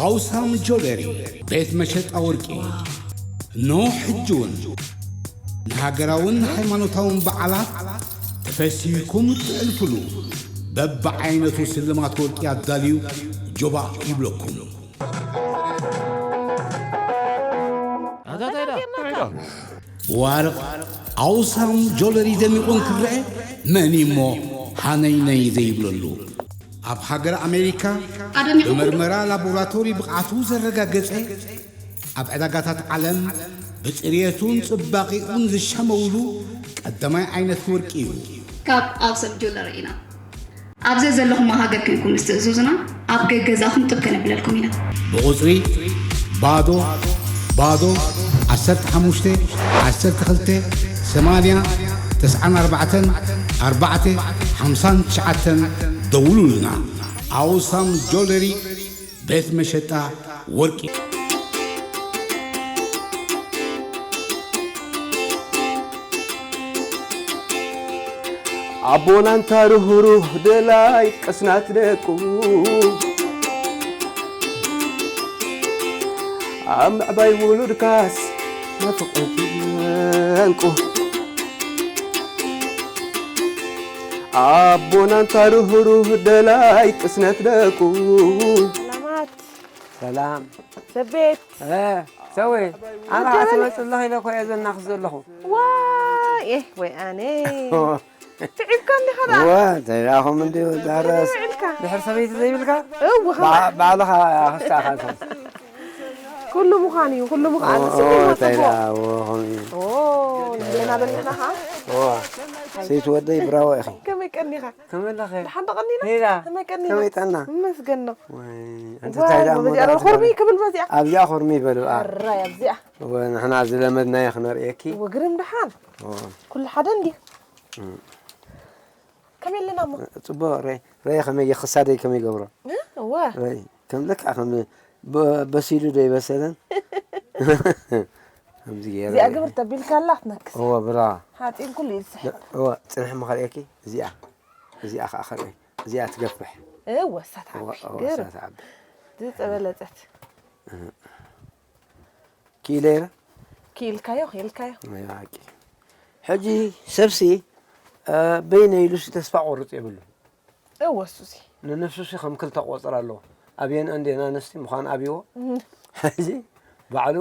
ኣውሳም ጆለሪ ቤት መሸጣ ወርቂ። ኖ ሕጂ እውን ንሃገራውን ሃይማኖታውን በዓላት ተፈሲህኩም እትሕልፉሉ በብዓይነቱ ስልማት ወርቂ ኣዳልዩ ጆባእ ይብለኩም። ብዋርቕ ኣውሳም ጆለሪ ደሚቑ እንክረአ መን እሞ ሃነይነይ ዘይብለሉ? ኣብ ሃገር ኣሜሪካ ኣደሚቑ ብመርመራ ላቦራቶሪ ብቕዓቱ ዘረጋገጸ፣ ኣብ ዕዳጋታት ዓለም ብጽርየቱን ጽባቒኡን ዝሻመውሉ ቀዳማይ ዓይነት ወርቂ እዩ። ካብ ኣውሳም ጆለሪ ኢና። ኣብ ዘዘለኹሞ ሃገር ኮይንኩም ምስ ትእዝዙና ኣብ ገገዛኹም ጥብ ከነብለልኩም ኢና። ብቑጽሪ ባዶ ባዶ ዓሰርተ ሓሙሽተ ዓሰርተ ክልተ ሰማንያ ተስዓን ኣርባዕተን ኣርባዕተ ሓምሳን ትሽዓተን ደውሉልና። ኣውሳም ጆለሪ ቤት መሸጣ ወርቂ። ኣቦና እንታ ርህሩህ ደላይ ቅስናት ደቁ፣ ኣብ ምዕባይ ውሉድካስ ናፍቖት ጠንቁ። ኣቦና እንታ ርህሩህ ደላይ ቅስነት ደቁ። ሰላማት። ሰላም። ሰቤት። እ፣ ሰዌ፣ ኣነ ወደበል። ኣትመጽእ ኣለኺ ኢለ እኮ እየ ዘናኽስ ዘለኹ። ዋይ፣ ኤህ፣ ወይ ኣነ። ትዒብካ እንዲኻ ደኣ? እወ፣ እንታይ ደኣ፣ ከምኡ እንድዩ፣ ዛረስ። ውዒልካ? ድሕር ሰበይቲ ዘይብልካ? እወ፣ ባ-፣ ባዕልኻ ክስታኻ። ኩሉ ምዃን እዩ፣ ኩሉ ምዃን። እወ፣ ስሙ እወ፣ እንታይ ጽቡቕ። ደኣ፣ እወ፣ ከምኡ እዩ። ኦ፣ ንህሌና በሊሕና ኸዓ? እወ። ሰይቲ ወደይ፣ ብራቮ ኢኺ። ከመይ ቀኒኻ? ከመይ ኣለኺ? ደሓን ዶ ቀኒና? ሄላ። ከመይ ቀኒና? ከመይ ጠና? ይመስገን ነው። ወይ፣ ኣንቲ ዋይ፣ እንታይ ደኣ እሞ በዚኣ እሞ ደኣ ኮርሚ ክትገብሪ? ክብል በዚኣ። ኣብዚኣ ኮርሚ በሉ፣ ኣ። ኣራይ ኣብዚኣ። እወ፣ ንሕና ዝለመድናዮ ክነርእየኪ። እወ፣ ግርም ደሓን። እወ። ኩሉ ሓደ እንድዩ። እም። ከመይ ኣለና እሞ? ጽቡቕ፣ ረ-፣ ረየ ከመይ፣ ክሳደይ ከመይ ይገብሮ? እ? እወ። ረየ፣ ከም ልክዕ ከም በ-፣ በሲሉ ዶ ይበሰለን? ከምዚ ገይረ እዚኣ ረየ። ግብር ተቢልካ ኣላ ትነክስ። እወ፣ ብራ። ሓጺን ኩሉ እዩ ዝስሕብ። እወ፣ ጽንሒ እሞ ከርእየኪ፣ እዚኣ። እዚኣ ኸዓ ኸርእየ። እዚኣ ትገፍሕ። እወ፣ እሳ እወ፣ ትዓቢ። እወ፣ ግርም። እሳ ትዓቢ። ዝጸበለጸት። እ። ክኢለ እየ። ክኢልካዮ፣ ክኢልካዮ። ናይ ብሓቂ። ሕጂ ሰብሲ፣ እ፣ በይነ ኢሉሲ ተስፋ ቆርጽ የብሉ። እወ፣ እሱሲ። ንነፍሱሲ ከም ክልተ ቆጽር ኣለዎ። ኣብየን እንዴን ኣንስቲ ምዃን ኣብይዎ። እም። ሕጂ ባዕሉ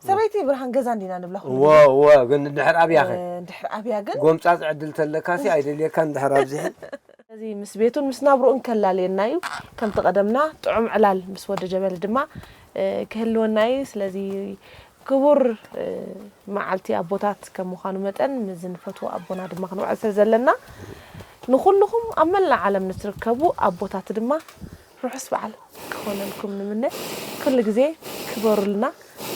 ሰበይቲ ብርሃን ገዛ እንዲና ንብላ ኩሉ እወ፣ ግዜ። እወ፣ ግን እንድሕር ኣብያ ኸ? እ፣ እንድሕር ኣብያ ግን ጎምጻጽ ዕድል ተለካሲ ኣይደልየካን እንድሕር ኣብዚሐ። ስለዚ ምስ ቤቱን ምስ ናብርኡን ከላልየና እዩ። ከምቲ ቀደምና ጥዑም ዕላል ምስ ወዲ ጀበሊ ድማ፣ እ፣ ክህልወና እዩ። ስለዚ ክቡር፣ እ፣ መዓልቲ ኣቦታት ከም ምዃኑ መጠን፣ ምስዚ ንፈትዎ ኣቦና ድማ ክንውዕል ስለ ዘለና፣ ንኹልኹም ኣብ መላእ ዓለም ንትርከቡ ኣቦታት ድማ ርሑስ በዓል ክኾነልኩም ንምነ። ኩሉ ግዜ ክበሩልና፣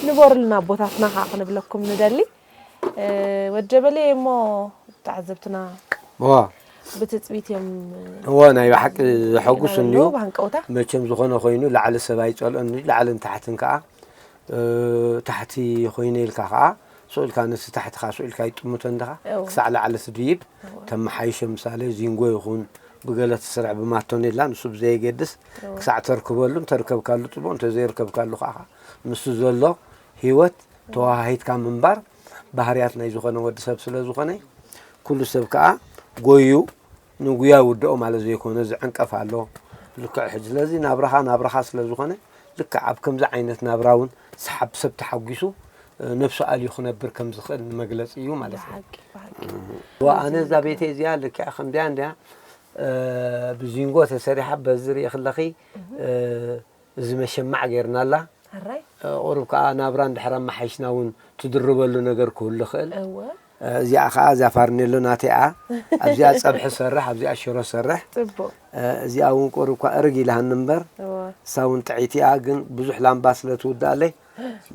ንበሩልና ኣቦታትና ኸዓ ክንብለኩም ንደሊ። እ፣ ወጀበሌ እሞ ተዓዘብትና እዋ። ብትጽቢት እዮም፣ እዋ፣ ናይ ብሓቂ ዘሐጉስ ዘለዉ እንድዩ። ብሃንቀውታ። መቸም ዝኾነ ኮይኑ ላዕሊ ሰብ ኣይጸልኦን እዩ፣ ላዕልን ታሕትን ከኣ፣ እ፣ ታሕቲ ኮይነ ኢልካ ከኣ ስቕ ኢልካ ነቲ ታሕትኻ ስቕ ኢልካ ይጥምቶ እንዲኻ፣ እዎ። ክሳዕ ላዕሊ ትድይብ፣ እዎ። ተመሓይሸ ምሳሌ ዚንጎ ይኹን ብገለ ትስራሕ ብማቶኔላ ንሱ ብዘየገድስ እዎ። ክሳዕ ተርክበሉ፣ እንተርከብካሉ ጽቡቕ፣ እንተዘይርከብካሉ ከኣ ምስቲ ዘሎ ህይወት ተወሃሂድካ ምንባር ባህርያት ናይ ዝኾነ ወዲ ሰብ ስለ ዝኾነ፣ ኩሉ ሰብ ከኣ ጎዩ ንጉያ ይውድኦ ማለት ዘይኮነ፣ ዝዕንቀፍ ኣሎ። ልክዕ ሕጂ፣ ስለዚ ናብራኻ፣ ናብራኻ ስለ ዝኾነ፣ ልክዕ ኣብ ከምዚ ዓይነት ናብራ እውን ሰሓብ ሰብ ተሓጒሱ፣ እ፣ ነብሱ ኣልዩ ክነብር ከም ዝኽእል ንመግለጺ እዩ ማለት እዩ። ብሓቂ፣ ብሓቂ። እዋ፣ ኣነ እዛ ቤተይ እዚኣ ልክዕ ከምዚኣ እንድያ፣ እ፣ ብዚንጎ ተሰሪሓ፣ በዚ ርእኺ ኣለኺ፣ እህ። እ፣ እዚ መሸማዕ ጌርናላ። ኣራይ። እ፣ ቁሩብ ከኣ ናብራ እንድሕር ኣመሓይሽና እውን ትድርበሉ ነገር ክህሉ ይኽእል። እወ። እ፣ እዚኣ ከኣ እዛ ፋርኔሎ ናተይ እያ። ኣብዚኣ ጸብሒ ሰርሕ፣ ኣብዚኣ ሽሮ ሰርሕ። ጽቡቕ። እ፣ እዚኣ እውን ቁሩብ እኳ እርግ ኢላሃኒ እምበር፣ እወ። እሳ እውን ጥዕይቲ እያ፣ ግን ብዙሕ ላምባ ስለ ትውድኣለይ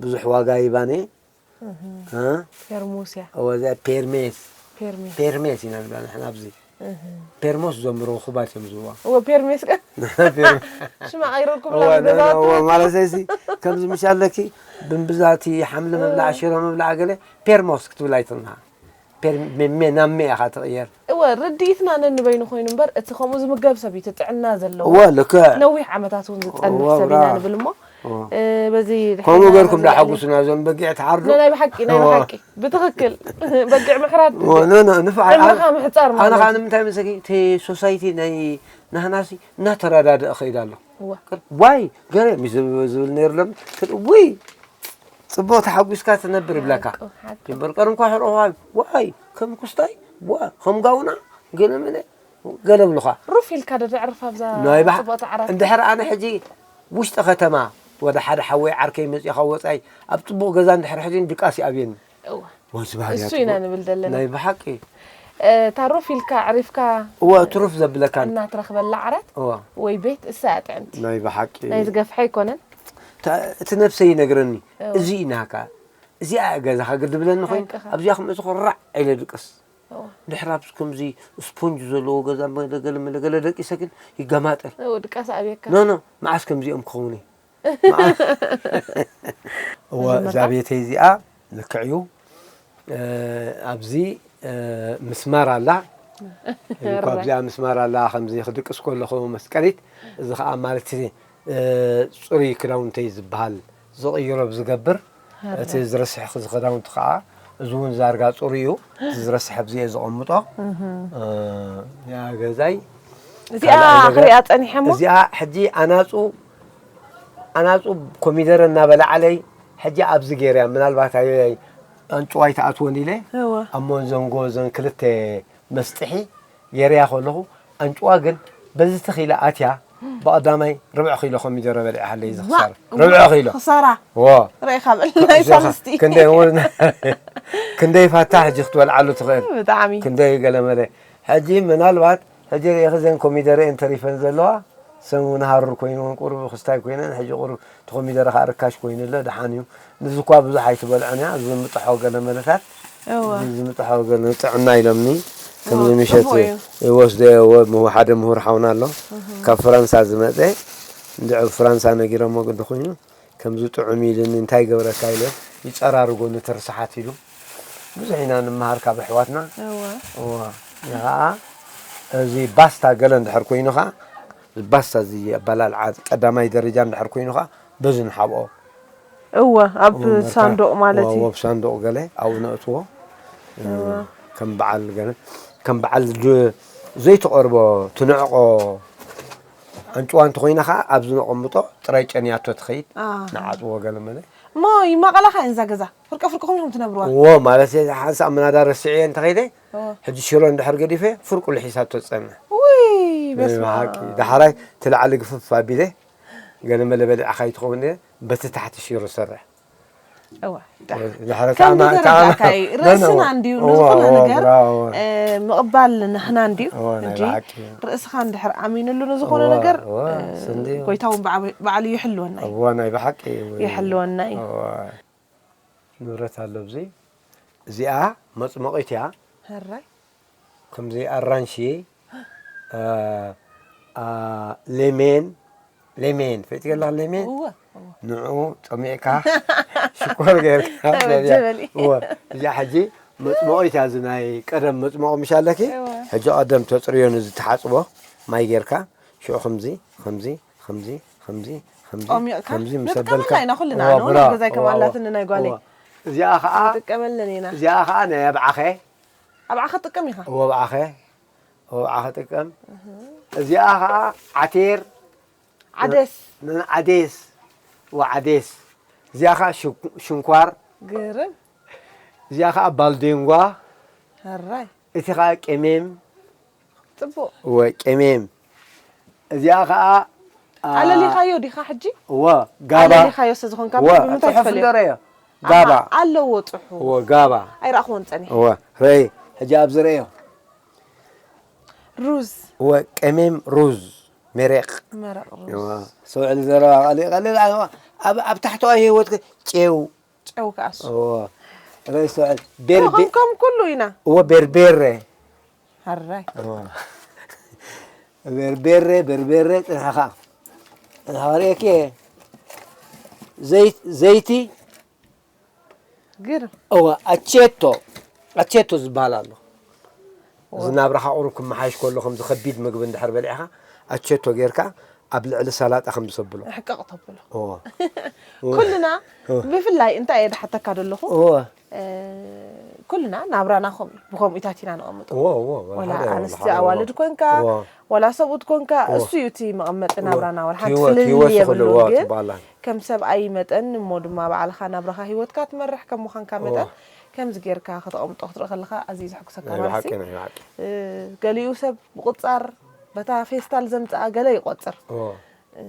ብዙሕ ዋጋ ይባኒ። እህ። እ? ፔርሙስ እያ። እወ፣ እዚኣ ፔርሜስ። ፔርሜስ። ፔርሜስ ኢና ንብላ ንሕና ኣብዚ። እህ። ፔርሞስ ዘምሮ ኹባት እዮም ዝብዋ። እወ፣ ፔርሜስ ከ? ፔርሜስ። ሽማ ቀይረኩም እወ፣ ናብ ነ-፣ ገዛውቲ። እወ፣ ማለት እዚ ከምዚ ምሽ ኣለኪ፣ ብንብዛቲ ሓምሊ ምብላዕ፣ እህ። ሽሮ ምብላዕ ገለ ፔርሞስ ክትብል ኣይትንሃ። ፔር-፣ ሜ-፣ ሜ-፣ ናብ ሜ ኢኻ ትቕየር። እወ፣ ርድኢትና ነንበይኑ ኮይኑ እምበር፣ እቲ ከምኡ ዝምገብ ሰብ እዩ እቲ ጥዕና ዘለዎ። እወ፣ ልክዕ። ነዊሕ ዓመታት እውን ዝጸንሕ እወ፣ ሰብ ኢና ብራቮ። ንብል እሞ፣ እወ። እ፣ በዚ ከምኡ ድሕና ገርኩም ዝለዓለ ዳሓጉሱና፣ እዞም በጊዕ ትሓርዱ። ናይ ብሓቂ፣ ናይ እወ። ብሓቂ። ብትኽክል። በጊዕ ምሕራድ እወ፣ ኖ፣ ኖ፣ ንፋዕ። ዕምርኻ ምሕጻር ኣነ ማለት ከዓ እዩ። ንምንታይ መሰለኪ፣ እቲ ሶሳይቲ ናይ ናህናሲ እናተረዳድአ ኸይድ ኣሎ። እወ። ዋይ፣ ገለ ምስ ዝብል ነይሩ ሎም፣ ውይ፣ ጽቡቕ ተሓጒስካ ትነብር ይብለካ። ሓቂ፣ ሓቂ። እምበር ቀርንኳ ሕርቑኻ፣ ዋይ፣ ከም ኩስታይ፣ ዋ፣ ከም ጋውና፣ ገለ መለ፣ ገለ ብሉኻ። ሩፍ ኢልካ ዶ ተዕርፍ ኣብዛ ናይ ባሕ-፣ ጽብቕቲ ዓራት? እንድሕር ኣነ ሕጂ ውሽጢ ከተማ ወደ ሓደ ሓወይ ዓርከይ መጺኡ ካብ ወጻኢ ኣብ ጽቡቕ ገዛ እንድሕር ሕጂ ድቃስ ይኣብየኒ። እወ። ወይ፣ እዚ ባህርያት እሱ ኢና እኮ ንብል ዘለና። ናይ ብሓቂ። እ፣ እታ ሩፍ ኢልካ ኣዕሪፍካ እወ፣ ትሩፍ ዘብለካን። እና ትረኽበላ ዓራት እወ፣ ወይ ቤት እሳ እያ ጥዕምቲ። ናይ ብሓቂ። ናይ ዝገፍሐ ኣይኮነን። ታ-፣ እቲ ነብሰይ ይነግረኒ፣ እወ። እዚ ኢናካ፣ እዚኣ ገዛኻ ግዲ ብለኒ ኮይኑ፣ ሓቅኻ። ኣብዚኣ ክመጽኹ ራዕ ኢለ ድቅስ። እወ። ድሕር ኣብዚ ከምዚ ስፖንጅ ዘለዎ ገዛ መለገለ መለገለ ደቂሰ ግን ይገማጠል። እወ፣ ድቃስ ኣብየካ። ኖ፣ ኖ፣ መዓስ ከምዚኦም ክኸውን እዩ? እወ፣ እዛ ቤተይ እዚኣ ልክዕ እዩ። እ፣ ኣብዚ፣ እ፣ ምስማር ኣላ። እኳ ኣብዚኣ ምስማር ኣላ፣ ከምዚ ክድቅስ ከለኹ መስቀሊት፣ እዚ ኸዓ ማለት እቲ፣ እ፣ ጽሩይ ክዳውንተይ ዝበሃል ዝቕይሮ ዝገብር፣ እቲ ዝረስሕ ክዳውንቲ ኸዓ፣ እዚ እውን ዛርጋ ጽሩይ እዩ። እቲ ዝረስሕ ኣብዚ እየ ዘቐምጦ። እ፣ ያ ገዛይ እዚኣ ካልኣይ ነገር፣ ክሪኣ ጸኒሐ እሞ። እዚኣ ሕጂ ኣናጹ ኣናጹ ኮሚደረ እናበልዓለይ፣ ሕጂ ኣብዚ ገይረያ፣ ምናልባት ኣዮያይ ኣንጭዋ ኣይትኣትወን ኢለ፣ እወ። ኣብ መንዘንጎ እዘን ክልተ መስጥሒ ገይረያ ከለኹ፣ ኣንጭዋ ግን በዚ ትኽ ኢላ ኣትያ፣ ብቐዳማይ ርብዒ ኪሎ ኮሚደረ በሊዓ ሃለይ፣ እዚ ክሳራ። ርብዒ ኪሎ። ክሳራ። ዎ። ርኢኻ በል፣ ናይ ሳልስቲ። ክንደይ፣ ክንደይ ፋታ ሕጂ ክትበልዓሉ ትኽእል። ብጣዕሚ። ክንደይ ገለመለ። ሕጂ ምናልባት፣ ሕጂ ርኢኺ እዘን ኮሚደረ እየን ተሪፈን ዘለዋ። ሰሙን ሃሩር ኮይንወን ቁሩብ ክስታይ ኮይነን፣ ሕጂ ቁሩብ እቲ ኮሚደረ ከዓ ርካሽ ኮይኑ ኣሎ፣ ደሓን እዩ። ንዚ እኳ ብዙሕ ኣይትበልዖን እያ፣ እዚ ምጥሖ ገለመለታት። እወ። እዚ ምጥሖ ገለ ጥዕና ኢሎምኒ። ከምዚ እወ፣ ምሸት ጽቡቕ እዩ። ይወስደዮ፣ እወ፣ ሓደ ምሁር ሓውና ኣሎ። ካብ ፍራንሳ ዝመጸ፣ እንድዒ ፍራንሳ ነጊሮሞ ግዲ ኮይኑ፣ ከምዚ ጥዑም ኢሉኒ፣ እንታይ ገብረካ ኢለ፣ ይጸራርጎ ነቲ ርስሓት ኢሉ። ብዙሕ ኢና ንምሃር ካብ ኣሕዋትና። እወ። እወ። ንኸዓ እዚ ባስታ ገለ እንድሕር ኮይኑ ኸዓ፣ ባስታ እዚ ኣበላልዓ ቀዳማይ ደረጃ እንድሕር ኮይኑ ኸዓ፣ በዚ ንሓብኦ። እወ፣ ኣብ እወ፣ መርካ-፣ ሳንዱቕ ማለት እዩ። እወ፣ ኣብ ሳንዱቕ ገለ ኣብኡ ነእትዎ። እወ። ከም በዓል ገለ፣ ከም በዓል ድ-፣ ዘይትቐርቦ፣ ትንዕቆ ኣንጭዋ እንተኾይና ኸዓ፣ ኣብዚ ነቐምጦ፣ ጥራይ ጨንያቶ ትኸይድ፣ አ። ንዓጽዎ ገለ መለ። እሞ ይማቐላኻ እየን እዛ ገዛ? ፍርቀ ፍርቅኹም ኢኹም ትነብርዋ? እወ፣ ማለት እየ፣ ሓንሳእ ምናዳ ረሲዐ እንተኸይደ፣ እወ። ሕጂ ሽሮ እንድሕር ገዲፈ፣ ፍርቁ ልሒሳቶ ትጸንሕ። ውይ፣ በስመ ናይ ብሓቂ። ኣብ። ዳሕራይ፣ እቲ ላዕሊ ግፍፍ ኣቢለ፣ ገለ መለ በሊዕኻ ኣይትኸውን እየ፣ በቲ ታሕቲ ሽሮ ሰርሕ። እወ፣ ዳ-፣ ዳሕራይ፣ ከም ካማ-፣ ዝገርም ካማ-፣ ዳካይ፣ ኖ፣ ኖ። ርእስና እንድዩ፣ እወ፣ ንዝኾነ እወ፣ ነገር፣ ብራቮ፣ እወ። እ፣ ምቕባል ንሕና እንድዩ፣ እወ፣ ናይ እንጂ ብሓቂ። ርእስኻ እንድሕር ኣሚኑሉ ንዝኾነ እወ፣ ነገር፣ እወ፣ እ፣ ስንድዩ። ጎይታ እውን ባዕ-፣ ባዕሉ ይሕልወና እዩ። እወ፣ ናይ ብሓቂ፣ እወ። ይሕልወና እዩ። እወ። ንብረት ኣሎ ኣብዚ። እዚኣ መጽመቒት እያ። ሕራይ። ከምዚ ኣራንሺ፣ እ፣ ኣ፣ ሌሜን፣ ሌሜን፣ ፈሊጥኪ ኣለኺ ሌሜን? እወ፣ እወ። ንዕኡ ጸሚቕካ ሽኮር ጌርካ በልያ። በጀበሊ። እወ፣ እዚኣ ሕጂ መጽመቒት እያ፣ እዚ ናይ ቀደም መጽመቒ ምሽ ኣለኪ? እወ። ሕጂ ቀደም ተጽርዮ ነዚ ተሓጽቦ ማይ ጌርካ፣ ሽዑ ከምዚ፣ ከምዚ፣ ከምዚ፣ ከምዚ፣ ከምዚ፣ ጠሚቕካ? ከምዚ ምስ ነጥቀመላ ኣበልካ፣ ኢና ኩልና፣ እወ፣ ኣነ እውን ብራ-፣ ኣብ ገዛይ ከም እወ፣ እወ፣ ኣላትኒ ናይ ጓለይ። እወ። እዚኣ ኸዓ፣ ንጥቀመለን ኢና። እዚኣ ኸዓ ናይ ኣብዓኸ። ኣብዓኸ ትጥቀም ኢኻ? እወ፣ ኣብዓኸ። እወ፣ ኣብዓኸ ጥቀም። እዚኣ ኸዓ ዓቴር። ዓደስ። ን-፣ ዓዴስ። እወ፣ ዓዴስ። እዚኣ ኸዓ ሽን-፣ ሽንኳር። ግርም። እዚኣ ኸዓ ባልዴንጓ። ሕራይ። እቲ ኸዓ ቄሜም። ጽቡቕ። እወ፣ ቄሜም። እዚኣ ኸዓ፣ ኣ፣ ኣለሊኻዮ ዲኻ ሕጂ? እወ፣ ጋባ። ኣለሊኻዮ ስለ ዝኾንካ እወ፣ ብምንታይ ጽሑፍ ትፈልዮ? እንዶ ረዮ። ኣሃ፣ ጋባ። ኣለዎ ጽሑፍ። እወ፣ ጋባ። ኣይረኣኽዎን ጸኒሐ። እወ፣ ረይ፣ ሕጂ ኣብዚ ረዮ። ሩዝ። እወ፣ ቄሜም ሩዝ፣ መሬቕ። መረቕ ሩዝ። እወ፣ ሰውዕሊ ዘረባ ቀሊል፣ ቀሊል፣ ኣብ፣ ኣብ ታሕተዋይ ህይወትኪ ጨው። ጨው ከኣሱ። እወ፣ ረይ ሰውዕሊ። ቤርቤ-፣ ከም፣ ከም ኩሉ ኢና። እወ፣ ቤርቤረ። ሕራይ። እወ። ቤርቤረ፣ ቤርቤረ፣ ጽንሕኻ። ጽንሕኻ ርእየኪ እየ። ዘይቲ፣ ዘይቲ። ግርም። እወ፣ ኣቼቶ። ኣቼቶ ዝበሃል ኣሎ። እዚ ናብራኻ ቁሩብ ክመሓይሽ ከሎ፣ ከምዚ ከቢድ ምግቢ እንድሕር በሊዕኻ፣ ኣቸቶ ጌርካ ኣብ ልዕሊ ሰላጣ ከም ዝሰብሎ። ሕቅቕ ተብሎ። እዎ። ኩልና፣ ብፍላይ እንታይ እየ ድሓተካ ዘለኹ? እዎ። ኩልና ናብራና ከም ብከምኡታት ኢና ንቐምጦ። እዎ፣ እዎ፣ ወላ ሓደ፣ ወላ ኣንስቲ ሓደ፣ ኣዋልድ እዎ። ኮንካ፣ እዎ። ወላ ሰብኡት ኮንካ፣ እዎ። እሱ እዩ እቲ መቐመጢ እዎ። ናብራና። ወላ ሓንቲ ህይወት፣ ፍልልይ ህይወት የብሉን፣ ይኽእልዎ ግን ትበሃል። ከም ሰብኣይ መጠን እሞ ድማ ባዕልኻ ናብራኻ ህይወትካ ትመርሕ ከም ምዃንካ እዎ። መጠን፣ ከምዚ ጌርካ ከተቐምጦ ክትርኢ ከለኻ ኣዝዩ ዘሐጉሰካ ናይ ማለት ብሓቂ፣ እዩ። ናይ ብሓቂ። እ፣ ገሊኡ ሰብ ብቑጻር በታ ፌስታል ዘምጽኣ ገለ ይቖጽር። እዎ። እ፣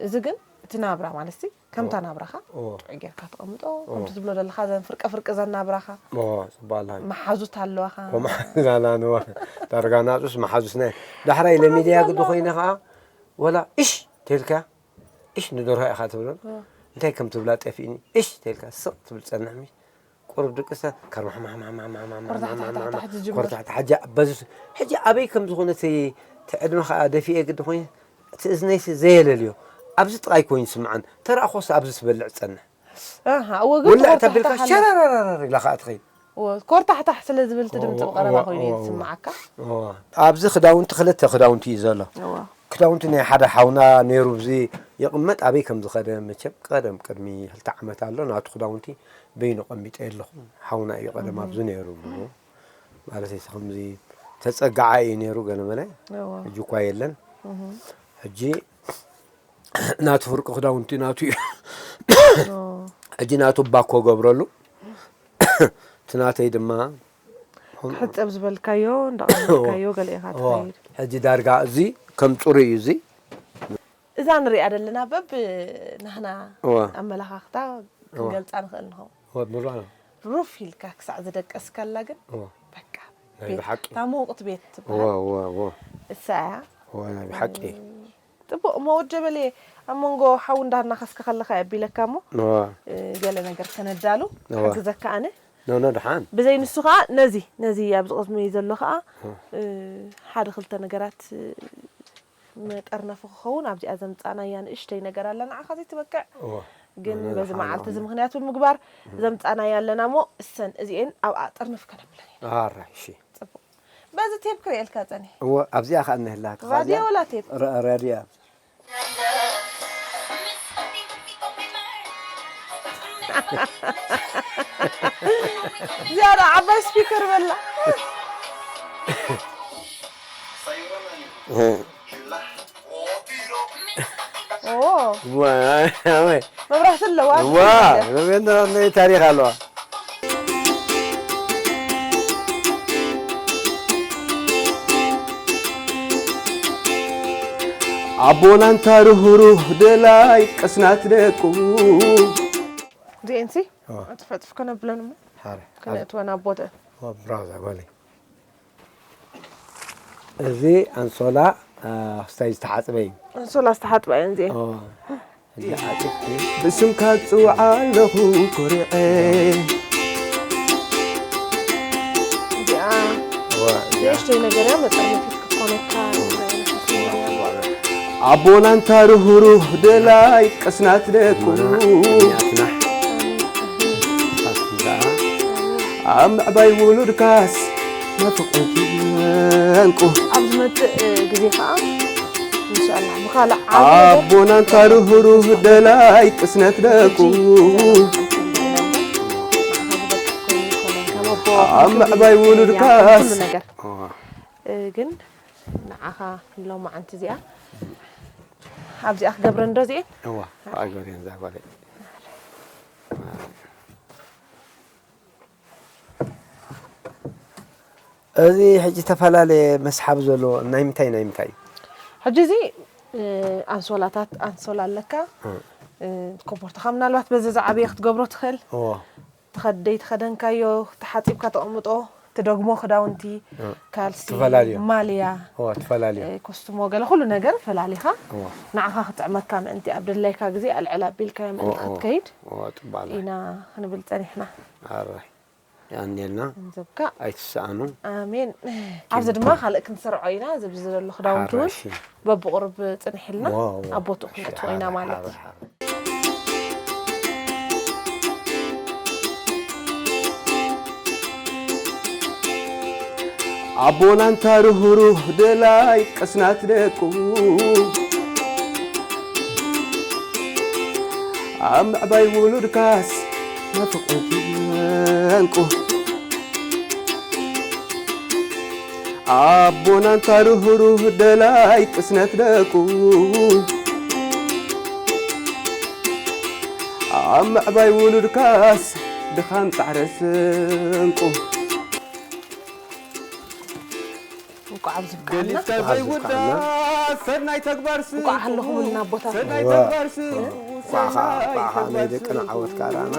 እዚ ግን እቲ ናብራ ማለት ሲ፣ ከምታ ናብራኻ እዎ። ጥዑይ ጌርካ ተቐምጦ፣ ከምቲ ትብሎ ዘለኻ ዘን ፍርቀ ፍርቂ ዘን ናብራኻ። እዎ፣ ጽባላን። መሓዙት ኣለዋኻ። ኮማ ዛና ነዋ። ዳርጋ ናጹስ መሓዙስ ናይ። ዳሕራይ ለሚድያ ግዲ ኮይነ ኸኣ፣ ወላ እሽ ተልካ፣ እሽ ንደርሆ ኢኻ ትብሎ። እዎ። እንታይ ከም ትብላ ጠፊእኒ። እሽ ተልካ፣ ስቕ ትብል ጸንሕ፣ ምሽ። ቁሩብ ድቅሰ፣ ከርማሕማሕማሕማሕማሕማሕማሕማሕማሕ፣ ኮርታሕታሕታሕ ዝጅምር። ኮርታሕታሕ፣ ሕጂ በዚ፣ ሕጂ ኣበይ ከም ዝኾነ እቲ፣ እቲ ዕድመ ኸኣ ደፊኤ ግዲ ኮይኑ፣ እቲ እዝነይሲ ዘየለልዮ። ኣብዚ ጥቓይ ኮይኑ ይስምዓን። ተራእኾስ ኣብዚ ትበልዕ ትጸንሕ። ኣሃ፣ እወ፣ ግን ውላዕ ተቢልካ ኮርታሕታሕ ኣሎ። ሸረረረረር ኢላ ኸኣ ትኸይድ። እወ፣ ኮርታሕታሕ ስለ ዝብል እቲ ድምፂ እወ፣ ብቐረባ እወ፣ ኮይኑ እዩ እወ፣ ዝስምዓካ። እወ። ኣብዚ ክዳውንቲ፣ ክልተ ክዳውንቲ እዩ ዘሎ። እወ። ክዳውንቲ ናይ ሓደ ሓውና ነይሩ፣ ኣብዚ ይቕመጥ፣ ኣበይ ከም ዝኸደ መቸም ቀደም ቅድሚ ክልተ ዓመት ኣሎ፣ ናቱ ክዳውንቲ በይኑ ቀሚጠ ኣለኹ። ሓውና እዩ ቀደም ኣብዚ ነይሩ። ማለት እዩ፣ ከምዚ ተጸጋዓ እዩ ነይሩ፣ ገለ መለ። እወ። ሕጂ እኳ የለን። እህ። ሕጂ ናቱ ፍርቂ ክዳውንቲ ናቱ እዩ። ኦ። ሕጂ ናቱ ባኮ ገብረሉ። እቲ ናተይ ድማ ክሕጸብ ዝበልካዮ፣ እንዳቐመጥካዮ ገለ ኢኻ እዋ፣ ትኸይድ። ሕጂ ዳርጋ እዚ ከም ጽሩይ እዩ እዚ። እዛ ንሪኣ ዘለና በብ ናህና እዋ። ኣመለኻኽታ እዋ። ክንገልጻ ንኽእል ንኸውን። እዋ፣ ምራ። ሩፍ ኢልካ ክሳዕ ዝደቀስካላ ግን እዋ። በቃ ናይ ቤት ብሓቂ። እታ ምውቕቲ ቤት እዋ፣ ትበሃል። እዋ፣ እዋ። እሳ እያ። እዋ፣ ናይ ብሓቂ። ጽቡቕ እሞ ወጀበሌ ኣብ መንጎ ሓዊ እንዳናኸስካ ከለኻ የቢለካ እሞ እዋ። እ፣ ገለ ነገር ከነዳሉ እዋ። ክሕግዘካ ኣነ። ኖ፣ ኖ፣ ደሓን። ብዘይ ንሱ ኸኣ ነዚ፣ ነዚ ኣብዚ ቅድሚ ዘሎ ኸኣ እዋ። እ፣ ሓደ ክልተ ነገራት እ፣ መጠርነፊ ክኸውን ኣብዚኣ ዘምጻእናያ ንእሽተይ ነገር ኣላ ንዓኻ ዘይትበቅዕ። እዋ። ግን ኖ፣ ኖ፣ በዚ ደሓን፣ መዓልቲ እዚ ደሓን። ምኽንያት ብምግባር ዘምጻእናያ ኣለና እሞ እሰን እዚኤን ኣብኣ ጥርንፍ ከነብለን ኢና። ኣራይ፣ እሺ። ጽቡቕ። በዚ ቴፕ ክርእየልካ ጸኒሐ። እወ፣ ኣብዚኣ ኸኣ እነህላትኻ ራድዮ እዚኣ። ወላ ቴፕ? ራ-፣ ራድዮ እያ። እዚኣ ዶ ዓባይ ስፒከር በላ? እ። ኦ፣ እዋ፣ ኣበይ? መብራህቲ ኣለዋ። እዋ፣ መብራህቲ ኣለዋ፣ ታሪኽ ኣለዋ። ኣቦና እንታ ርህሩህ ደላይ ቅስናት ደቁ። ዲኤንሲ እዋ። ዕጥፍ ዕጥፍ ከነብለን እሞ ሓረ። ከነእትወን ኣብ ቦትአን። እዋ፣ ብራዛ ጓለይ። እዚ ኣንሶላ፣ እ፣ ክስታይ ዝተሓጽበ እዩ። ኣንሶላ ዝተሓጽባ እየን እዚኤን። ኦ፣ እዚ ዓጽብቲ። ብስምካ ጽውዓ ኣለኹ ኮሪዐ። እዚኣ እዋ፣ እዚኣ። ንእሽተይ ነገር እያ፣ መጠርነፊት ክትኮነካ። ኣቦና እንታ ርህሩህ ደላይ ቅስናት ደቁ። ኣቦና፣ እዚኣ ትናሕ። ኣስንዳ። ኣብ ምዕባይ ውሉድካስ ናፍቖት ዕንቁ። ኣብ ዝመጽእ ግዜ ከኣ ኢንሻኣላህ ብኻልእ ዓቢ ኣቦና እንታ ርህሩህ ደላይ ቅስነት ደቁ። ኣብ ምዕባይ ውሉድካስ። ኩሉ ነገር። እዋ። እ፣ ግን ንዓኻ ሎማዓንቲ እዚኣ ኣብዚኣ ክገብረን ዶ እዚኤን? እዋ፣ ኣግበርየን እዛ ጓለይ። እዚ ሕጂ ዝተፈላለየ መስሓብ ዘሎ ናይ ምንታይ ናይ ምንታይ እዩ? ሕጂ እዚ፣ እ፣ ኣንሶላታት፣ ኣንሶላ ኣለካ። እ። እ፣ ኮቦርታኻ ምናልባት በዚ ዝዓበየ ክትገብሮ ትኽእል። እዎ። ትኸድ-፣ ዘይተኸደንካዮ ተሓጺብካ ተቐምጦ፣ ትደግሞ ክዳውንቲ፣ እ። ካልሲ፣ ትፈላልዮ። ማልያ፣ እዎ፣ ትፈላልዮ። እ፣ ኮስትሞ፣ ገለ ኩሉ ነገር ፈላሊኻ እዎ። ንዓኻ ክጥዕመካ ምእንቲ ኣብ ደድላይካ ግዜ ኣልዕል ኣቢልካዮ ምእንቲ እዎ፣ እዎ። ክትከይድ እዎ፣ ጽቡቕ ኣላ። ኢና ክንብል ጸኒሕና። ኣራይ። የቐንየልና። ገንዘብካ። ኣይትሰኣኑ። ኣሜን። ኪን-፣ ኣብዚ ድማ ካልእ ክንሰርዖ ኢና። እዚ ኣብዚ ዘሎ ክዳውንቲ እውን ሓራሽ። በብቑሩብ ጽንሕ ኢልና ዋው፣ ዋው። ኣብ ቦትኡ ሓራሽ፣ ክንእትዎ ኢና ሓራሽ፣ ማለት እዩ። ሓራሽ፣ ሓራሽ። ኣቦና እንታ ርህሩህ ደላይ ቅስናት ደቁ፣ ኣብ ምዕባይ ውሉድካስ ናፍቖት ይንቁ። ኣቦና እንታ ርህሩህ ደላይ ቅስነት ደቁ፣ ኣብ ምዕባይ ውሉድካስ ድኻም ጻዕረ ስንቁ። እንኳዕ ኣብዚ ብቃዓና። ገሊጽካ ዘይውዳእ ሰናይ ተግባር ስንቁ። እንኳዕ ሃለኹምልና ኣቦታትና። ሰናይ እወ። ተግባር ስንቁ። እንኳዕ ኸዓ በዓኻ ናይ ደቅና ዓወት ከኣ ረኣና።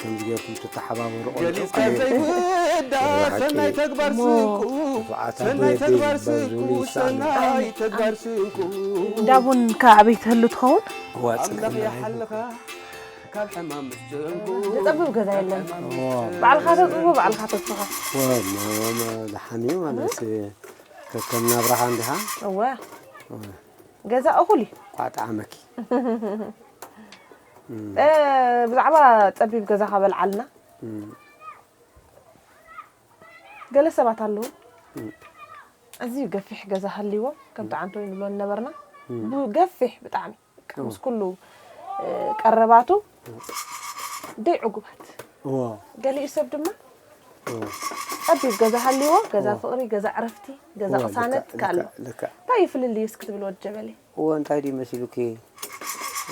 ከምዚ ጌርኩም ትተሓባበሩ ቆልዑ ገሊጽካ ቀሊል። ዘይውዳእ ብሓቂ ሰናይ ተግባር እሞ ስንቁ። ብዓታ ሰናይ ብወደይ ተግባር በዙ ስንቁ። ይስኣን። ሰናይ ተግባር ስንቁ። እንዳቡን ከ ኣበይ ትህሉ ትኸውን? ዋጽ ኣምላኽ ይሓልኻ ካብ ሕማም ምስ ጭንቁ። ዝጸብብ ገዛ የለን። እወ። ባዕልኻ ተጽብቦ ባዕልኻ ተስኻ። ወ- መ- መ- ደሓን እዩ ማለት ከከም ናብራኻ እንዲኻ እወ። ገዛ እኹል እዩ። ቋጣ ዓመኪ እ፣ ብዛዕባ ጸቢብ ገዛኻ በልዓልና። ገለ ሰባት ኣለዉ ኣዝዩ ገፊሕ ገዛ ሃልይዎም ከምቲ ዓንቶይ ንብሎ ነበርና ብገፊሕ ብጣዕሚ በቃ ምስ ኩሉ እ፣ ቀረባቱ ደይ ዕጉባት እዎ ገሊኡ ሰብ ድማ እዎ ጸቢብ ገዛ ሃልይዎ ገዛ ፍቕሪ ገዛ ዕረፍቲ ገዛ እዎ፣ ቅሳነት ልክዕ፣ ካልእ ልክዕ፣ ልክዕ። እንታይ እዩ ፍልልዩ እስኪ ትብል ወዲ ጀበሊ እዎ እንታይ ድዩ መሲሉኪ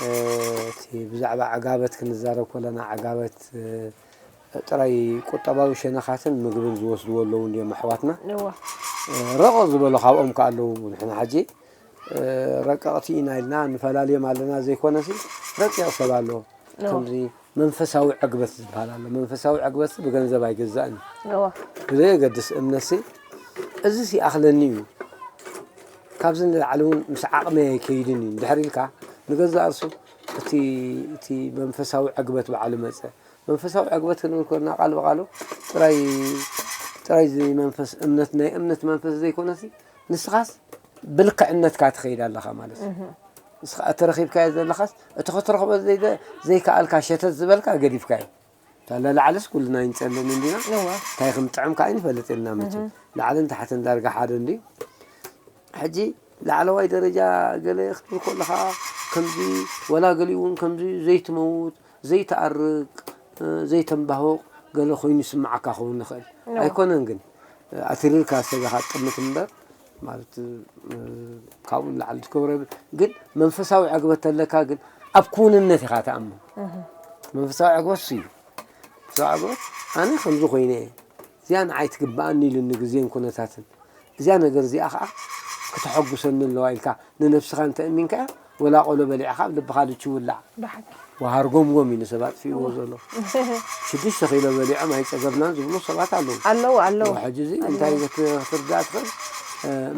እ፣ እቲ ብዛዕባ ዕጋበት ክንዛረብ ከለና ዕጋበት እ፣ ጥራይ ቁጠባዊ ሸነኻትን ምግብን ዝወስድዎ ኣለዉ እንድዮም ኣሕዋትና እወ እ፣ ረቕ ዝበሉ ካብኦም ከ ኣለዉ ንሕና ሕጂ እ፣ ረቀቕቲ ኢና ኢልና ንፈላልዮም ኣለና ዘይኮነሲ ረቂቕ ሰብ ኣሎ እወ ከምዚ መንፈሳዊ ዕግበት ዝበሃል ኣሎ መንፈሳዊ ዕግበት ብገንዘብ ኣይግዛእን እዩ እወ ብዘየገድስ እምነትሲ እዚስ ይኣኽለኒ እዩ ካብዚ ንላዕሊ እውን ምስ ዓቕመይ ኣይከይድን እዩ እንድሕር ኢልካ ንገዛእ ርሱ እቲ እቲ መንፈሳዊ ዕግበት ባዕሉ መፀ መንፈሳዊ ዕግበት ክንብል ከለና ቃል ብቃሉ ጥራይ ጥራይ እዚ መንፈስ እምነት ናይ እምነት መንፈስ ዘይኮነሲ ንስኻስ ብልክዕነትካ ትኸይድ ኣለኻ ማለት እዩ ንስኻ እተረኺብካዮ ዘለኻስ እቲ ክትረኽቦ ዘይደ- ዘይከኣልካ ሸተት ዝበልካ ገዲፍካዮ እታ ለላዕልስ ኩልና ይንፀልን እንዲና እወ እንታይ ከም ጥዕም ከዓ ይንፈልጥ የልና መቸም ላዕልን ታሕትን ዳርጋ ሓደ እንዲ ሕጂ ላዕለዋይ ደረጃ ገለ ክትብል ከለኻ ከምዚ ወላ ገሊኡ እውን ከምዚ ዘይትመውት ዘይትኣርቅ እ፣ ዘይተንባህቕ ገለ ኮይኑ ይስምዓካ ክኸውን ንኽእል ኣይኮነን ግን ኣትሪርካ ሰጋኻ ጥምት እምበር ማለት እ፣ ካብኡ ንላዕሊ ትገብሮ የብል ግን መንፈሳዊ ዕግበት ተለካ ግን ኣብ ክውንነት ኢኻ ትኣምን መንፈሳዊ ዕግበት እሱ እዩ መንፈሳዊ ዕግበት ኣነ ከምዚ ኮይነ እየ እዚኣ ንዓይ ትግብኣኒ ኢሉኒ ግዜን ኩነታትን እዚኣ ነገር እዚኣ ከዓ ክተሐጉሰኒ ኣለዋ ኢልካ ንነብስኻ እንተእሚንካ እያ ወላ ቆሎ በሊዕኻ ኣብ ልብኻ ልች ውላዕ ብሓቂ ወሃር ጎምጎም እዩ ንሰብ ኣጥፊእዎ ዘሎ ሽዱሽተ ኪሎ በሊዖም ኣይፀገብናን ዝብሉ ሰባት ኣለዉ ኣለዉ ኣለዉ ሕጂ እዚ እንታይ ክትርዳእ ትኽእል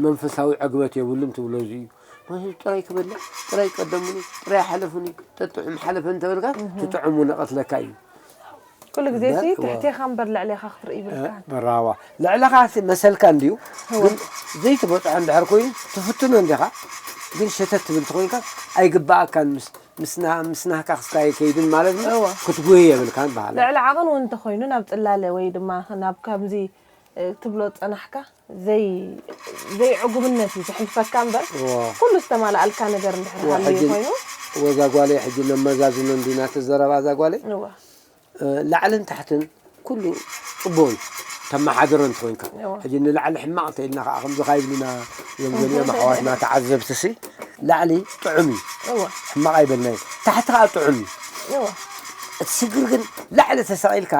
መንፈሳዊ ዕግበት የብሉን ትብሎ እዚ እዩ ጥራይ ክበልዕ ጥራይ ቀደሙኒ ጥራይ ሓለፉኒ ጠጥዑም ሓለፈ እንተበልካ ትጥዕሙ ነቐትለካ እዩ ኩሉ ግዜ ሲ ትሕቴኻ እምበር ልዕሌኻ ክትርኢ ይብልካ በራዋ ልዕለኻ መሰልካ እንድዩ ግን ዘይትበፅሖ እንድሕር ኮይኑ ትፍትኖ እንዲኻ ግን ሸተት ትብል ትኮይንካ ኣይግባኣካን ምስ ምስና ምስናህካ ክስታይ ከይድን ማለት ነው እወ። ክትጉህ የብልካን በሃለ ልዕሊ ዓቕን እውን እንተኮይኑ ናብ ፅላለ ወይ ድማ ናብ ከምዚ እ፣ ትብሎ ዝፀናሕካ ዘይ ዘይዕጉብነት እዩ ዘሕልፈካ እምበር እወ። ኩሉ ዝተማልኣልካ ነገር እንድሕር እወ፣ ሃልዩ ሕጂ- ኮይኑ ወዛ ጓለይ ሕጂ ነመዛዝኖ እንዲና ትዘረባ እዛ ጓለይ እወ እ፣ ላዕልን ታሕትን ኩሉ ፅቡቅ እዩ ተመሓድሮ እንትኮይንካ እወ። ሕጂ ንላዕሊ ሕማቅ እንተኢልና ከዓ ከምዚ ካይብሉና እዮም ገሊኦም ኣሕዋትና ተዓዘብቲ ሲ ላዕሊ ጥዑም እዩ እወ ሕማቅ ኣይበልናዩ ታሕቲ ከዓ ጥዑም እዩ እወ እቲ ሽግር ግን ላዕሊ ተሰቂልካ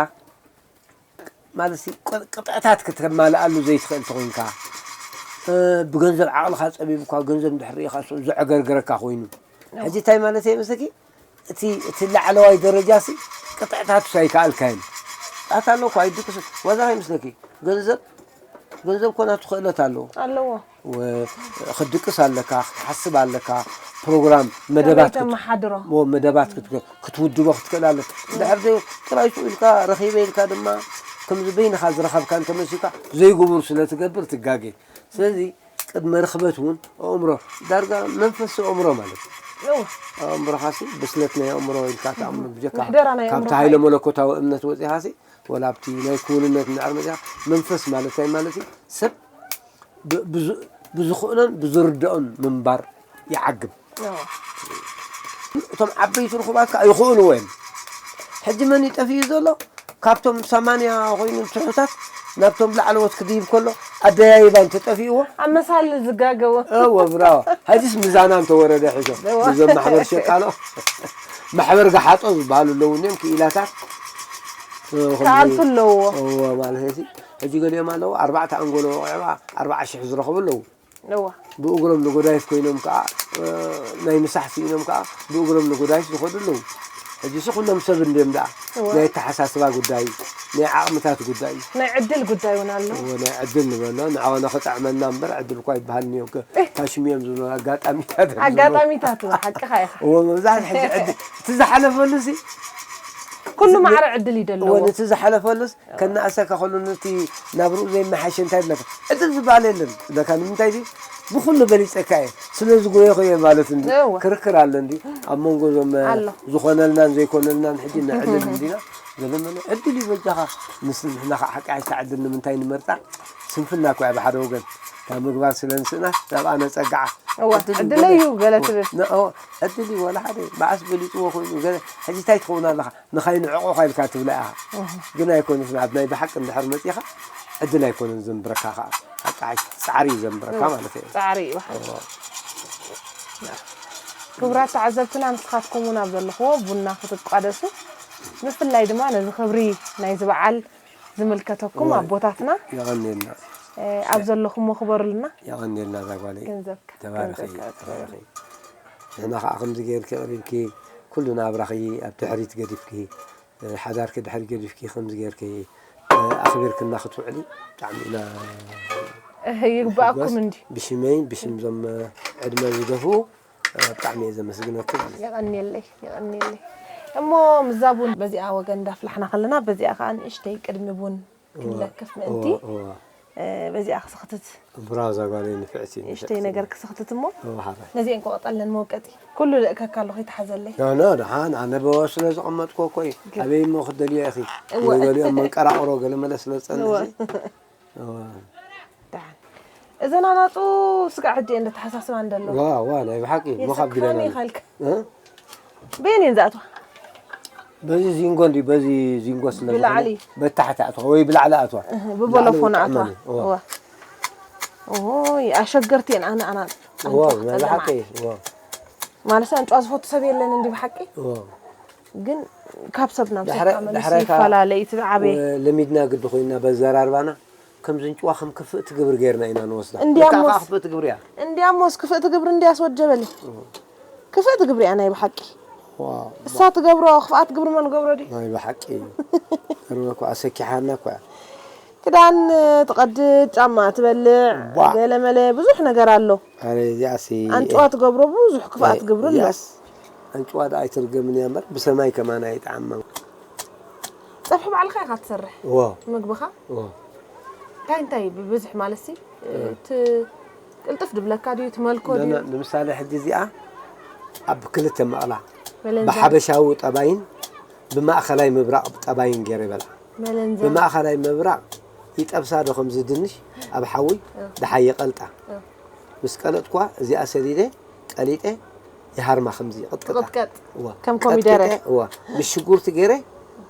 ማለት ሲ ቅጥዕታት ክትማልኣሉ ዘይትኽእል ተኮይንካ እ፣ ብገንዘብ ዓቕልካ ፀቢብኳ ገንዘብ እንድሕር ርኢካ ዘዕገርግረካ ኮይኑ ሕጂ እንታይ ማለት እየ መስለኪ እቲ እቲ ላዕለዋይ ደረጃ ሲ ቅጥዕታት ሱ ኣይከኣልካዮም ጣት ኣለኳ ይድቅስ ዋዛ ይመስለኪ ገንዘብ ገንዘብ ኮና ትኽእለት ኣለዎ ኣለዎ ክድቅስ ኣለካ ክትሓስብ ኣለካ ፕሮግራም መደባት ተመሓድሮ ዎ መደባት ክትውድቦ ክትክእል ኣለካ ድሕር ዘይ ጥራይ ኢልካ ረኺበ ኢልካ ድማ ከምዚ በይንኻ ዝረኸብካ እንተመሲካ ዘይግቡር ስለ ትገብር ትጋገ ስለዚ ቅድመ ርኽበት እውን ኣእምሮ ዳርጋ መንፈስ ኣእምሮ ማለት እዩ ኣእምሮኻሲ ብስለት ናይ ኣእምሮ ኢልካ ተኣምኖ ብጀካ ምሕደራ ናይ ካብቲ ኣእምሮኻ ሃይለ እዩ። መለኮታዊ እምነት ወፂኻሲ ወላ ኣብቲ ናይ ክውንነት እንድሕር መፂኻ መንፈስ ማለት እንታይ ማለት እዩ ሰብ ብ-፣ ብዝ-፣ ብዝኽእሎን ብዝርድኦን ምንባር ይዓግብ። እዎ። እቶም ዓበይቲ ርኹባት ከዓ ይኽእልዎ እዮም። ሕጂ መን እዩ ጠፊኡ ዘሎ? ካብቶም ሰማንያ ኮይኑ ትሑታት ናብቶም ላዕለዎት ክድይብ ከሎ ኣደያይባ እንተጠፊእዎ፣ ኣብ መሳል ዝጋገዎ። እወ፣ ብራዋ። ሕጂስ ምዛና እንተወረደ ሕዞ፣ እወ። እዞም ማሕበር ሸቃሎ፣ ማሕበር ገሓጦ ዝበሃሉ ኣለዉ፣ እኒኦም ክኢላታት፣ እ፣ ከምዚ ክኣልቱ ኣለዎ። እወ፣ ማለት እዚ። ሕጂ ገሊኦም ኣለዉ፣ ኣርባዕተ ኣንጎሎ ወቂዕዋ፣ ኣርብዓ ሽሕ ዝረኽቡ ኣለዉ። እዋ። ብእግሮም ንጎዳይፍ ኮይኖም ከዓ፣ እ፣ ናይ ምሳሕ ስኢኖም ከዓ ብእግሮም ንጎዳይፍ ዝኸዱ ኣለዉ። ሕጂሲ ኩሎም ሰብ እንድዮም ደኣ። እዋ። ናይ ኣተሓሳስባ ጉዳይ፣ ናይ ዓቕምታት ጉዳይ እዩ። ናይ ዕድል ጉዳይ እውን ኣሎ። እዎ፣ ናይ ዕድል ንበሎ፣ ንዓዋና ክጥዕመና እምበር ዕድል እኳ ይበሃል እኒኦ። ከ-፣ ታሽም እዮም ዝብሎ፣ ኣጋጣሚታት እዮም ዝብሎ። ኣጋጣሚታት፣ ሓቅኻ ኢኻ። እዎ፣ መብዛሕትኡ ሕጂ ዕድል፣ እቲ ዝሓለፈሉ ሲ፣ ኩሉ ማዕረ ዕድል እዩ ዘለዎ። እዎ፣ ነቲ ዝሓለፈሉስ ከነኣእሰካ ከሎ ነቲ ናብርኡ ዘይመሓሸ እንታይ ይብለካ? ዕድል ዝበሃል የለን። ለካ ንምንታይ ድዩ? ብኹሉ በሊጸካ እየ፣ ስለ ዝጎየኹ እየ ማለት እንዲ እወ። ክርክር ኣሎ እንዲ ኣብ መንጎ እዞም ኣሎ። ዝኾነልናን ዘይኮነልናን ሕጂ ነዕልል እንዲና። ዘለመነ ዕድል እዩ በጃኻ። ምስ ንሕና ከዓ ሓቂ ሓሽታ ዕድል ንምንታይ ንመርጻ? ስንፍና እኮ እያ ብሓደ ወገን። ካብ ምግባር ስለ ንስእና ናብኣ ነጸግዓ። እወ፣ ዕድል እዩ ዕድለይ እዩ ገለ ትብል። ነ-፣ እወ፣ ዕድል እዩ ወላ ሓደ። መዓስ በሊጽዎ ኮይኑ ገለ ሕጂ እንታይ ትኸውን ኣለኻ? ንኻይንዕቆኻ ኢልካ ትብላ ኢኻ። እህ። ግን ኣይኮነትን፣ ኣብ ናይ ብሓቂ እንድሕር መጺኻ፣ ዕድል ኣይኮነን ዘንብረካ ኸኣ። ኣጣዓሽ ጻዕሪ እዩ ዘንብረካ እህ። ማለት እዩ። ጻዕሪ እዩ፣ ሓቂ። እዎ። ክቡራት ተዓዘብትና፣ ንስኻትኩም እውን ኣብ ዘለኽዎ ቡና ክትቋደሱ፣ ብፍላይ ድማ ነዚ ክብሪ ናይዚ በዓል ዝምልከተኩም እዎ። ኣቦታትና፣ የቐንየልና። እ፣ ኣብ ዘለኹሞ ክበሩልና። የቐንየልና እዛ ጓለይ። ገንዘብካ፣ ተባረኺ፣ ገንዘብካ። ተባረኺ። ንሕና ኸኣ ከምዚ ጌርኪ ኣቕሪብኪ፣ ኩሉ ናብራኺ ኣብ ድሕሪት ገዲፍኪ፣ ሓዳርኪ ድሕሪ ገዲፍኪ ከምዚ ጌርኪ ኣኽቢርክና ክትውዕሊ ብጣዕሚ ኢና እህ፣ ይግባኣኩም ንሕጎስ። እንዲ። ብሽመይን ብሽም እዞም ዕድመ ዝደፍኡ ብጣዕሚ እየ ዘመስግነኩም። የቐንየለይ፣ የቐንየለይ። እሞ ምዛ ቡን በዚኣ ወገን እንዳፍላሕና ከለና፣ በዚኣ ከዓ ንእሽተይ ቅድሚ ቡን እወ፣ ክንለክፍ ምእንቲ፣ እወ፣ እወ። እ፣ በዚኣ ክስኽትት። ብራዛ ጓለይ ንፍዕቲ፣ ንእሽተይ ንፍዕቲ። ነገር ክስኽትት እሞ፣ እወ፣ ሓራይ። ነዚአን ቆቐጠለን መውቀጢ። ኩሉ ልእከካ ኣለኹ፣ ይትሓዘለይ። ኖ፣ ኖ፣ ደሓን፣ ኣነ ብወ ስለ ዘቐመጥኩ እኮ እዩ። ግን ኣበይ እሞ ክትደልዮ ኢኺ? እወ። ወይ ገሊኦም መንቀራቕሮ ገለ መለ ስለ ዝጸንሕ እወ። እዚ። እወ። ደሓን። እዘን ኣናጹ ስጋዕ ሕጂ እየን ዘተሓሳስባን ዘለዋ። ዋ፣ ዋ፣ ናይ ብሓቂ፣ እሞ ካብ የሰክፋኒ ቢለና። ኢኻ ኢልካ። እ? በየን እየን ዝኣትዋ? በዚ ዚንጎ እንዲ፣ በዚ ዚንጎ ስለ ዝኾነ፣ ብላዕሊ? በታሕቲ ኣትዋ ወይ ብላዕሊ ኣትዋ። እህ፣ ብቦሎፎን ብላዕሊ ኣትዋ። ይጥዕመኒ። እወ። እወ። ኦይ፣ ኣሸገርቲ እየን። ኣነ፣ ኣነ፣ እወ፣ ኣንጭዋ ናይ ክጸልእ ብሓቂ፣ ማለት። እወ። ማለት ኣንጭዋ ዝፈቱ ሰብ የለን እንዲ ብሓቂ? እወ። ግን ካብ ሰብ ናብ ሰብ ዳሕረ-፣ ከዓ መሊሱ ዳሕረ ከዓ ይፈላለ እዩ፣ እቲ ዝዓበየ። ወ-፣ ለሚድና ግዲ ኮይንና በዘራርባና። ከም ዝንጭዋ ከም ክፍእቲ ግብሪ ጌርና ኢና ንወስዳ። እንድያ ለካ እሞስ፣ ከዓ ክፍእቲ ግብሪ እያ። እንድያ እሞስ ክፍእቲ ግብሪ እንድያስ ወጀበሊ። እዎ። ክፍእቲ ግብሪ እያ ናይ ብሓቂ። ዋው። እሳ ትገብሮ ክፍኣት ግብሪ መን ገብሮ ድዩ? ናይ ብሓቂ። ገርመ እኮ ኣሰኪሓና እኮ እያ። ክዳን ትቐድድ፣ ጫማ ትበልዕ፣ ዋ። ገለ መለ ብዙሕ ነገር ኣሎ። ኣረ እዚኣሲ ኣንጭዋ ትገብሮ ብዙሕ ክፍኣት እይ፣ ግብሪ ኣሎ። እዚኣስ ኣንጭዋ ደኣ ኣይትርገምን እያ እምበር ብሰማይ ከማን ኣይጠዓማን። ጸብሒ ባዕልኻ ኢኻ ትሰርሕ? እዎ። ምግብኻ? እዎ። እንታይ እንታይ ብብዝሒ ማለትሲ፣ እ። እቲ ቅልጥፍ ድብለካ ድዩ? ትመልኮ ኖ፣ ድዩ? ኖ፣ ንምሳሌ ሕጂ እዚኣ ኣብ ክልተ መቕላ፣ መለንዛ። ብሓበሻዊ ጠባይን ብማእኸላይ ምብራቕ ጠባይን ገይረ ይበልዓ። መለንዛ። ብማእኸላይ ምብራቕ ይጠብሳ ዶ ከምዚ ድንሽ ኣብ ሓዊ እ። ደሓ ይቐልጣ። እ። ምስ ቀለጥኳ እዚኣ ሰዲደ ቀሊጠ ይሃርማ ከምዚ ይቕጥቅጣ። ይቕጥቀጥ። እዋ። ከም ኮሚደረ። ቀጥቂጠ፣ እዋ። ምስ ሽጉርቲ ገይረ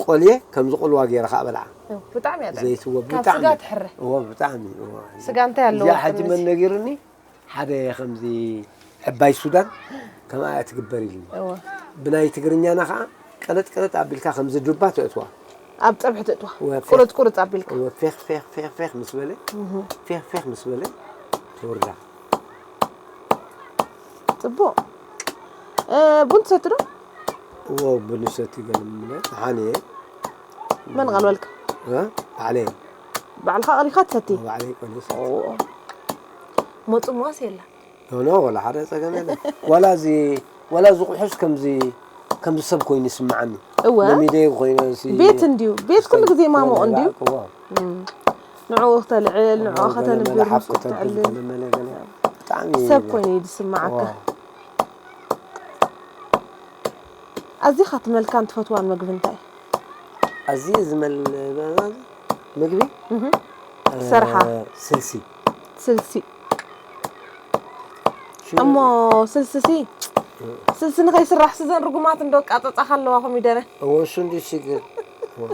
ቆልየ ከምዚ ቁልዋ ገይረ ከዓ በልዓ። እው፣ ብጣዕሚ እያ ጥዕምቲ። ዘይትወ ካብ ብጣዕሚ። ስጋ ትሕረ። እዋ፣ ብጣዕሚ፣ እዋ። ስጋ እንታይ ኣለዎ እዚኣ ሕጂ ጥቕሚ መን እዚ? ነጊሩኒ? ሓደ ከምዚ ዕባይ ሱዳን ከምኣ እያ ትግበር ኢሉኒ። እዋ። ብናይ ትግርኛና ከዓ ቀለጥ ቀለጥ ኣቢልካ ከምዚ ዱባ ተእትዋ። ኣብ ጸብሒ ተእትዋ። እወ፣ ፌኽ። ቁርጽ ቁርጽ ኣቢልካ። እወ፣ ፌኽ፣ ፌኽ፣ ፌኽ፣ ፌኽ ምስ በለ፣ እህ። ፌኽ፣ ፌኽ ምስ በለ ተወርዳ። ጽቡቕ። እ፣ ቡን ትሰቲ ዶ? እዎ፣ ቡን ይሰቲ ገለ ምለ፣ ደሓን እየ። መን ቀልበልካ? እ? ባዕለይ። ባዕልኻ ቀሊኻ ትሰቲ? እዎ፣ ባዕለይ ቀልየ ይሰቲ። ኦ። ሞጽ መዋስ የላ? ኖ፣ ኖ፣ ወላ ሓደ ጸገም የለን። ዋላ እዚ፣ ዋላ እዚ ቁሑስ ከምዚ፣ ከምዚ ሰብ ኮይኑ ይስምዓኒ። እወ። ለሚደዮ ኮይነ እዚ ቤት እንድዩ። ቤት ኩሉ ግዜ ማሙቕ ናይ እንድዩ። ባዕልኩ፣ እዎ። እም። ንዕኡ ክተልዕል፣ ንዕኡ እዎ፣ ገለ መለ ከተንብር፣ ሓፍ ምስኡ ከተብል፣ ክተዕልል። ገለ መለ ገለ። ብጣዕሚ ሰብ እዩ። ኮይኑ እዩ ዝስምዓካ። እዎ። ኣዚኻ ትመልካን ትፈትዋን መግቢ እንታይ? ኣዝየ ዝመል-፣ ምግቢ? እህ። እ፣ ትሰርሓ? ስልሲ። ስልሲ። እሞ ስልሲ ሲ፣ ስልሲ ንኸይስራሕ ስዘን ርጉማት እንዶ ቃጸጻ ከለዋ ኮሚደረ። እወ፣ እሱ እንዲ ሽግር። እወ።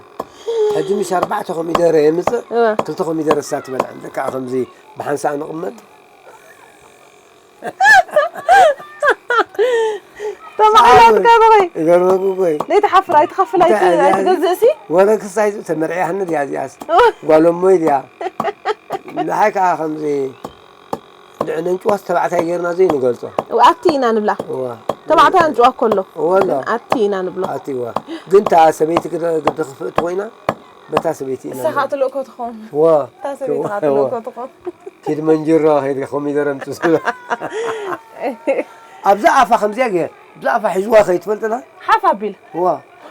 ሕጂ ምሽ ኣርባዕተ ኮሚደረ የምጽእ፣ እወ። ክልተ ኮሚደረ እሳ ትበልዐን። ደቃ ከምዚ ብሓንሳእ ንቕመጥ። ተባዕላትካ ብኸይ። ይገርመኩ እኮ እዩ። ዘይትሓፍር፣ ኣይትኸፍል፣ እንታይ ኣይ-፣ ኣይትገዝእ ሲ? ወረ ክሳይ ተመርዕያ ህኒ ድያ እዚኣስ? እወ። ጓል እሞይ ድያ? ንሓይ ከኣ ከምዚ ንዕነንጭዋስ ተባዕታይ ጌርና ዘይንገልጾ። እወ፣ ኣቲ ኢና ንብላ። እወ። ተባዕታይ ኣንጭዋ እኮ ኣሎ። እወ ኣሎ። ግን ኣቲ ኢና ንብሎ። ኣቲ እወ። ግን እታ ሰበይቲ ግደ-፣ ግዲ ክፍእቲ ኮይና፣ በታ ሰበይቲ ኢና እሳ ንብል። ኸኣ ትልእኮ ትኸውን። እወ። እታ ሰበይቲ ኸኣ እወ። ትልእኮ ትኸውን። ኪድ መንጅሮ ኸይድ ኮሚደረ ኣምጽእ። ኣብዛ ኣፋ ከምዚኣ ገይር፣ ብዛ ኣፋ ሒዝዋ ኸይትፈልጥና? ሓፍ ኣቢል። እወ።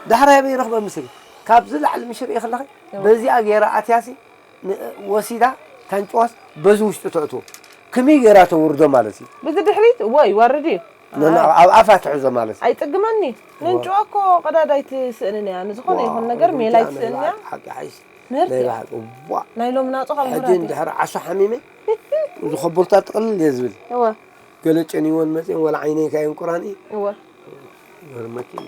ዳሕራይ ኣበይ ረኽበ ምስል? ካብዚ ላዕሊ ምሽ ርኢ ከለኺ፣ እወ። በዚኣ ገይራ ኣትያሲ፣ ን-፣ ወሲዳ፣ ታንጭዋስ በዚ ውሽጢ ተእትዎ። ከመይ ገይራ ተውርዶ ማለት እዩ? በዚ ድሕሪት፣ እወ፣ ይወርድ እዩ። ኖ፣ ኖ፣ ኣይ። ኣብ ኣፋ ትሕዞ ማለት እዩ። ኣይጽግመኒ። እወ። ነንጭዋ እኮ ቀዳዳይ ትስእንን እያ። ንዝኾነ እዋ፣ ይኹን ነገር ሜላ እወ፣ ኣይትስእንን እያ። ሓቂ ሓይሽ። ምህርቲ ናይ እያ። ባሓቂ፣ እዋ። ናይ ሎሚ ናጹ ካብ ሕጂ ምህርቲ። እንድሕር ዓሶ ሓሚመ፣ ዝኸበርታ ጥቕልል እየ ዝብል። እወ። ገለ ጨኒወን መጽየን፣ ዋላ ዓይነይ ካየን ቁራን እዩ። እወ። ይገርመኪ እዩ።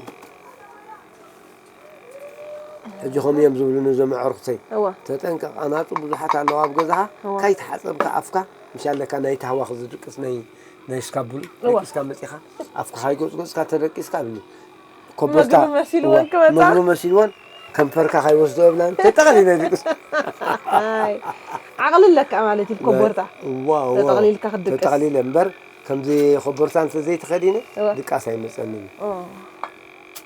ሕጂ ከምኡ እዮም ዝብሉኒ እዞም ኣዕሩኽተይ። እወ። ተጠንቀቕ፣ ኣናጹ ብዙሓት ኣለዋ ኣብ ገዛኻ፣ እወ። ካይተሓጸብካ ኣፍካ፣ ምሽ ኣለካ ናይ ታህዋኽ ዝድቅስ ናይ፣ ናይ ስካቡል እወ። ደቂስካ መጺኻ፣ ኣፍካ ካይጎጽጎጽካ ተደቂስካ ኣብኒ። ኮቦርታ፣ መግቢ መሲልወን እወ፣ ክመጻ። መግቢ መሲልወን፣ ከንፈርካ ካይወስዶ እብላን፣ ተጠቕሊለ ድቅስ። ኣይ፣ ዓቕሊ ኣለካ ማለት እዩ፣ ኮቦርታ። እዋ፣ እዋ። ተጠቕሊልካ ክትድቅስ። ተጠቕሊለ እምበር፣ ከምዚ ኮቦርታ እንተ ዘይተኸዲነ፣ እወ። ድቃስ ኣይመጸንን እዩ። ኦ።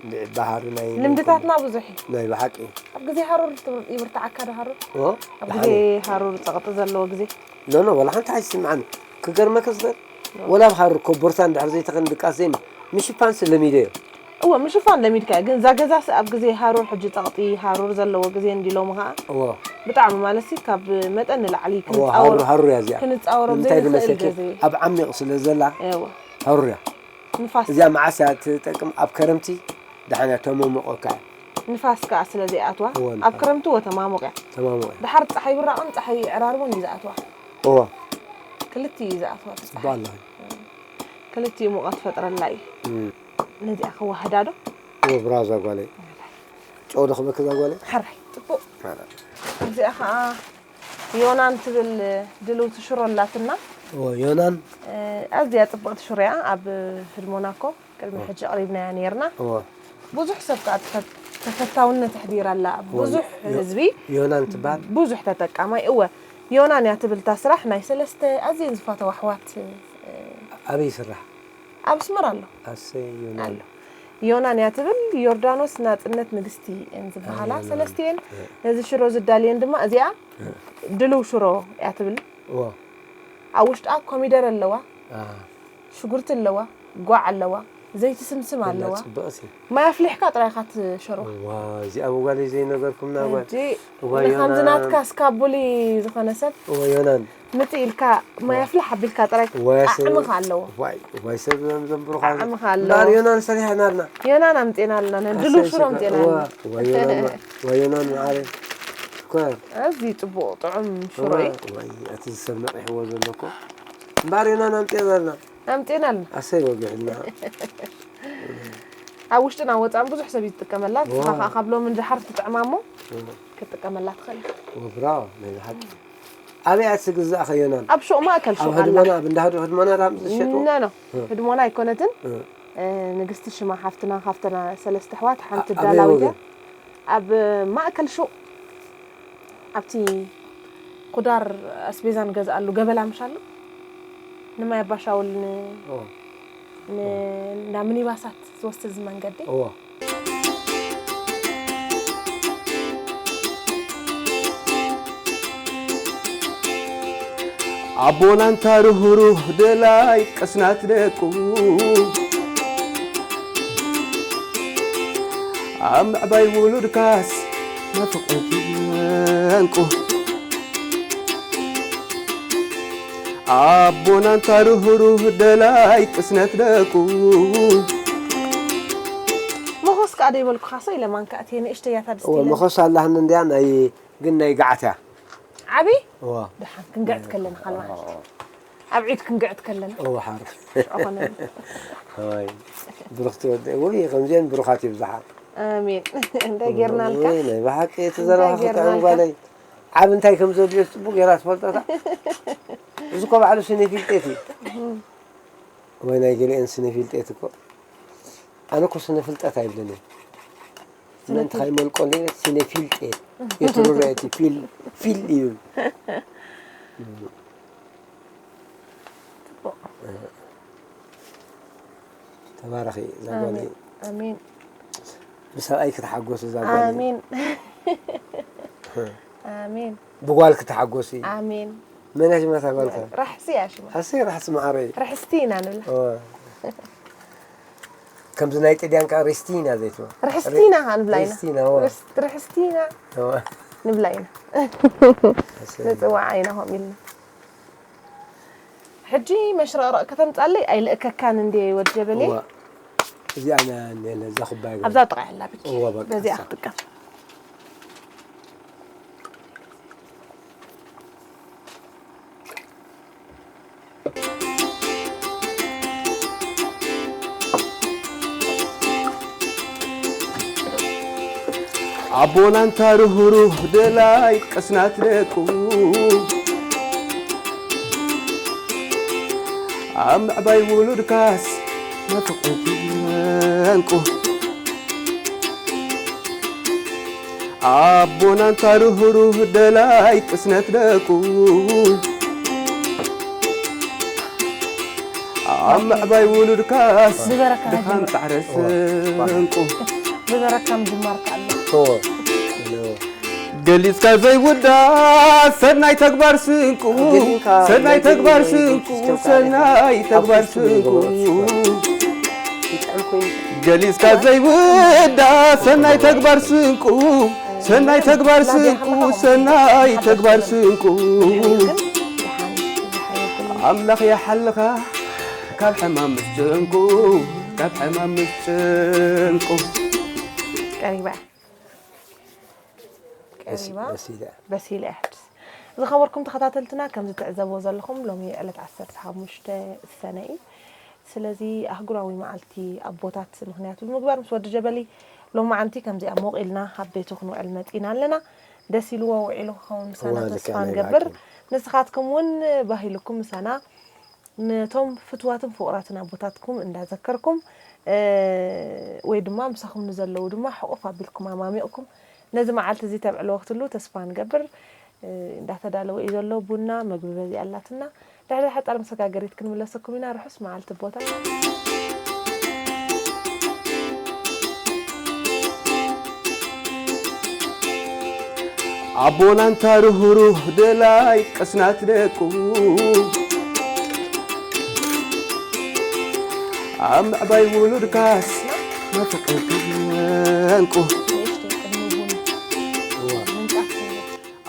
እንድዒ ባህሪ ናይ ልምድታትና ብዙሕ እዩ። ናይ ብሓቂ። ኣብ ግዜ ሃሩር ትብር-፣ ይብርትዓካ ዶ ሃሩር? ኦ? ኣብ ግዜ ደሓን እዩ። ሃሩር ጸቕጢ ዘለዎ ግዜ? ኖ፣ ኖ፣ ወላ ሓንቲ ኣይስምዓኒ። ክገርመኪ ዝኽእል፣ ኖ። ወላ ኣብ ሃሩር ኮቦርታ እንድሕር ዘይተኸን ድቃስ ዘይም-፣ ምሽፋንሲ ለሚደዮ። እወ፣ ምሽፋን ለሚድካ፣ ግን እዛ ገዛስ ኣብ ግዜ ሃሩር፣ ሕጂ ጸቕጢ ሃሩር ዘለዎ ግዜ እንዲ ሎሚ ኸኣ፣ እወ። ብጣዕሚ ማለትሲ ካብ መጠን ንላዕሊ እወ፣ ክንጻወር-፣ ሃሩር፣ ሃሩር እያ እዚኣ። ክንጻወሮም እንታይ ዘይንኽእል ዝመሰልኪ? ገዜ። ኣብ ዓሚቕ ስለ ዘላ፣ እወ። ሃሩር እያ። ንፋስ። እዚኣ መዓስ እያ ትጠቅም? ኣብ ከረምቲ ደሓን እያ ተመሙቐካ እያ። ንፋስ ከኣ ስለ ዘይኣትዋ፣ እወ፣ ኣብ ንፋስ። ከረምቲ እወ ተማሙቕ እያ። ተማሙቕ እያ። ደሓር ጸሓይ ብራቕን ጸሓይ ዕራርቦን እዩ ዝኣትዋ። እወ። ክልቲኡ እዩ ዝኣትዋ እቲ ጽቡቕ ጸሓይ። ኣለኺ። ክልቲኡ ሙቐት ፈጥረላ እዩ። እም። ነዚኣ ከዋህዳ ዶ? እወ፣ ብራዛ ጓለይ። ጨው ዶ ክበኪ እዛ ጓለይ? ሕራይ፣ ጽቡቕ። ሕራይ። እዚኣ ከኣ ዮናን ትብል ድልውቲ ሽሮ ኣላትና። ኦ፣ ዮናን። እ፣ ኣዝያ ጽብቕቲ ሽሮ እያ። ኣብ ህድሞና እኮ ቅድሚ ኦ። ሕጂ ኣቕሪብናያ ነይርና። ኦ። ብዙሕ ሰብ ከኣ ተፈ-፣ ተፈታውነት ኣሕዲራ ኣላ። ኣብ ኦ፣ ብዙሕ ዮ-፣ ህዝቢ ዮናን ትበሃል? ብዙሕ ተጠቃማይ። እወ፣ ዮናን እያ ትብል እታ ስራሕ። ናይ ሰለስተ ኣዝየን ዝፈተዋ ኣሕዋት፣ እ፣ ኣበይ ይስራሕ? ኣብ ኣስመራ ኣሎ። ኣሰይ፣ ዮናን። ኣሎ። ዮናን እያ ትብል፣ ዮርዳኖስ፣ ናጽነት፣ ንግስቲ እየን ዝበሃላ። ኣይ፣ ዮናን። ሰለስቲኤን እ። ነዚ ሽሮ ዝዳልየን ድማ እዚኣ እ። ድልው ሽሮ እያ ትብል። እዋ። ኣብ ውሽጣ ኮሚደረ ኣለዋ፣ ኣ። ሽጉርቲ ኣለዋ፣ ጓዕ ኣለዋ፣ ዘይቲ ስምስም እላ ኣለዋ። ጽብቕቲ። ማይ ኣፍሊሕካ ጥራይ ኢኻ ትሸርዋ። እዋ፣ እዚኣ ብጓለይ ዘይነገርኩምና ጓል። ሕጂ እዋ፣ ንኸምዚ ዮናን። ናትካ ስካቡሊ ዝኾነ ሰብ እዋ፣ ዮናን። ምጽእ ኢልካ ማይ ኣፍልሕ ኣቢልካ ጥራይ ዋይ፣ ሰብ፣ ዓዕምኻ ኣለዎ። ዋይ፣ ዋይ፣ ሰብ እዮም ዘንብሩኻ። ዓዕምኻ ኣለዎ። እምበኣር ዮናን ሰሪሕና ኣልና። ዮናን ኣምጺእና ኣለና፣ ናይ ድሉው ኣሰይ፣ ሽሮ ስጋ-፣ ኣምጺእና ዋ፣ ኣለና። ዋይ፣ ዮናን፣ ዋ-፣ ዋይ፣ ዮናን መዓረይ። ሽኮር። ኣዝዩ ጽቡቕ ጥዑም ሽሮ እዩ። ዋ፣ ዋይ፣ እቲ ሰብ ነቒሕዎ ዘሎ እኮ። እምበኣር ዮናን ኣምጺእና ኣለና። ኣምጺእና ኣለና። ኣሰይ፣ ወጊሕልና። ኣብ ውሽጥን ኣብ ወጻእን ብዙሕ ሰብ እዩ ዝጥቀመላ። ንስኻ ዋ። ከኣ ካብ ሎሚ ንደሓር ትጥዕማ እሞ ዋ። ክትጥቀመላ ትኽእል ኢኻ። ወብራ፣ ናይ ብሓቂ። ኣበይ እያ ትግዛእ ከዮናን? ኣብ ሹቕ ማእከል ኣብ ሹቕ ኣላ። ህድሞና፣ ኣብ እንዳ ህድ-፣ ህድሞና ዳም ዝሸጡ? ኖ፣ ኖ። እ። ህድሞና ኣይኮነትን። እ። እ፣ ንግስቲ ሽማ ሓፍትና፣ ካብተን ሰለስተ ኣሕዋት ሓንቲ ኣ-፣ ኣበይ ዳላዊት እያ። ወገን? ኣብ ማእከል ሹቕ፣ ኣብቲ ኩዳር ኣስቤዛ ንገዝኣሉ ገበላ ምሽ ኣሎ? ንማይ ኣባሻውል ን-፣ ኦ። ን-፣ ኦ። እንዳ ሚኒባሳት ዝወስድ እዚ መንገዲ? እዎ። ኣቦና እንታ ርህሩህ ደላይ ቅስናት ደቁ፣ ኣብ ምዕባይ ውሉድካስ ናፍቖት ዕንቁ። ኣቦና እንታ ርህሩህ ደላይ ቅስነት ደቁ። መኾስ ከኣ ደይበልኩኻስ ኢለ ማንካ እትየ ንእሽተይ እያ እታ ድስቲ እወ፣ ኢለ። መኾስ ኣላህኒ እንድያ ናይ፣ ግን ናይ ገዓት እያ። ዓቢ እዋ ደሓን ክንግዕት ከለና ካልባና ሽዑ። ኣብ ዒድ ክንግዕት ከለና እዋ ሓር ሽዑ ኾነ። ወይ ብሩኽቲ ወደ ወይ ከምዚአን ብሩኻት ይብዝሓ። ኣሜን። እንታይ ጌርናልካ? ወይ ናይ ብሓቂ እቲ እንታይ ዘረባኺ ጥዑም ጌርናልካ? ጓለይ። ዓብ እንታይ ከም ዘድልዮ ጽቡቕ ጌራ ትፈልጦ እታ። እዚ እኮ ባዕሉ ስነ ፊልጤት እዩ። ወይ ናይ ገሊአን ስነ ፊልጤት እኮ ኣነ እኮ ስነ ፍልጠት ኣይብልን እየ። ምእንቲ ካይመልቆ እንደ ስነ ፊልጤት የትሩረ እቲ ፊል ፊል ይብል። ጽቡቕ። ተባረኺ እዛ ጓለይ። ኣሜን። ኣሜን። ብሰብኣይ ክትሓጎስ እዛ ጓለይ። ኣሜን። ኣሜን። ብጓል ክትሓጎሲ። ኣሜን። መን እያ ሽማ እታ ጓልካ? ራሕሲ እያ ሽማ። ሓሰይ ራሕሲ መዓረይ። ርሕስቲ ኢና ንብላ። እወ። ከምዚ ናይ ጥልያን ከዓ ሪስቲና ዘይትበል። ርሕስቲና ንብላ ኢና። ሪስቲና፣ እወ። ርስ- ርሕስቲና እወ። ንብላ ኢና። ሓሰይ። ንፅዋዓ ኢና ከምኡ ኢልና። ሕጂ መሽረቕረቕ ከተምፃለይ ኣይልእከካን እንዴ ወዲ ጀበሌ? እወ። እዚኣ ና- ነ- ነዛ ኩባያ ገለ። ኣብዛ ጥቓ ያላ ብኪ። እወ፣ በቃ በዚኣ እሳ። ክትጥቀም። ኣቦና እንታ ርህሩህ ደላይ ቅስናት ደቁ ኣብ ምዕባይ ውሉድካስ ናፍቖት ዕንቁ። ኣቦና እንታ ርህሩህ ደላይ ቅስነት ደቁ ኣብ ምዕባይ ውሉድካስ ብበረካ ድኻም ጅምር። ጻዕረ ስንቁ። ብበረካ ምጅማር ከኣለ። እወ። ገሊጽካ ዘይውዳእ ሰናይ ተግባር ስንቁ። ገሊጽካ ሰናይ ናይ ተግባር ገሊጽካ ስንቁ። ስንቁ ሰናይ ኣብ ተግባር ውሽጡ ስንቁ። ዝገበሮ ስንቁ። ይጥዕም ኮይኑ ገሊጽካ ዘይውዳእ ሰናይ ተግባር ስንቁ። ሰናይ ተግባር ስንቁ። ሰናይ ተግባር ስንቁ። ኣምላኽ ይሓልኻ ካብ ሕማም ምስ ጭንቁ። ካብ ሕማም ምስ ጭንቁ። ቀሪባ። ቀሪባ። በሲለ። በሲለ እያ ሕድስ። ዝኸበርኩም ተኸታተልትና፣ ከም ዝትዕዘብዎ ዘለኹም፣ ሎሚ ዕለት ዓሰርተ ሓሙሽተ ሰነ እዩ። ስለዚ ኣህጉራዊ መዓልቲ ኣቦታት ምኽንያት ብምግባር ምስ ወዲ ጀበሊ ሎማዓንቲ ከምዚኣ ሞቕ ኢልና ኣብ ቤቱ ክንውዕል መጺና ኣለና። ደስ ኢልዎ ውዒሉ ክኸውን ምሳና እዋ፣ ልክዕ ተስፋ ናይ ንገብር። ብሓቂ። ንስኻትኩም እውን ባህ ኢሉኩም ምሳና ነቶም ፍትዋትን ፍቑራትን ኣቦታትኩም እንዳዘከርኩም፣ እ፣ ወይ ድማ ምሳኹም ንዘለዉ ድማ ሕቑፍ ኣቢልኩም ኣማሚቕኩም ነዚ መዓልቲ እዚ ተብዕልዎ ክትሉ ተስፋ ንገብር። እ፣ እንዳተዳለወ እዩ ዘሎ ቡና፣ መግቢ በዚኣ ኣላትና። ድሕሪ ሓጻር መሰጋገሪት ክንምለሰኩም ኢና። ርሑስ መዓልቲ ኣቦታት። ኣቦና እንታ ርህሩህ ደላይ ቅስናት ደቁ ኣብ ምዕባይ ውሉድካስ ናፍቆት ዕንቁ።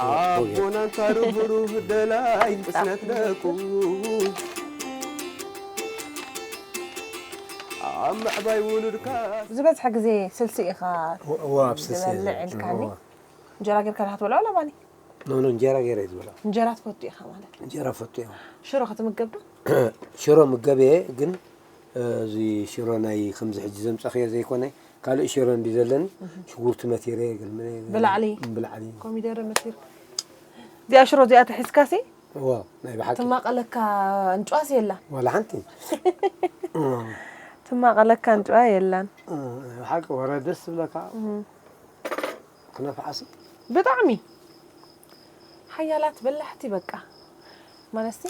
ኣቦና እንታ ርህሩህ ደላይ ቅስነት ደቁ ኣብ ምዕባይ ውሉድካስ ዝበዝሐ ግዜ ስልሲ ኢኻ እዋ፣ ኣብ ስልሲ እየ ዝበልዕ ዝበልዕ። ኢልካኒ። እዋ። እንጀራ ጌርካ ዲኻ ትበልዖ ወላ ባኒ? ኖ፣ ኖ፣ እንጀራ ገይረ እየ ዝበልዖ። እንጀራ ትፈቱ ኢኻ ማለት እዩ። እንጀራ ፈቱ እዮም። ሽሮ ክትምገብ ዶ? ሽሮ ምገብ እየ፣ ግን፣ እ፣ እዚ ሽሮ ናይ ከምዚ ሕጂ ዘምጻኽዮ ዘይኮነ፣ ካልእ ሽሮ እንዲ ዘለኒ፣ ሽጉርቲ መቲረ፣ ገልመለ፣ ብላዕሊ? ብላዕሊ። ኮሚደረ መቲር። እዚኣ ሽሮ እዚኣ ተሒዝካሲ? እዋ፣ ናይ ብሓቂ። ትማቐለካ እንጭዋስ የላ። ዋላ ሓንቲ። እዋ። ትማቐለካ እንጭዋ የላን። እ፣ ናይ ብሓቂ ወረ ደስ ዝብለካ። ክነፍሓሲ። ብጣዕሚ ሓያላት በላሕቲ በቃ። ማለትሲ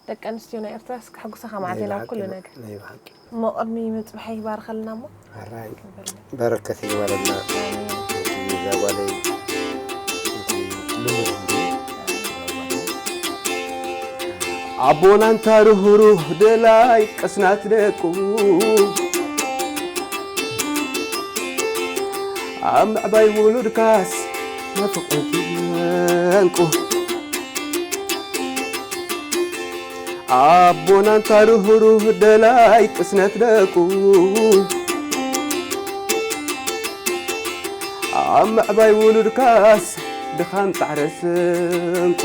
ደቂ ኣንስትዮ ናይ ኤርትራ እስከ ሕጉሳኻ ማለት ኢና ኣብ ኩሉ ነገር። ናይ ብሓቂ። እሞ ቅድሚ ምጽባሐይ ይባርኸልና እሞ። ኣራይ በረከት ይግበረልና። እቲ እዛ ጓለይ እቲ ልሙድ እንዲ ኣቦና እንታ ርህሩህ ደላይ ቅስናት ደቁ ኣብ ምዕባይ ውሉድካስ ናፍቆት ዕንቁ ኣቦና እንታ ርህሩህ ደላይ ቅስነት ደቁ ኣብ ምዕባይ ውሉድካስ ድኻም ጻዕረ ስንቁ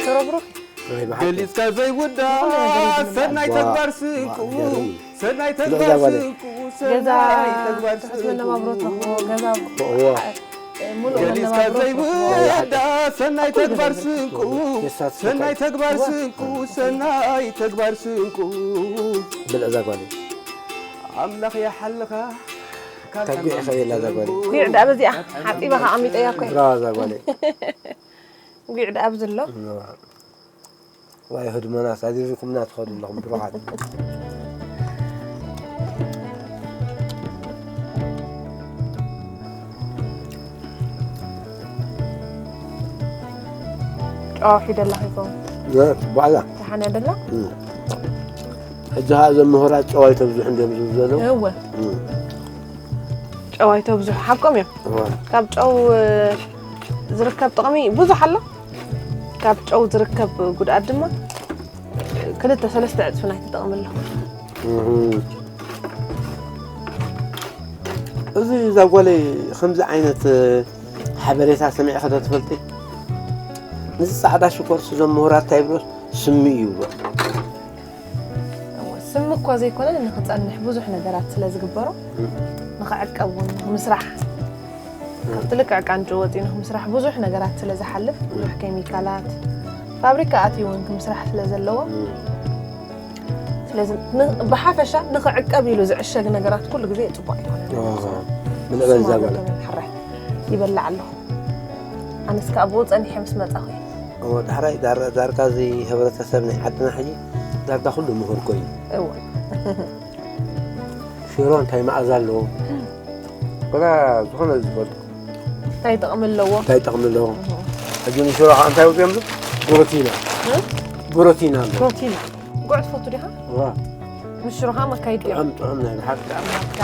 ሽሮ ብሩኽ እዩ። ወይ ብሓቂ ገሊጽካ ዘይውዳእ ሰናይ ተግባር ስንቁ ሰናይ ተግባር ስንቁ ገዛ ሰናይ ተግባር ትሑት መነባብሮ ስንቁ ትረኽቦ ገዛ እዎ ሙሉእ ገሊጽካ መነባብሮ ትረኽቦ ዘይውዳእ ሰናይ ተግባር ስንቁ የሳትፈካ ሰናይ ተግባር ስንቁ ሰናይ ተግባር ስንቁ ብልዕ እዛ ጓል እዩ ኣምላኽ ይሓልኻ ካብ ካብ ጉዕ ሕማም ኸየላ እዛ ጓል እዩ ጉዕ ደኣ በዚኣ ሓፂባ ከቐሚጠያ እኮ ብራዋ እዛ ጓል እዩ ጉዕ ደኣ ኣብዚ ኣሎ ዋይ ህድሞና ሳዲርኩምና ትኸዱ ኣለኹም ብሩሓት ጨዋ ሒደላ ኺኮን ባዕላ ተሓነ ደላ ሕጂ ኸዓ እዞም ምሁራት ጨዋይ ተብዝሑ እንዲዮም ዝብሉ ዘለዉ እወ ጨዋይ ተብዝሑ ሓቆም እዮም ካብ ጨው ዝርከብ ጥቕሚ ብዙሕ ኣሎ ካብ ጨው ዝርከብ ጉድኣት ድማ ክልተ ሰለስተ ዕፅፊ ናይቲ ጥቕሚ ኣሎ እዚ እዛ ጓለይ ከምዚ ዓይነት ሓበሬታ ሰሚዕኺ ዶ ትፈልጢ? ነዚ ፃዕዳ ሽኮር እዞም ምሁራት እንታይ ይብሎ ስሚ እዩ ይብሎ እወ፣ ስሚ እኳ ዘይኮነ ንክፀንሕ ብዙሕ ነገራት ስለ ዝግበሮ ንክዕቀብ እውን ንምስራሕ ካብቲ ልክዕ ቃንጭ ወፂኡ ንክምስራሕ ብዙሕ ነገራት ስለ ዝሓልፍ ብዙሕ ኬሚካላት ፋብሪካ ኣትዩ እውን ክምስራሕ ስለ ዘለዎ ስለዚ ን- ብሓፈሻ ንክዕቀብ ኢሉ ዝዕሸግ ነገራት ኩሉ ግዜ ፅቡቅ ኣይኮነን ብልዕበል እዛ ጓል ሕራይ ይበላዕ ኣለኹ ኣነስ ከዓ ብኡ ፀኒሐ ምስ መፃኹ እሞ ዳሕራይ ዳር- ዳርጋ እዚ ህብረተሰብ ናይ ዓድና ሕጂ ዳርጋ ኩሉ ምሁር ኮይኑ እወ ሽሮ እንታይ መኣዛ ኣለዎ ወላ ዝኾነ ዝፈልጡ እንታይ ጥቕሚ ኣለዎ እንታይ ጥቕሚ ኣለዎ ሕጂ ንሽሮ ከዓ እንታይ ውፅኦም ዝ ብሮቲና ብሮቲና ኣሎ ፕሮቲን ጉዕ ትፈቱ ዲኻ ዋ ምስ ሽሮ ከዓ መካይድ ድዮም ጥዑም ጥዑም ናይ ብሓቂ ናትካ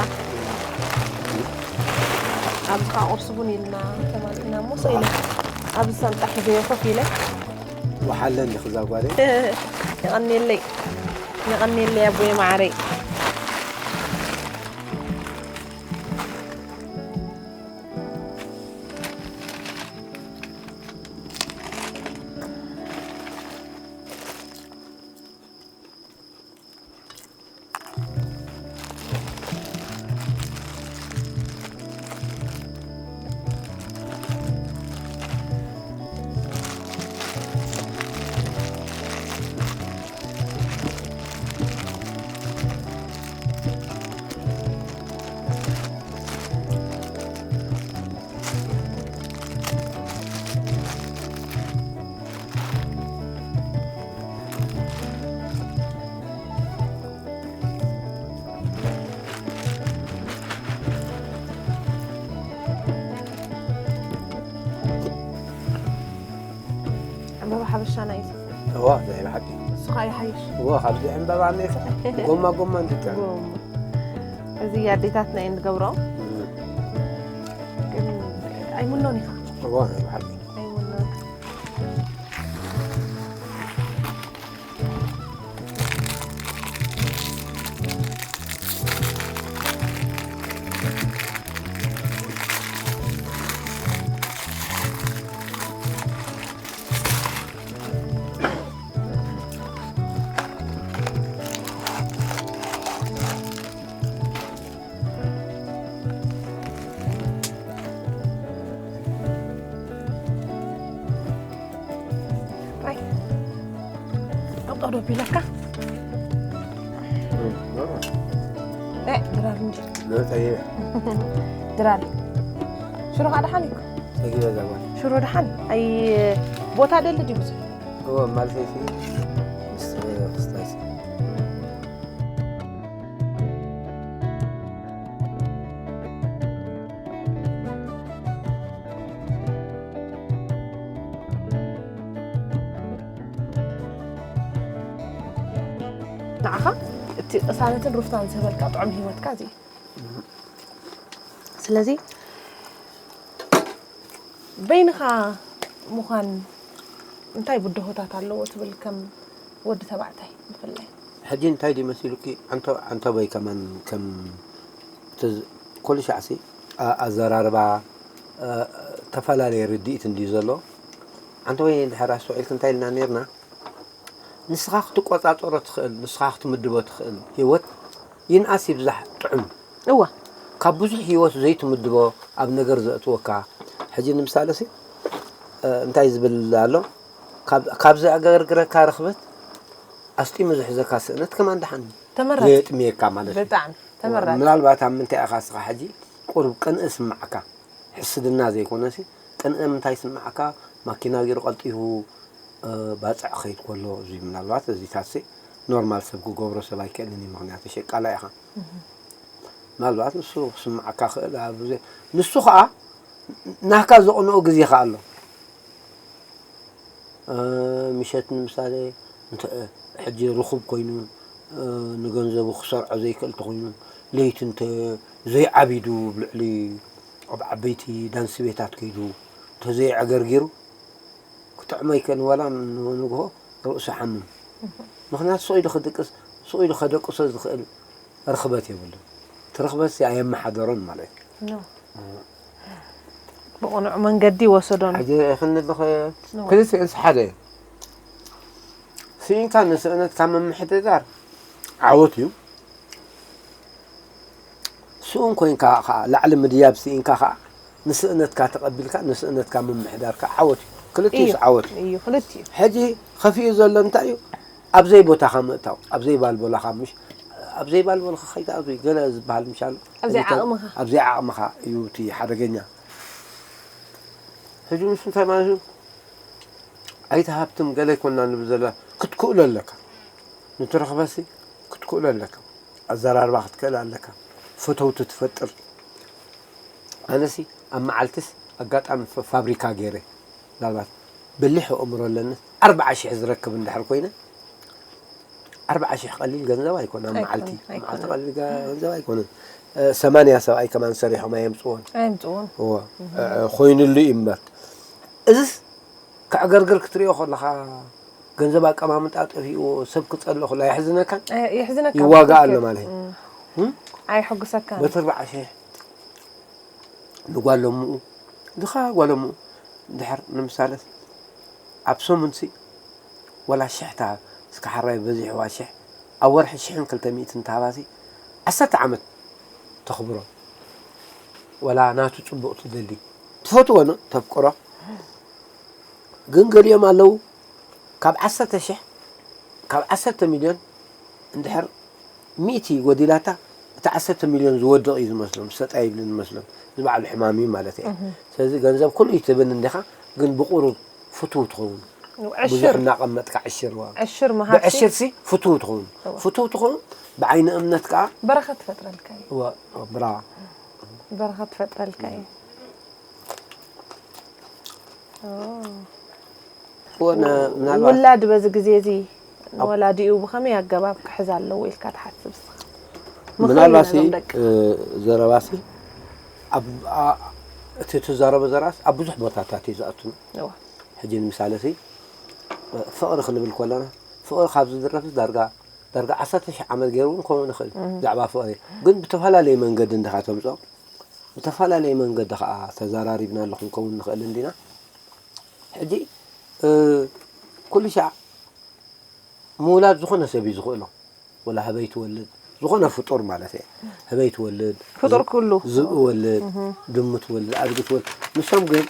ኣብዚ ከዓ ቁርሲ ቡን ኢልና ተማሊእና እሞ ሰኢለ ኣብዚ ሳንጣ ሒዘዮ ኮፍ ኢለ ወሓለን ዲኺ እዛ ጓለይ የቐንየለይ የቐንየለይ ኣቦየ ማዓረይ ዕምበባ ሓበሻና እዩ እዋ ናይ ብሓቂ እሱ ከዓ ይሓይሽ እዋ ካብዚ ዕምበባ ሜካ ጎማ ጎማ እንትጫ እዚ ኣዴታትና እየን ዝገብሮ ግን ኣይምኖን ኢኻ እዋ ናይ ብሓቂ ኣይምኖን ኣውጣ ዶ ቢለካ ድራር እንጂ ድራር ሽሮ ከዓ ደሓን እዩ ሽሮ ደሓን ኣይ ቦታ ደሊ ድዩ ብዙሕ እዎ ማልፈይፊ ምስ ክስታይስ ንዓኻ እቲ ቅሳነትን ሩፍታን ዝህበልካ ጥዑም ህይወትካ እዚ እዩ ስለዚ በይንኻ ምዃን እንታይ ብድሆታት ኣለዎ ትብል ከም ወዲ ተባዕታይ ብፍላይ ሕጂ እንታይ ድዩ መሲሉኪ ዓንተቦይ ከማን ከም ኩሉ ሻዕሲ ኣዘራርባ እ፣ ተፈላለየ ርድኢት እንድዩ ዘሎ። ኣንተ ወይ ድሕር ኣስተውዒልክ እንታይ ኢልና ነይርና? ንስኻ ክትቆጻጸሮ ትኽእል፣ ንስኻ ክትምድቦ ትኽእል ህይወት ይንኣስ ይብዛሕ ጥዑም። እወ። ካብ ብዙሕ ህይወት ዘይትምድቦ ኣብ ነገር ዘእትወካ። ሕጂ ንምሳሌ ሲ፣ እ፣ እንታይ ዝብል ኣሎ? ካብ፣ ካብ ዘዕገርግረካ ርኽበት ኣስጢሙ ዝሕዘካ ስእነት ከማን ደሓን እዩ። ተመራጺ። ዘየጥምየካ ማለት እዩ። ብጣዕሚ ተመራጺ። ምናልባት ኣብ ምንታይ ኢኻ ንስኻ ሕጂ ቁሩብ ቅንኢ ስምዓካ፣ ሕስድና ዘይኮነሲ፣ ቅንኢ ምንታይ ስምዓካ? ማኪና ገይሩ ቀልጢፉ፣ እ፣ ባጽዕ ክኸይድ ከሎ፣ እዚ ምናልባት እዚታትሲ ኖርማል ሰብ ክገብሮ ሰብ ኣይክእልን እዩ፣ ምኽንያቱ ሸቃላይ ኢኻ። ምናልባት ንሱ ክስምዓካ ክእል፣ ኣብ ዘ-፣ ንሱ ኸኣ ናህካ ዘቕንኦ ግዜ ኸኣ ኣሎ። እ፣ ምሸት ንምሳሌ እንተ፣ ሕጂ ርኹብ ኮይኑ፣ እ፣ ንገንዘቡ ክሰርዖ ዘይክእል ተኾይኑ፣ ለይቲ እንተ ዘይዓቢዱ፣ ኣብ ልዕሊ ኣብ ዓበይቲ ዳንስ ቤታት ከይዱ እንተ ዘይዕገርጊሩ፣ ክጥዕሞ ኣይክእልን፣ ዋላ ንግሆ ርእሱ ይሓምም። ምኽንያቱ ስቕ ኢሉ ክድቅስ፣ ስቕ ኢሉ ከደቅሶ ዝኽእል ርኽበት የብሉን። እቲ ርኽበትሲ ኣየመሓደሮን ማለት እዩ። ኖ። ብቕኑዕ መንገዲ ወሰዶን። ሕጂ ክንልኽ ኖ። ክልቲኤንስ ሓደ እዩ። ስኢንካ ንስእነትካ ምምሕድዳር ዓወት እዩ። ስኡን ኮይንካ ኸዓ፣ ላዕሊ ምድያብ ስኢንካ ኸዓ፣ ንስእነትካ ተቐቢልካ፣ ንስእነትካ ምምሕዳር ከዓ ዓወት እዩ። ክልቲኡስ እዩ። ዓወት እዩ። እዩ፣ ክልቲኡ። ሕጂ ኸፊኡ ዘሎ እንታይ እዩ? ኣብ ዘይቦታኻ ምእታው፣ ኣብ ዘይባልቦላኻ፣ ምሽ-፣ ኣብ ዘይባልቦላኻ ከይትኣትው እዩ። ገለ ዝበሃል ምሽ ኣሎ። ኣብ እዚ ተ-፣ ዘይዓቕምኻ። ኣብ ዘይዓቕምኻ እዩ እቲ ሓደገኛ። ሕጂ ንሱ እንታይ ማለት እዩ? ኣይትሃብትም ገለ ኣይኮንና ንብል ዘለና፣ ክትክእሎ ኣለካ። ንትረኽበሲ ክትክእሎ ኣለካ። ኣዘራርባ ክትክእል ኣለካ። ፈተውቲ ትፈጥር። ኣነሲ ኣብ መዓልትስ ኣጋጣሚ ፋ-፣ ፋብሪካ ገይረ፣ ምናልባት በሊሕ ኣእምሮ ኣለኒ፣ ኣርብዓ ሽሕ ዝረክብ እንድሕር ኮይነ፣ ኣርብዓ ሽሕ ቀሊል ገንዘብ ኣይኮነ ኣብ መዓልቲ። ኣይኮነ፣ መዓልቲ ኣይኮነ። ቀሊል ገ-፣ ገንዘብ ኣይኮነን። እ፣ ሰማንያ ሰብኣይ ከማን ሰሪሖም ኣየምጽዎን። ኣየምጽዎን። እወ። እህ። እ፣ ኮይኑሉ እዩ እምበር። እዝስ ከዕገርግር ክትሪኦ ከለኻ፣ ገንዘብ ኣቀማምጣ ጠፊእዎ፣ ሰብ ክጸልኦ ከሎ ኣየሕዝነካን? ኣይ-፣ የሕዝነካ፣ ይዋጋእ ኣሎ ብትክክል። ማለት እዩ። እም። እም? ኣየሐጉሰካን። በቲ ኣርብዓ ሽሕ ንጓል እሙኡ፣ ድኻ ጓል እሙኡ፣ እንድሕር ንምሳለስ፣ ኣብ ሰሙንሲ፣ ወላ ሽሕ ትሃብ፣ እስከ ሓራይ በዚሕዋ ሽሕ፣ ኣብ ወርሒ ሽሕን ክልተ ሚእትን ትሃባሲ፣ ዓሰርተ ዓመት ተኽብሮ። ወላ ናቱ ጽቡቕ ትደሊ። ትፈትዎ ኖ፣ ተፍቅሮ። ግን ገሊኦም ኣለዉ፣ ካብ ዓሰርተ ሽሕ፣ ካብ ዓሰርተ ሚልዮን እንድሕር ሚእቲ ጎዲላታ፣ እቲ ዓሰርተ ሚልዮን ዝወድቕ እዩ ዝመስሎም፣ ሰጥ ኣይብልን ዝመስሎም። እዚ ባዕሉ ሕማም እዩ ማለት እየ። እህ። ስለዚ ገንዘብ ኩሉ እዩ ትብል እንዲኻ፣ ግን ብቑሩብ ፍቱው ትኸውን። ብዙሕ ዕሽር። እናቐመጥካ ዕሽርዋ። ዕሽር መሃብሲ። ብዕሽርሲ ፍቱው ትኸውን። እዋ። ፍቱው ትኸውን፣ ብዓይኒ እምነት ከኣ በረኸት ትፈጥረልካ እዩ። እዋ፣ ብራ። በረኸት ትፈጥረልካ እዩ። ኦ። እወ፣ ን-፣ ምናልባት ውላድ በዚ ግዜ እዚ ኣብ ንወላዲኡ ብኸመይ ኣገባብ ክሕዝ ኣለዎ ኢልካ ትሓስብ እስኻ? ምኽሪ ምናልባት ኢና ሲ፣ ሎም ደቂ። እ፣ ዘረባሲ ኣብ፣ ኣ-፣ እቲ ትዛረቦ ዘረባስ ኣብ ብዙሕ ቦታታት እዩ ዝኣቱ። እወ። ሕጂ ንምሳሌ ሲ፣ እ፣ ፍቕሪ ክንብል ከለና፣ ፍቕሪ ካብ ዝድረፍስ ዳርጋ፣ ዳርጋ ዓሰርተ ሽሕ ዓመት ገይሩ እውን ክኸውን ይኽእል። እም። ብዛዕባ ፍቕሪ ግን ብተፈላለየ መንገዲ እንዲኻ ተምፅኦ፣ ብተፈላለየ መንገዲ ኸዓ ተዘራሪብናሉ ክንከውን ንኽእል እንዲና። ሕጂ፣ እ፣ ኩሉ ሻዕ ምውላድ ዝኾነ ሰብ እዩ ዝኽእሎ። ወላ ህበይ ትወልድ፣ ዝኾነ ፍጡር ማለት እየ። ህበይ ትወልድ፣ ፍጡር ኩሉ። ዝብኢ ወልድ፣ እህ። ድሙ ትወልድ፣ ኣድጊ ትወልድ። ንሶም ግን፣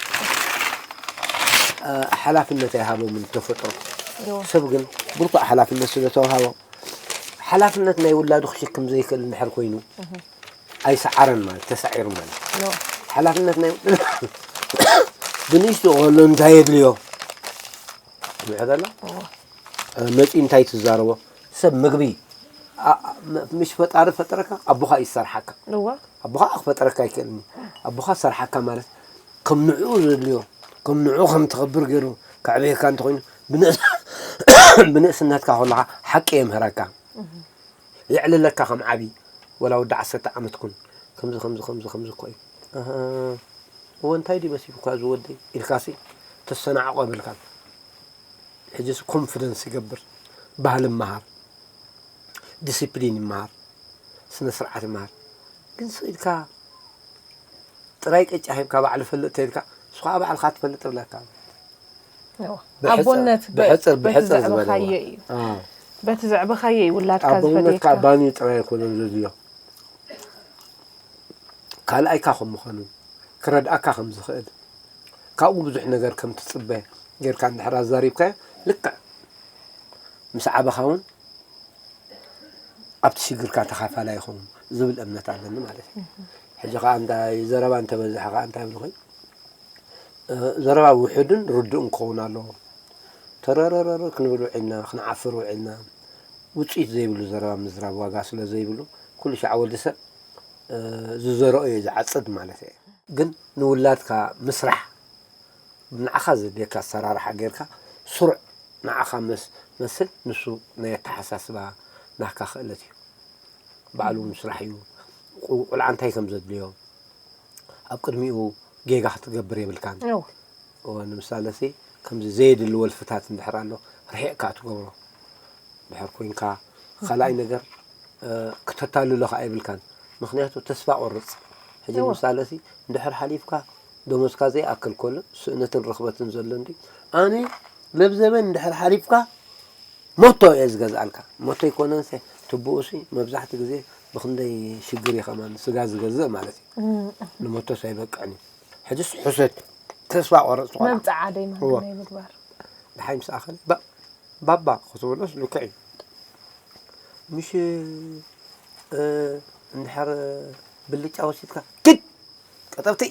እ፣ ሓላፍነት ኣይሃቦምን ተፈጥሮ። እዎ። ሰብ ግን ብርቱዕ ሓላፍነት ስለ ተዋሃቦ፣ ሓላፍነት ናይ ውላዱ ክሽክም ዘይክእል እንድሕር ኮይኑ፣ እህ። ኣይሰዓረን ማለት፣ ተሳዒሩ ማለት። ኖ። ሓላፍነት ናይ ብንእሽቱ ከሎ እንታይ የድልዮ? ትምዕድ ኣላ? እዎ። እ፣ መጺኡ እንታይ ትዛረቦ? ሰብ ምግቢ፣ ኣ-፣ ኣ-፣ ም-፣ ምሽ ፈጣሪ ፈጠረካ፣ ኣቦኻ እዩ ዝሰርሓካ። እዎ። ኣቦኻ ክፈጠረካ ኣይክእልን እዩ። ኣቦኻ ዝሰርሓካ ማለት ከም ንዕኡ ዘድልዮ፣ ከም ንዕኡ ከም ትኸብር ገይሩ ከዕብየካ እንተኾይኑ፣ ብንእስ-፣ ብንእስነትካ ከለኻ ሓቂ የምህረካ። እህ። የዕልለካ ከም ዓቢ፣ ወላ ወዲ ዓሰርተ ዓመት ኩን፣ ከምዚ፣ ከምዚ፣ ከምዚ፣ ከምዚ እኮ እዩ። ኣሃ፣ እወ፣ እንታይ ድዩ መሲሉካ እዚ ወደይ? ኢልካሲ ተሰናዕቆ የብልካን። ሕጂስ ኮንፊደንስ ይገብር፣ ባህሊ ይመሃር፣ ዲሲፕሊን ይመሃር፣ ስነ ስርዓት ይመሃር። ግን ስቕ ኢልካ ጥራይ ቅጫ ሂብካ ባዕሉ ፈልጥ ተልካ፣ ንሱ ከዓ ባዕልካ ትፈልጥ እብለካ። ኣቦነት ብሕፅር ብሕፅር ዝበለ እዩ። በቲ ዘዕበኻዮ እዩ ውላድካ ዝፈልየካ። ኣቦነትካ ባኒ ጥራይ ኣይኮነን ዘድልዮ፣ ካልኣይካ ከም ምዃኑ፣ ክረድኣካ ከም ዝኽእል፣ ካብኡ ብዙሕ ነገር ከም ትፅበ ጌርካ እንድሕር ኣዛሪብካዮ፣ ልክዕ ምስ ዓበኻ እውን ኣብቲ ሽግርካ ተኻፋላይ ይኸውን ዝብል እምነት ኣለኒ ማለት እዩ። ሕጂ ከዓ እንታይ ዘረባ እንተበዝሐ ከዓ እንታይ ብልኹ፣ ዘረባ ውሑድን ርዱእን ክኸውን ኣለዎ። ተረረረረ ክንብል ውዒልና፣ ክንዓፍር ውዒልና፣ ውፅኢት ዘይብሉ ዘረባ ምዝራብ ዋጋ ስለ ዘይብሉ፣ ኩሉ ሻዕ ወዲ ሰብ ዝዘረኦ እዩ ዝዓፅድ ማለት እየ። ግን ንውላድካ ምስራሕ፣ ንዓኻ ዘድልየካ ኣሰራርሓ ጌርካ ስሩዕ ንዓኻ መስል፣ ንሱ ናይ ኣተሓሳስባ ናካ ክእለት እዩ። ባዕሉ ምስራሕ እዩ። ቆልዓ እንታይ ከም ዘድልዮ ኣብ ቅድሚኡ ጌጋ ክትገብር የብልካን። ንምሳሌ ሲ ከምዚ ዘየድሊ ወልፍታት እንድሕር ኣሎ ርሒቕካ ትገብሮ እንድሕር ኮይንካ፣ ካልኣይ ነገር ክተታልሎ ከዓ የብልካን። ምክንያቱ ተስፋ ቆርፅ። ሕጂ ንምሳሌ ሲ እንድሕር ሓሊፍካ ደሞዝካ ዘይኣክል ከሎ ስእነትን ርኽበትን ዘሎ እንዲ ኣነ ለብዘበን እንድሕር ሓሊፍካ ሞቶ እየ ዝገዝኣልካ። ሞቶ ኣይኮነን ሲ ትብኡ ሲ መብዛሕቲ ግዜ ብክንደይ ሽግር እዩ ከማን ስጋ ዝገዝእ ማለት እዩ። ንሞቶ ሲ ኣይበቅዕን እዩ። ሕጅስ ሕሰት ተስፋ ቆረፅ ዝኾነ መብፅዓ ደይ ማንግናይ ምግባር። ድሓይ ምስ ኣኸለ ባባ ክትብሎስ ልክዕ እዩ። ምሽ እንድሕር ብልጫ ወሲድካ ግድ ቀጠብቲ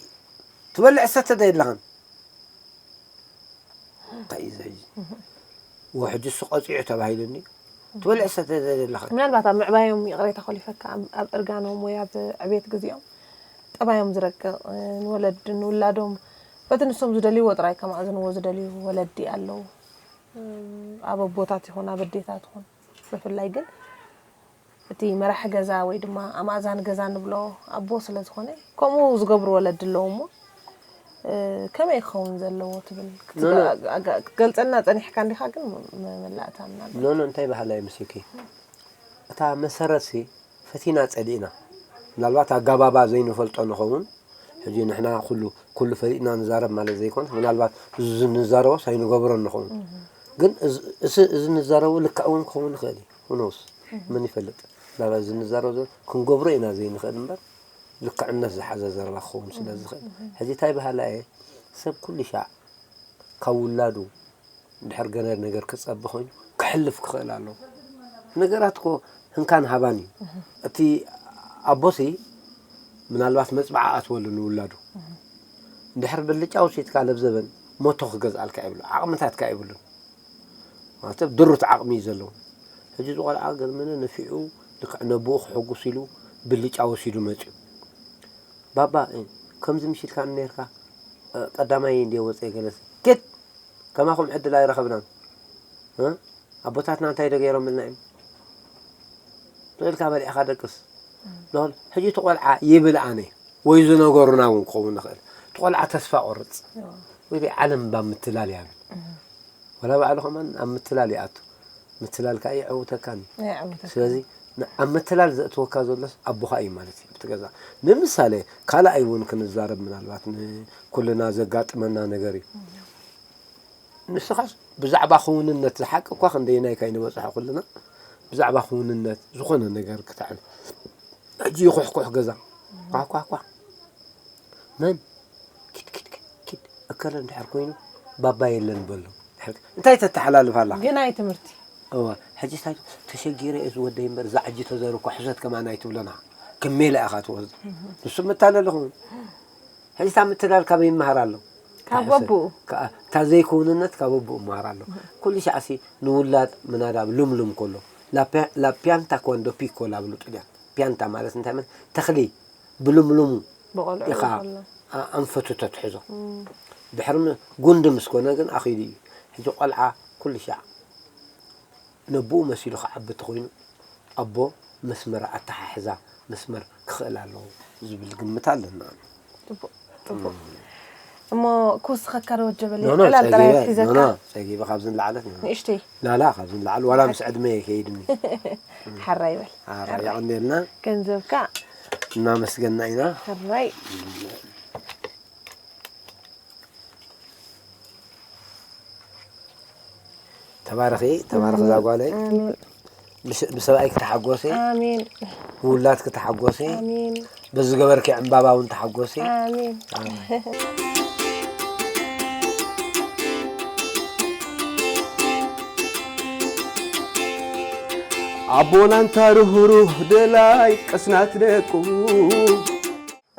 ትበልዕ ሰተ ዶ የለኻን? እንታይ እዩ ዘይ ወሕጂ እሱ ቀፂዑ ተባሂሉኒ ትበልዕ ሰተ ዶ የለኻን? ምናልባት ኣብ ምዕባዮም ይቕሬታ ኮሊፈካ ኣብ እርጋኖም ወይ ኣብ ዕቤት ግዜኦም ጠባዮም ዝረቅቕ ንወለድ ንውላዶም በቲ ንሶም ዝደልይዎ ጥራይ ከማእዝንዎ ዝደልዩ ወለዲ ኣለዉ። ኣብ ኣቦታት ይኹን ኣብ ኣዴታት ይኹን ብፍላይ ግን እቲ መራሒ ገዛ ወይ ድማ ኣማእዛኒ ገዛ ንብሎ ኣቦ ስለ ዝኾነ ከምኡ ዝገብሩ ወለዲ ኣለዉ እሞ ከመይ ክኸውን ዘለዎ ትብል ክትገልፀልና ፀኒሕካ እንዲኻ ግን መላእታ ምናልባት ኖኖ እንታይ ባህላ እዩ ምስኪ እታ መሰረት ሲ ፈቲና ጸሊእና ምናልባት ኣጋባባ ዘይንፈልጦ ንኸውን ሕጂ ንሕና ኩሉ ኩሉ ፈሊጥና ንዛረብ ማለት ዘይኮነ ምናልባት እዚ ንዛረቦስ ኣይንገብሮን ንኸውን ግን እዚ ንዛረቦ ልክዕ እውን ክኸውን ይኽእል እዩ ሁኖስ ምን ይፈልጥ ናባ እዚ ንዛረቦ ክንገብሮ ኢና ዘይንኽእል እምበር ልክዕነት ዝሓዘ ዘረባ ክኸውን ስለ ዝኽእል ሕጂ እንታይ በሃላ እየ ሰብ ኩሉ ሻዕ ካብ ውላዱ እንድሕር ገለ ነገር ክጸቢ ኮይኑ ክሕልፍ ክኽእል ኣለዎ። ነገራት እኮ ህንካን ሃባን እዩ። እቲ ኣቦሲ ምናልባት መጽብዓ ኣትወሉ ንውላዱ እንድሕር ብልጫ ወሲድካ ለብዘበን ሞቶ ክገዝኣልካ የብሉ ዓቕምታትካ የብሉን። ማለት ድሩት ዓቕሚ እዩ ዘለዎ። ሕጂ እዚ ቆልዓ ገርመነ ነፊዑ ልክዕ ነቦኡ ክሕጉስ ኢሉ ብልጫ ወሲዱ መፅዩ። ባባ ከምዚ ምሽ ኢልካኒ ነይርካ ቀዳማይ እንድየ ወፀ ገለሲ ኬድ ከማኹም ዕድል ኣይረኸብናን ኣቦታትና እንታይ ዶ ገይሮምልና እዮም ትብልካ በሊዕኻ ደቅስ ሎል ሕጂ እቲ ቆልዓ ይብል ኣነ ወይ ዝነገሩና እውን ክኸውን ንኽእል እቲ ቆልዓ ተስፋ ቆርፅ ወይ ዓለም ባ ምትላል ያብል ወላ ባዕሉ ከማን ኣብ ምትላል ይኣቱ ምትላል ከዓ የዕውተካን ስለዚ ኣብ ምትላል ዘእትወካ ዘሎስ ኣቦኻ እዩ ማለት እዩ ኣብቲ ገዛ ንምሳሌ ካልኣይ እውን ክንዛረብ ምናልባት ንኩልና ዘጋጥመና ነገር እዩ ንስኻስ ብዛዕባ ክውንነት ዝሓቂ እኳ ክንደየናይ ካይንበፅሖ ኩልና ብዛዕባ ክውንነት ዝኾነ ነገር ክትዕል ሕጂ ይኩሕኩሕ ገዛ ኳኳኳ መን ኪድ ኪድ ኪድ ኪድ እከለ እንድሕር ኮይኑ ባባ የለን በሎ እንታይ ተተሓላልፍ ኣላ ግናይ ትምህርቲ እወ ሕጂ እንታይ ተሸጊረ እየ ዝወደይ እምበር እዛ ሕጂ ተዘርኳ ሕሰት ከማን ኣይትብለና ክሜላ ኢኻ ትወስድ ንሱ መታለሊ ኸውን ሕጂ እታ ምትላል ካበይ ይመሃር ኣሎ ካብ በብኡ እታ ዘይክውንነት ካብ በብኡ ይመሃር ኣሎ ኩሉ ሻዕሲ ንውላድ ምናዳብ ልምሉም ከሎ ላፒያንታ ኮንዶ ፒኮ ላብሉ ጥልያን ፒያንታ ማለት እንታይ ማለት ተኽሊ ብልምሉሙ ኢኻ ኣንፈቱ ተትሕዞ ድሕሪ ጉንዲ ምስ ኮነ ግን ኣኺሉ እዩ ሕጂ ቆልዓ ኩሉ ሻዕ ነብኡ መሲሉ ክዓቢ ተኾይኑ ኣቦ መስመር ኣተሓሕዛ መስመር ክኽእል ኣለዎ ዝብል ግምት ኣለና። እሞ ክውስኸካ ዶ ወጀበለ ኖኖ ዕላል ጥራይ ጸጊበ ሒዘካ ኖኖ ጸጊበ ካብዚ ንላዕለት ኖኖ ንእሽተይ ላላ ካብዚ ንላዕሊ ዋላ ምስ ዕድመ ከይድኒ ሓራ ይበል ሓራ የቐንየልና ገንዘብካ እናመስገና ኢና ሓራይ ተባረኺ፣ ተባረኺ እዛ ጓለይ። ኣሜን። ብስ-፣ ብሰብኣይኪ ተሓጎሲ፣ ኣሜን። ብውላድኪ ተሓጎሲ፣ ኣሜን። በዚ ዝገበርኪ ዕምባባ እውን ተሓጎሲ። ኣሜን። ኣሜን። ኣቦና እንታ ርህሩህ ደላይ ቅስናት ደቁ።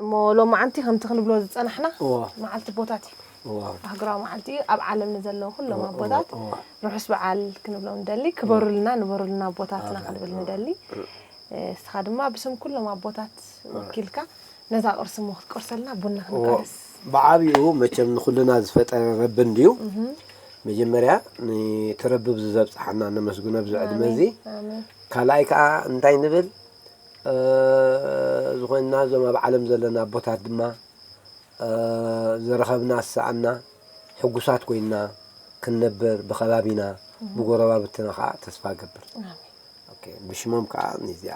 እሞ ሎማዓንቲ ከምቲ ክንብሎ ዝጸናሕና እዎ። መዓልቲ ኣቦታት እዩ። እዎ። ኣህግራዊ መዓልቲ እዩ። ኣብ ዓለም ንዘለዉ ኩሎም እዎ፣ ኣቦታት እዎ፣ እዎ። ርሑስ በዓል ክንብሎም ንደሊ። ክበሩልና፣ ንበሩልና ኣቦታትና ኣሜን። ክንብል ንደሊ። እ፣ እስኻ ድማ ብስም ኩሎም ኣቦታት እዎ። ወኪልካ ነዛ ቅርሲ እሞ ክትቆርሰልና ቡና እዎ። ክንቆርስ። ብዓብዩ መቸም ንኹልና ዝፈጠረ ረቢ እንድዩ። እህ። መጀመርያ ንትረብብ ዘብጽሓና ነመስግኖ ኣብዚ ዕድመ ኣሜን፣ እዚ። ኣሜን። ካልኣይ ከኣ እንታይ ንብል? እ፣ ዝኾንና እዞም ኣብ ዓለም ዘለና ኣቦታት ድማ፣ እ፣ ዝረኸብና ዝሰኣና ሕጉሳት ኮይንና ክንነብር ብኸባቢና፣ እም። ብጎረባብትና ኸዓ ተስፋ እገብር። ኣሜን። ኦኬ፣ ብሽሞም ከኣ ንዚኣ፣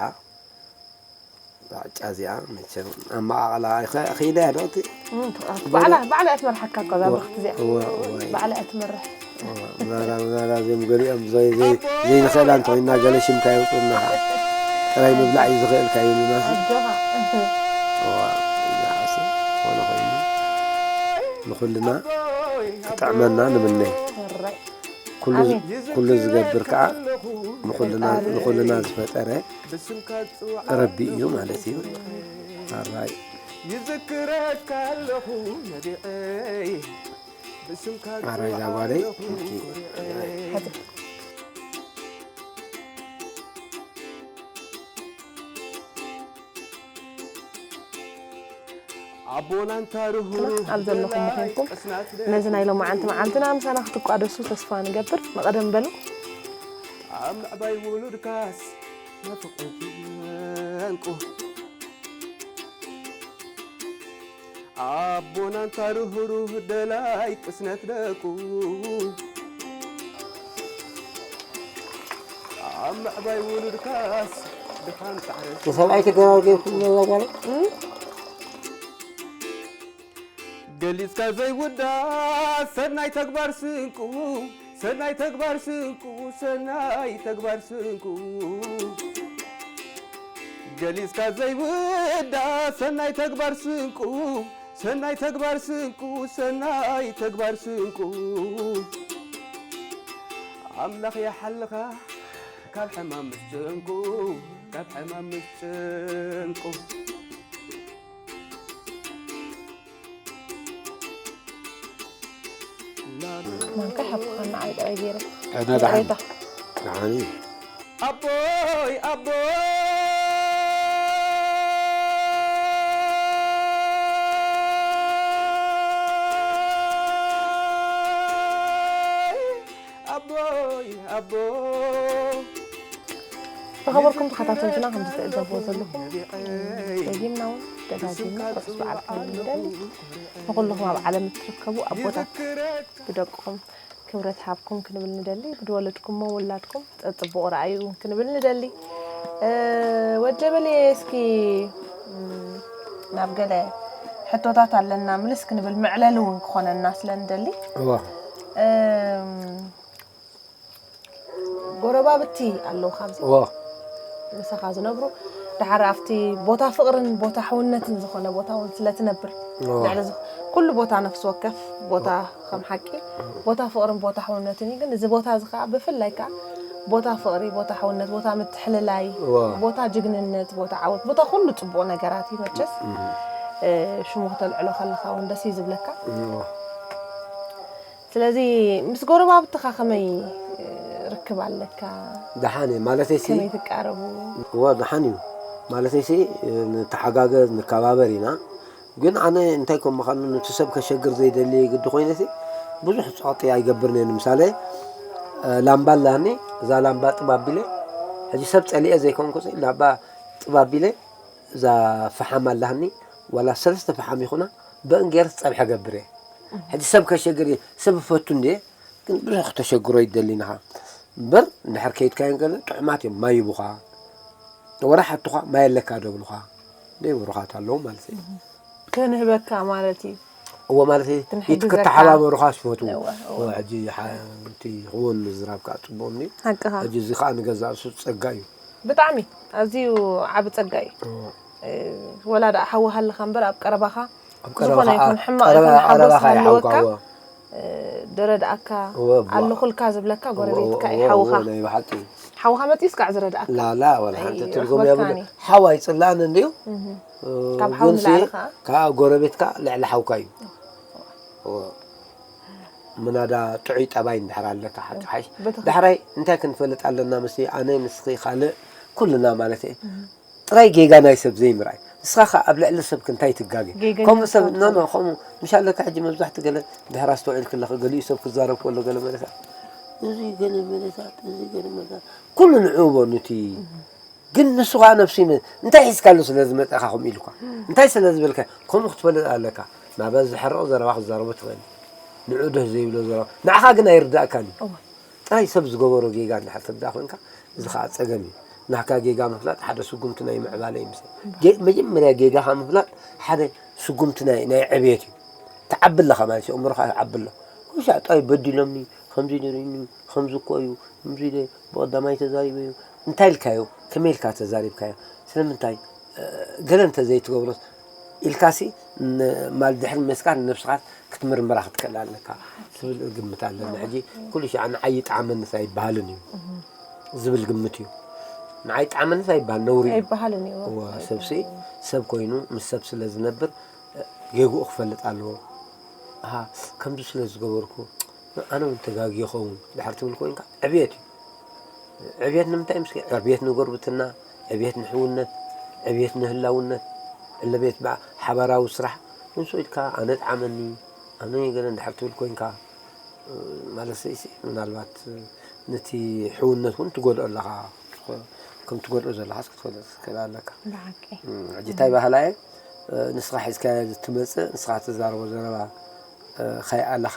ባዕጫ እዚኣ መቸም ኣመቓቕላ ይኸ-፣ ኽኢለ እያ ዶ እቲ? እም፣ ባዕላ፣ ባዕላ እያ ትመርሓካ እኮ እዛ እወ፣ ብርክቲ እዚኣ። እወ፣ እወ። ባዕላ እያ ትመርሕ። እወ፣ ምናላ፣ ምናላ እዚኦም ገሊኦም ዘይ-፣ ዘይ-፣ ዘይንኽእላ እንተኾይንና ገለ ሽምካ የውፅኡና ኸዓ። ጥራይ ምብላዕ እዩ ዝኽእል ካዩ ንናሲ። ኣጆኻ። እወ፣ እዛ ዓርሲ ዝኾነ ኮይኑ ንኹልና ክጥዕመና ንምነ። ሕራይ። ኩሉ፣ ኣሜን። ኩሉ ዝገብር ከዓ ንኹልና፣ ፈጣሪ። ንኹልና ዝፈጠረ ረቢ እዩ ማለት እዩ። ኣራይ። ይዝክረካ ኣለኹ ነቢዐይ፣ ብስምካ ኣራይ ዝዋለይ። ዝዋለኹ ኩርዐይ። ኣቦና እንታ ርህሩህ ኣብ ዘለኹም ምዃንኩም ነዚ ናይ ሎማዓንቲ መዓልትና ምሳና ክትቋደሱ ተስፋ ንገብር። መቐደም በሉ። ኣብ ምዕባይ ውሉድካስ ናፍቖት ዕንቁ። ኣቦና እንታ ርህሩህ ደላይ ቅስነት ደቁ። ኣብ ምዕባይ ውሉድካስ ድኻም ጻዕረ ንሰብኣይ ተገባር ገይርኩም ነዛ ጓል? እም? ገሊጽካ ዘይውዳእ ሰናይ ተግባር ስንቁ፣ ሰናይ ተግባር ስንቁ፣ ሰናይ ተግባር ስንቁ። ገሊጽካ ዘይውዳእ ሰናይ ተግባር ስንቁ፣ ሰናይ ተግባር ስንቁ፣ ሰናይ ተግባር ስንቁ። ኣምላኽ ይሓልኻ ካብ ሕማም ምስ ጭንቁ፣ ካብ ሕማም ምስ ጭንቁ። ማንካ ይሃብካ ንዓይ ጥራይ ገይረ። ኣነ ደሓን። ይቕሬታ። ደሓን እዩ። ኣቦይ፣ ኣቦይ፣ ኣቦይ፣ ኣቦይ። ዝኸበርኩም ተኸታተልትና፣ ከም ዝትዕዘብዎ ዘለኹም፣ ደጊምና እውን ደጋጊምና ርሑስ በዓል ክንብል ንደሊ። ንኹልኹም ኣብ ዓለም እትርከቡ ኣቦታት፣ ብደቅኹም ክብረት ሃብኩም ክንብል ንደሊ። ብድወለድኩሞ ውላድኩም ጸጽቡቕ ረኣዩ እውን ክንብል ንደሊ። እ፣ ወጀበሌ፣ እስኪ፣ እም፣ ናብ ገለ ሕቶታት ኣለና ምልስ ክንብል፣ መዕለሊ እውን ክኾነና ስለ ንደሊ። እዋ። እም፣ ጎረባብቲ ኣለዉ ካብዚ እዎ። ምሳኻ ዝነብሩ፣ ድሓር ኣብቲ ቦታ ፍቕርን ቦታ ሕውነትን ዝኾነ ቦታ እውን ስለ ትነብር፣ እዎ። ልዕሊ ዝኽ-፣ ኩሉ ቦታ ነፍሲ ወከፍ ቦታ ከም ሓቂ ቦታ ፍቕርን ቦታ ሕውነትን እዩ። ግን እዚ ቦታ እዚ ከዓ ብፍላይ ከዓ ቦታ ፍቕሪ፣ ቦታ ሕውነት፣ ቦታ ምትሕልላይ፣ እዎ። ቦታ ጅግንነት፣ ቦታ ዓወት፣ ቦታ ኩሉ ጽቡቕ ነገራት እዩ መቸስ። እም። እ፣ ሽሙ ክተልዕሎ ከለኻ እውን ደስ እዩ ዝብለካ። እዎ። ስለዚ ምስ ጎረባብትኻ ከመይ ርክብ ኣለካ? ደሓን እየ፣ ማለተይሲ ከመይ ትቃረቡ? እወ፣ ደሓን እዩ። ማለተይሲ ንተሓጋገዝ፣ ንከባበር ኢና። ግን ኣነ እንታይ ከም ምዃኑ ነቲ ሰብ ከሸግር ዘይደሊ ግዲ ኮይነሲ ብዙሕ ጸቕጢ ኣይገብርን እየ። ንምሳሌ፣ እ፣ ላምባ ኣላኒ፣ እዛ ላምባ ጥብ ኣቢለ፣ ሕጂ ሰብ ጸሊኤ ዘይኮንኩ፣ ላምባ ጥብ ኣቢለ፣ እዛ ፈሓም ኣላኒ፣ ዋላ ሰለስተ ፈሓም ይኹና፣ ብእን ገይረ ጸብሒ ገብር እየ። ሕጂ ሰብ ከሸግር እየ፣ ሰብ እፈቱ እንድየ፣ ግን ብዙሕ ክተሸግሮ ይደሊንኻ። እምበር እንድሕር ከይድካዮ ገለ ጥዑማት እዮም፣ ማይ ይቡኻ። ወላ ሓቱኻ ማይ ኣለካ ዶ ብሉኻ። ደይ ብሩኻት ኣለዉ ማለት እዩ። ከንህበካ ማለት እዩ። እዎ ማለት እዩ። ትንሕግዘካ። ክትከተሓባበሩኻ ዝፈትዉ። እወ፣ እወ። እወ፣ ሕጂ ሓ-፣ እቲ ክውን ምዝራብካ ጽቡቕ እንድዩ። ሓቅኻ። ሕጂ እዚ ከዓ ንገዛእ ርእሱ ጸጋ እዩ። ብጣዕሚ ኣዝዩ ዓቢ ጸጋ እዩ። እወ። እ፣ ወላ ደኣ ሓዊ ሃልኻ እምበር ኣብ ቀረባኻ ኣብ ቀረባ ዝኾነ ከዓ ይኹን ሕማቕ ቀረባ ይኹን ሓጎስ ቀረባኻ ሃለወካ ይሓውካ፣ እወ። እ፣ ደረድኣካ እወ፣ እባ። ኣለኹልካ ዝብለካ ጎረቤትካ እዩ እወ፣ ሓውኻ። እወ፣ ናይ ብሓቂ። ሓውኻ መጺኡስ ከዓ ዝረድኣካ። ላላ፣ ወላ ሓንቲ ኣይ፣ ትርጉም ረኽበካኒ። የብሉን። ሓው ኣይጽላእን እንድዩ። እህ። እ፣ ካብ ሓው ግንሲ ንላዕሊ ከዓ። ካብ ጎረቤትካ ልዕሊ ሓውካ እዩ። እወ። ምናዳ ጥዑይ ጠባይ እንድሕር ኣለካ ሓቂ ሓይሽ። በቲ ኸ- ዳሕራይ እንታይ ክንፈልጥ ኣለና ምስ ኣነ ንስኺ ካልእ ኩልና ማለት እየ። ጥራይ ጌጋ ናይ ሰብ ዘይምርኣይ። ንስኻ ኸ ኣብ ልዕሊ ሰብ ክንታይ ትጋገ? ጌገኛ ከምኡ ሰብ ትኸውን ኖ ኖ ከምኡ ምሽ ኣለካ ሕጂ መብዛሕትኡ ገለ ድሕር ኣስተውዒልክለኺ ገሊኡ ሰብ ክዛረብ ከሎ ገለ መለሳ እዚ ገለ መለሳ እዚ ገለ መለሳ ኩሉ ንዕኡ ቦ ኑቲ ግን ንሱ ኸዓ ነብሱ ይመ-፣ እንታይ ሒዝካሉ ስለ ዝመጸኻ ከምኡ ኢልኳ እንታይ ስለ ዝበልካ ከምኡ ክትፈልጥ ኣለካ። ናበዚ ሕርቕ ዘረባ ክዛረቦ ትኽእል ንዕኡ ደስ ዘይብሎ ዘረባ ንዓኻ ግን ኣይርዳእካን እዩ። እወ። ጥራይ ሰብ ዝገበሮ ጌጋ እንድሕር ትርዳእ ኮንካ እዚ ከዓ ጸገም እዩ። ናካ ጌጋ ምፍላጥ ሓደ ስጉምቲ ናይ ምዕባለ እዩ። ምስ ጌ-፣ መጀመርያ ጌጋኻ ምፍላጥ ሓደ ስጉምቲ ናይ፣ ናይ ዕብየት እዩ። ትዓቢ ኣለኻ ማለት እዩ። ኣእምሮኻ ይዓቢ ኣሎ። ኩሻዕ ጥራይ በዲሎምኒ፣ ከምዚ ነይሩኒ፣ ከምዚ እኮ እዩ፣ ከምዚ ኢለ ብቐዳማይ ተዛሪበ እዩ። እንታይ ኢልካዮ? ከመይ ኢልካ ተዛሪብካዮ? ስለምንታይ? እ፣ ገለ እንተዘይትገብሮስ ኢልካሲ ን-፣ ማል ድሕሪ መስካት ንነብስኻ ክትምርምራ ክትክእል ኣለካ ዝብል ግምት ኣለኒ። ሕጂ ኩሉ ሻዕ ንዓይ ይጥዓመንስ ኣይበሃልን እዩ ዝብል ግምት እዩ። ንዓይ ይጥዓመንስ ኣይበሃል ነውሪ እዩ። ኣይበሃልን እዩ። እወ፣ ሰብሲ ሰብ ኮይኑ ምስ ሰብ ስለ ዝነብር ጌግኡ ክፈልጥ ኣለዎ። ኣሃ፣ ከምዚ ስለ ዝገበርኩ ኣነ እውን ተጋግየ ኸውን ድሕር ትብል ኮይንካ ዕብየት እዩ። ዕብየት ንምንታይ ምስ ዕብየት ንጎርብትና፣ ዕብየት ንሕውነት፣ ዕብየት ንህላውነት፣ ዕለቤት በ-፣ ሓባራዊ ስራሕ ንሱ ኢልካ ኣነ ጥዓመኒ ኣነ ገለ እንድሕር ትብል ኮይንካ ማለት ሰይሲ ምናልባት ነቲ ሕውነት እውን ትጎድኦ ኣለኻ። ከም ትጎድኦ ዘለኻስ ክትፈልጥ ትኽእል ኣለካ። ብሓቂ። እም፣ ሕጂ እንታይ ባህላ እየ ንስኻ ሒዝካዮ ትመፅእ ንስኻ ትዛረቦ ዘረባ እ፣ ካይ ኣለኻ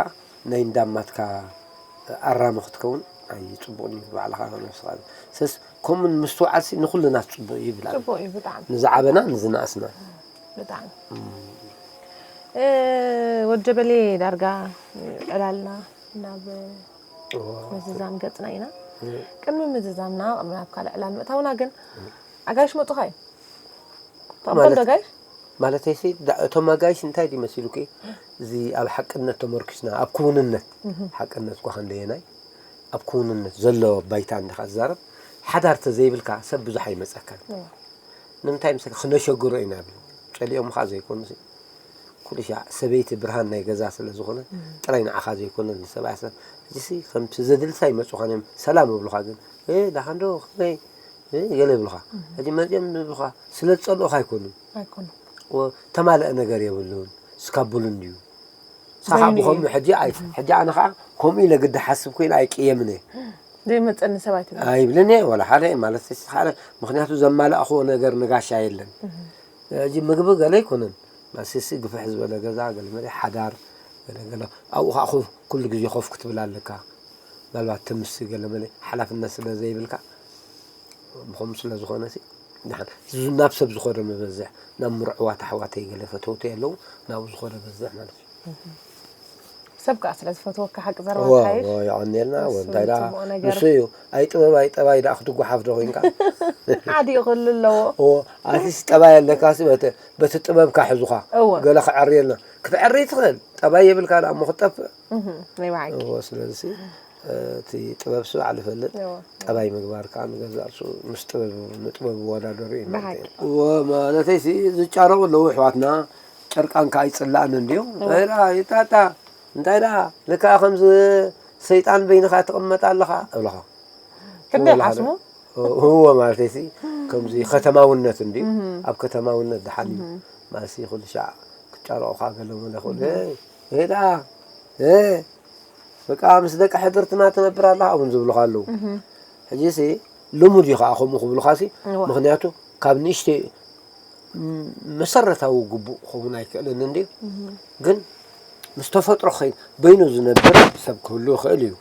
ናይ እንዳማትካ ኣራሚ ክትከውን ኣይፅቡቕን እዩ። ባዕልኻ ነብስኻ ሰስ ከምኡ ምስትውዓልሲ ንኩልና ፅቡቕ እዩ ይብል ኣሎ። ጽቡቕ እዩ ብጣዕሚ። ንዝዓበና ንዝነኣስና ብጣዕሚ። እ፣ ወዲ ጀበሊ ዳርጋ ዕላልና ናብ ምዝዛም ገጽና ኢና። ቅድሚ ምዝዛምና፣ ቅድሚ ናብ ካልእ ዕላል ምእታውና ግን ኣጋይሽ መጡኻ እዩ። ማለት ተቐበል ኣጋይሽ? ማለተይሲ ዳ- እቶም ኣጋይሽ እንታይ ድዩ መሲሉኪ? እዚ ኣብ ሓቅነት ተመርኪስና ኣብ ክውንነት ሓቅነት እኳ ክንደየናይ ኣብ ክውንነት ዘሎ ባይታ እንዲኻ ትዛረብ። ሓዳር ተዘይብልካ ሰብ ብዙሕ ኣይመፀካን። ንምንታይ ምስ ክነሸግሮ ኢና ብል ፀሊኦምኻ ዘይኮኑ ኩሉ ሻዕ ሰበይቲ ብርሃን ናይ ገዛ ስለ ዝኾነ ጥራይ ንዓኻ ዘይኮነ ንሰብኣያ ሰብ ሕጂሲ ከምቲ ዘድልሳ ይመፁኻን እዮም ሰላም እብሉኻ ግን እ ዳሓንዶ ከመይ እ ገለ ይብሉኻ ሕጂ መፅኦም ዝብሉኻ ስለ ዝፀልኦኻ ኣይኮኑን ኣይኮኑ ወ- ተማልአ ነገር የብሉን ስካቡሉን ድዩ ሳኻ ዘይኑ ብኸምኡ እዩ። ሕጂ ኣይ ሕጂ ኣነ ኸዓ ከምኡ ኢለ ግዲ ሓስብ ኮይነ ኣይቅየምን እየ ዘይመፀኒ ሰብ ኣይትብል ኣይብልን እየ ወላ ሓደ ማለት ሓደ ምክንያቱ ዘማላእኽዎ ነገር ንጋሻ የለን ሕጂ ምግቢ ገለ ኣይኮነን ማስሲ ግፍሕ ዝበለ ገዛ ገለ መለ ሓዳር ገለ ገለ ኣብኡ ከዓ ኮፍ ኩሉ ግዜ ኮፍ ክትብል ኣለካ ምናልባት ትምሲ ገለ መለ ሓላፍነት ስለ ዘይብልካ ብኸምኡ ስለ ዝኾነ ሲ ደሓን ናብ ሰብ ዝኾደ ምበዝሕ ናብ ምርዕዋት ኣሕዋተይ ገለ ፈተውተይ ኣለዉ ናብኡ ዝኾደ በዝሕ ማለት እዩ ሰብ ከዓ ስለ ዝፈትወካ ሓቂ ዘረባ እወ፣ ሓይሽ እወ፣ የቐንየልና፣ እወ፣ እሱ እንታይ ደኣ፣ ጽቡቕ ነገር። ንሱ እዩ። ኣይ ጥበብ፣ ኣይ ጠባይ ደኣ ክትጓሓፍ ዶ ኮይንካ? ሓዲኡ ክህሉ ኣለዎ እወ፣ ኣቲስ ጠባይ ኣለካ ሲ፣ በቲ፣ በቲ ጥበብካ ሕዙኻ። እወ። ገለ ክዐርየልና። ክትዐሪ ትኽእል። ጠባይ የብልካ ደኣ እሞ ክትጠፍእ። እህ፣ ናይ ብሓቂ። እወ፣ ስለዚ ሲ፣ እቲ ጥበብ ሲ ባዕሉ ይፈልጥ። እወ። ጠባይ ምግባር ከዓ ንገዛእ ርእሱ ምስ ጥበብ፣ ንጥበብ ይወዳደሩ እዩ ማለት ብሓቂ። እዩ። እወ፣ ማለተይ ሲ፣ ዝጫረቑ ኣለዉ ኣሕዋትና። ጨርቃንካ ኣይጽላእን እንድዩ። እንታይ ደኣ፣ ይጣጣ፣ እንታይ ደኣ፣ ልክኣ ከምዚ ሰይጣን በይንኻ ትቕመጥ ኣለኻ፣ እብለኻ። ክንደይ ወላ ሓደ ሓስሙ? እወ፣ ማለተይ ሲ፣ ከምዚ ከተማውነት እንድዩ። ኣብ ከተማውነት ደሓን እዩ። ማለትሲ፣ ኩሉ ሻዕ ክጫረቑኻ ገለ መለ ኩሉ፣ "ሄይ፣ ሄይ ደኣ፣ ሄይ፣ በቃ ምስ ደቂ ሕድርትና ትነብር ኣለኻ" እውን ዝብሉኻ ኣለዉ። ሕጂ ሲ፣ ልሙድ እዩ ኸዓ ከምኡ ክብሉኻ ሲ፣ እወ። ምኽንያቱ ካብ ንእሽተይ ም-፣ መሰረታዊ ግቡእ ክኸውን ኣይክእልን እንድዩ። ግን ምስ ተፈጥሮ ኸይ-፣ በይኑ ዝነብር ሰብ ክህሉ ይኽእል እዩ።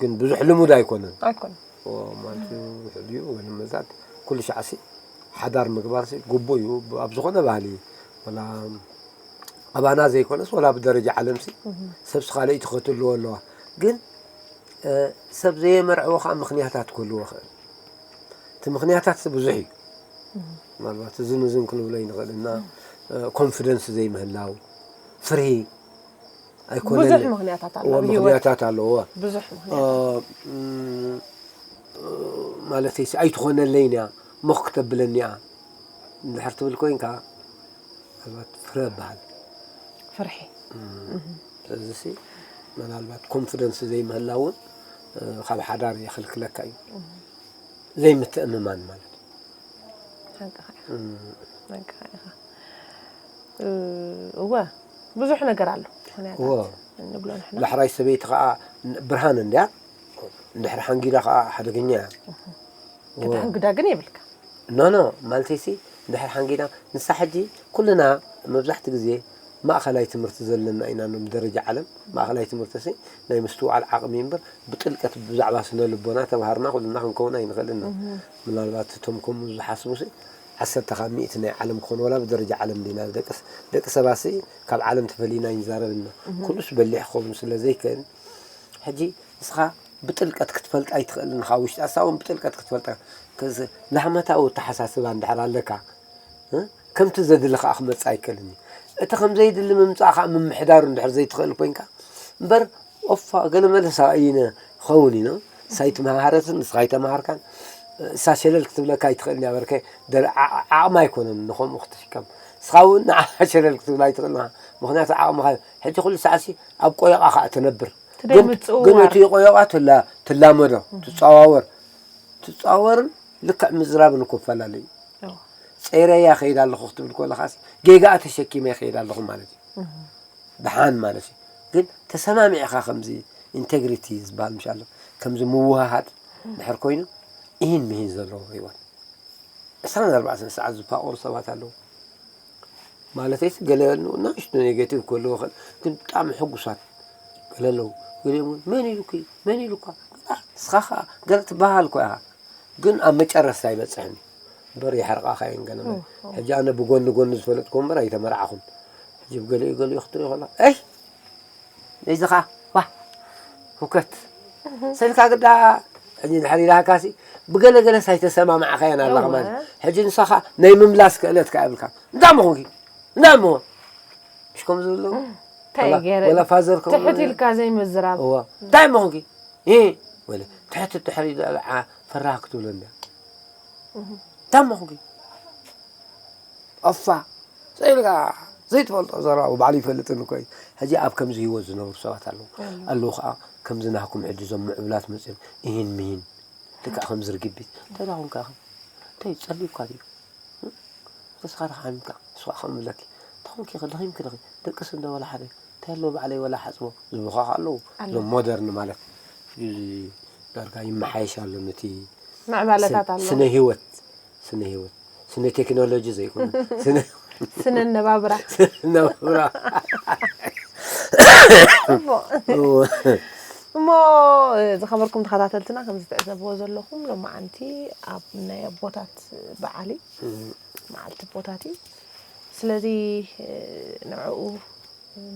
ግን ብዙሕ ልሙድ ኣይኮነን። ኣይኮነን። ኦ፣ ማለት እዩ፣ ውሕድ እዩ፣ ወይ መዛት ኩሉ ሻዕ ሲ፣ ሓዳር ምግባር ሲ፣ ግቡእ እዩ። ኣብ ዝኾነ ባህሊ፣ ወላ ኣባና ዘይኮነስ ወላ ብደረጃ ዓለምሲ ሰብሲ ካልኣይቲ ክትህልዎ ኣለዋ። ግን ሰብ ዘየመርዕዎ ከዓ ምኽንያታት ክህልዎ ይኽእል። እቲ ምኽንያታት ብዙሕ እዩ። ምናልባት እዝን እዝን ክንብሎ ይንኽእል እና ኮንፊደንስ ዘይምህላው፣ ፍርሂ ኣይኮነን። ብዙሕ ምኽንያታት ኣሎ ኣብ ህይወት። ምኽንያታት ኣለዎ። ብዙሕ ምኽንያት። ማለት ኣይትኾነለይን እያ፣ ሞኽ ክተብለኒ እያ እንድሕር ትብል ኮይንካ ምናልባት ፍረ ይበሃል። ፍርሒ። ስለዚሲ ምናልባት ኮንፊደንስ ዘይምህላው እውን ካብ ሓዳር የኽልክለካ እዩ። ዘይምትእምማን ማለት እዩ። ሓቅኻ ኢኻ። ሓቅኻ ኢኻ። እወ፣ ብዙሕ ነገር ኣሎ። ምኽንያታት እወ። እንብሎ ንሕና። ዳሕራይ ሰበይቲ ከዓ ብርሃን እንድያ፣ እንድሕር ሓንጊዳ ከዓ ሓደገኛ እያ። ክትሕንግዳ ግን የብልካ። ኖ ኖ፣ ማለተይሲ እንድሕር ሓንጊዳ ንሳ ሕጂ ኩልና መብዛሕቲ ግዜ ማእኸላይ ትምህርቲ ዘለና ኢና። ኖም ደረጃ ዓለም ማእኸላይ ትምህርቲ ሲ ናይ ምስትውዓል ዓቕሚ እምበር ብጥልቀት ብዛዕባ ስነ ልቦና ተምሃርና ኩልና ክንከውን ኣይንኽእልን ኢና። ምናልባት እቶም ከምኡ ዝሓስቡ ሲ ዓሰርተ ካብ ሚእቲ ናይ ዓለም ክኾኑ ወላ ብደረጃ ዓለም ዲና ደቂ ስ- ደቂ ሰባት ሲ ካብ ዓለም ተፈሊና ይንዛረብ እና ኩሉስ በሊሕ ክኸውን ስለ ዘይክእል ሕጂ ንስኻ ብጥልቀት ክትፈልጣ ኣይትኽእልን ኢኻ። ውሽጣ እሳ እውን ብጥልቀት ክትፈልጣ ክስ- ላህመታዊ ኣተሓሳስባ እንድሕር ኣለካ እ? ከምቲ ዘድሊ ከዓ ክመፅእ ኣይክእልን እዩ። እቲ ከም ዘይድሊ ምምፃእ ከዓ ምምሕዳሩ እንድሕር ዘይትኽእል ኮይንካ እምበር ኦፋ ገለ መለሳ እይነ ኸውን ኢኖ ሳይት መሃረትን ንስኻ ኣይተምሃርካን እሳ ሸለል ክትብለካ ኣይትኽእልን እያ በርከ ደረ- ዓ- ዓቕሚ ኣይኮነን ንኸምኡ ክትሽከም ንስኻ እውን ንዓ ሸለል ክትብላ ኣይትኽእል ኢኻ። ምኽንያቱ ዓቕምኻ ሕጂ ኩሉ ሰዓሲ ኣብ ቆየቓ ከዓ ትነብር ትደይ ግን ምጽውዋር። ግን እቲ ቆየቓ ትላ- ትላመዶ ትጸዋወር ትጸዋወርን ልክዕ ምዝራብን እኮ ይፈላለ እዩ። እዎ። ጸይረያ ከይድ ኣለኹ ክትብል ከለኻሲ ጌጋኣ ተሸኪመ ይኸይድ ኣለኹ ማለት እዩ። ደሓን ማለት እዩ። ግን ተሰማሚዕኻ ከምዚ ኢንቴግሪቲ ዝበሃል ምሽ ኣሎ ከምዚ ምውህሃድ ድሕር ኮይኑ ኢሂን ምሂን ዘለዎ ህይወት ዕስራን ኣርባዕተን ሰዓት ዝፋቐሩ ሰባት ኣለዉ። ማለተይስ ገለ ንእሽቶ ኔጌቲቭ ክህልዎ ይኽእል፣ ግን ብጣዕሚ ሕጉሳት ገለ ኣለዉ። ገሊኦም እውን መን ኢሉኪ መን ኢሉኳ ንስኻ ኸዓ ገለ ትበሃል እኳ ኢኻ፣ ግን ኣብ መጨረስታ ኣይበፅሕን እዩ እምበር የሕርቓኻ እየን ገለ እም፣ እም። ሕጂ ኣነ ብጎኒ ጎኒ ዝፈለጥኩ እምበር ኣይተመርዓኹን። ሕጂ ብገሊኡ ገሊኡ ክትሪኦ ከላ እይ ነይዝኻ ዋ ሁከት ሰልካ ግዳ ሕጂ ድሕር ኢላካሲ ብገለ ገለ ሳይተሰማማዕኻያን ኣለኻ ማለት ሕጂ ንሳኻ ናይ ምምላስ ክእለት ከ ኣብልካ እንዳ ምኹንኪ እንዳ ምኹን ምሽ ከም ዝብሎ እንታይ ገይረ ወላ ፋዘር ከም ትሕት ኢልካ ዘይምዝራብ እዋ እንታይ ምኹንኪ እ ወለ ትሕት ድሕር ኢላ ፈራህ ክትብሎ እንዳ እንታይ ምኹንኪ ኣፋ ስኢልካ ዘይትፈልጦ ዘረባ ባዕሉ ይፈልጥን እኮ እዩ። ሕጂ ኣብ ከምዚ ህይወት ዝነብሩ ሰባት ኣለዉ ኣለዉ ከዓ ከምዚ ናህኩም ሕጂ እዞም ምዕብላት መፅኦም እሂን ምሂን ልክዕ ከምዚ ርግቢት እንታይ ዳ ኮንካ ኢኻ እንታይ እዩ ፀሊኡካ ድዩ ንስኻ ዳ ሓሚምካ ንሱ ከዓ ከም ዝብለኪ እንታይ ኮንኪ ኢኺ ደኺምኪ ዲኺ ደቅሲ እንዶ ወላ ሓደ እንታይ ኣለዎ ባዕለይ ወላ ሓፅቦ ዝብሉኻ ከዓ ኣለዉ እዞም ሞደርን ማለት እዚ ዳርጋ ይመሓየሽ ኣሎ ነቲ ምዕባለታት ኣሎ ስነ ህይወት ስነ ህይወት ስነ ቴክኖሎጂ ዘይኮነ ስነ ስነ ነባብራ ነባብራ እሞ ዝኸበርኩም ተኸታተልትና ከም ዝትዕዘብዎ ዘለኹም ሎማዓንቲ ኣብ ናይ ኣቦታት በዓል እዩ መዓልቲ ኣቦታት እዩ ስለዚ ንዕኡ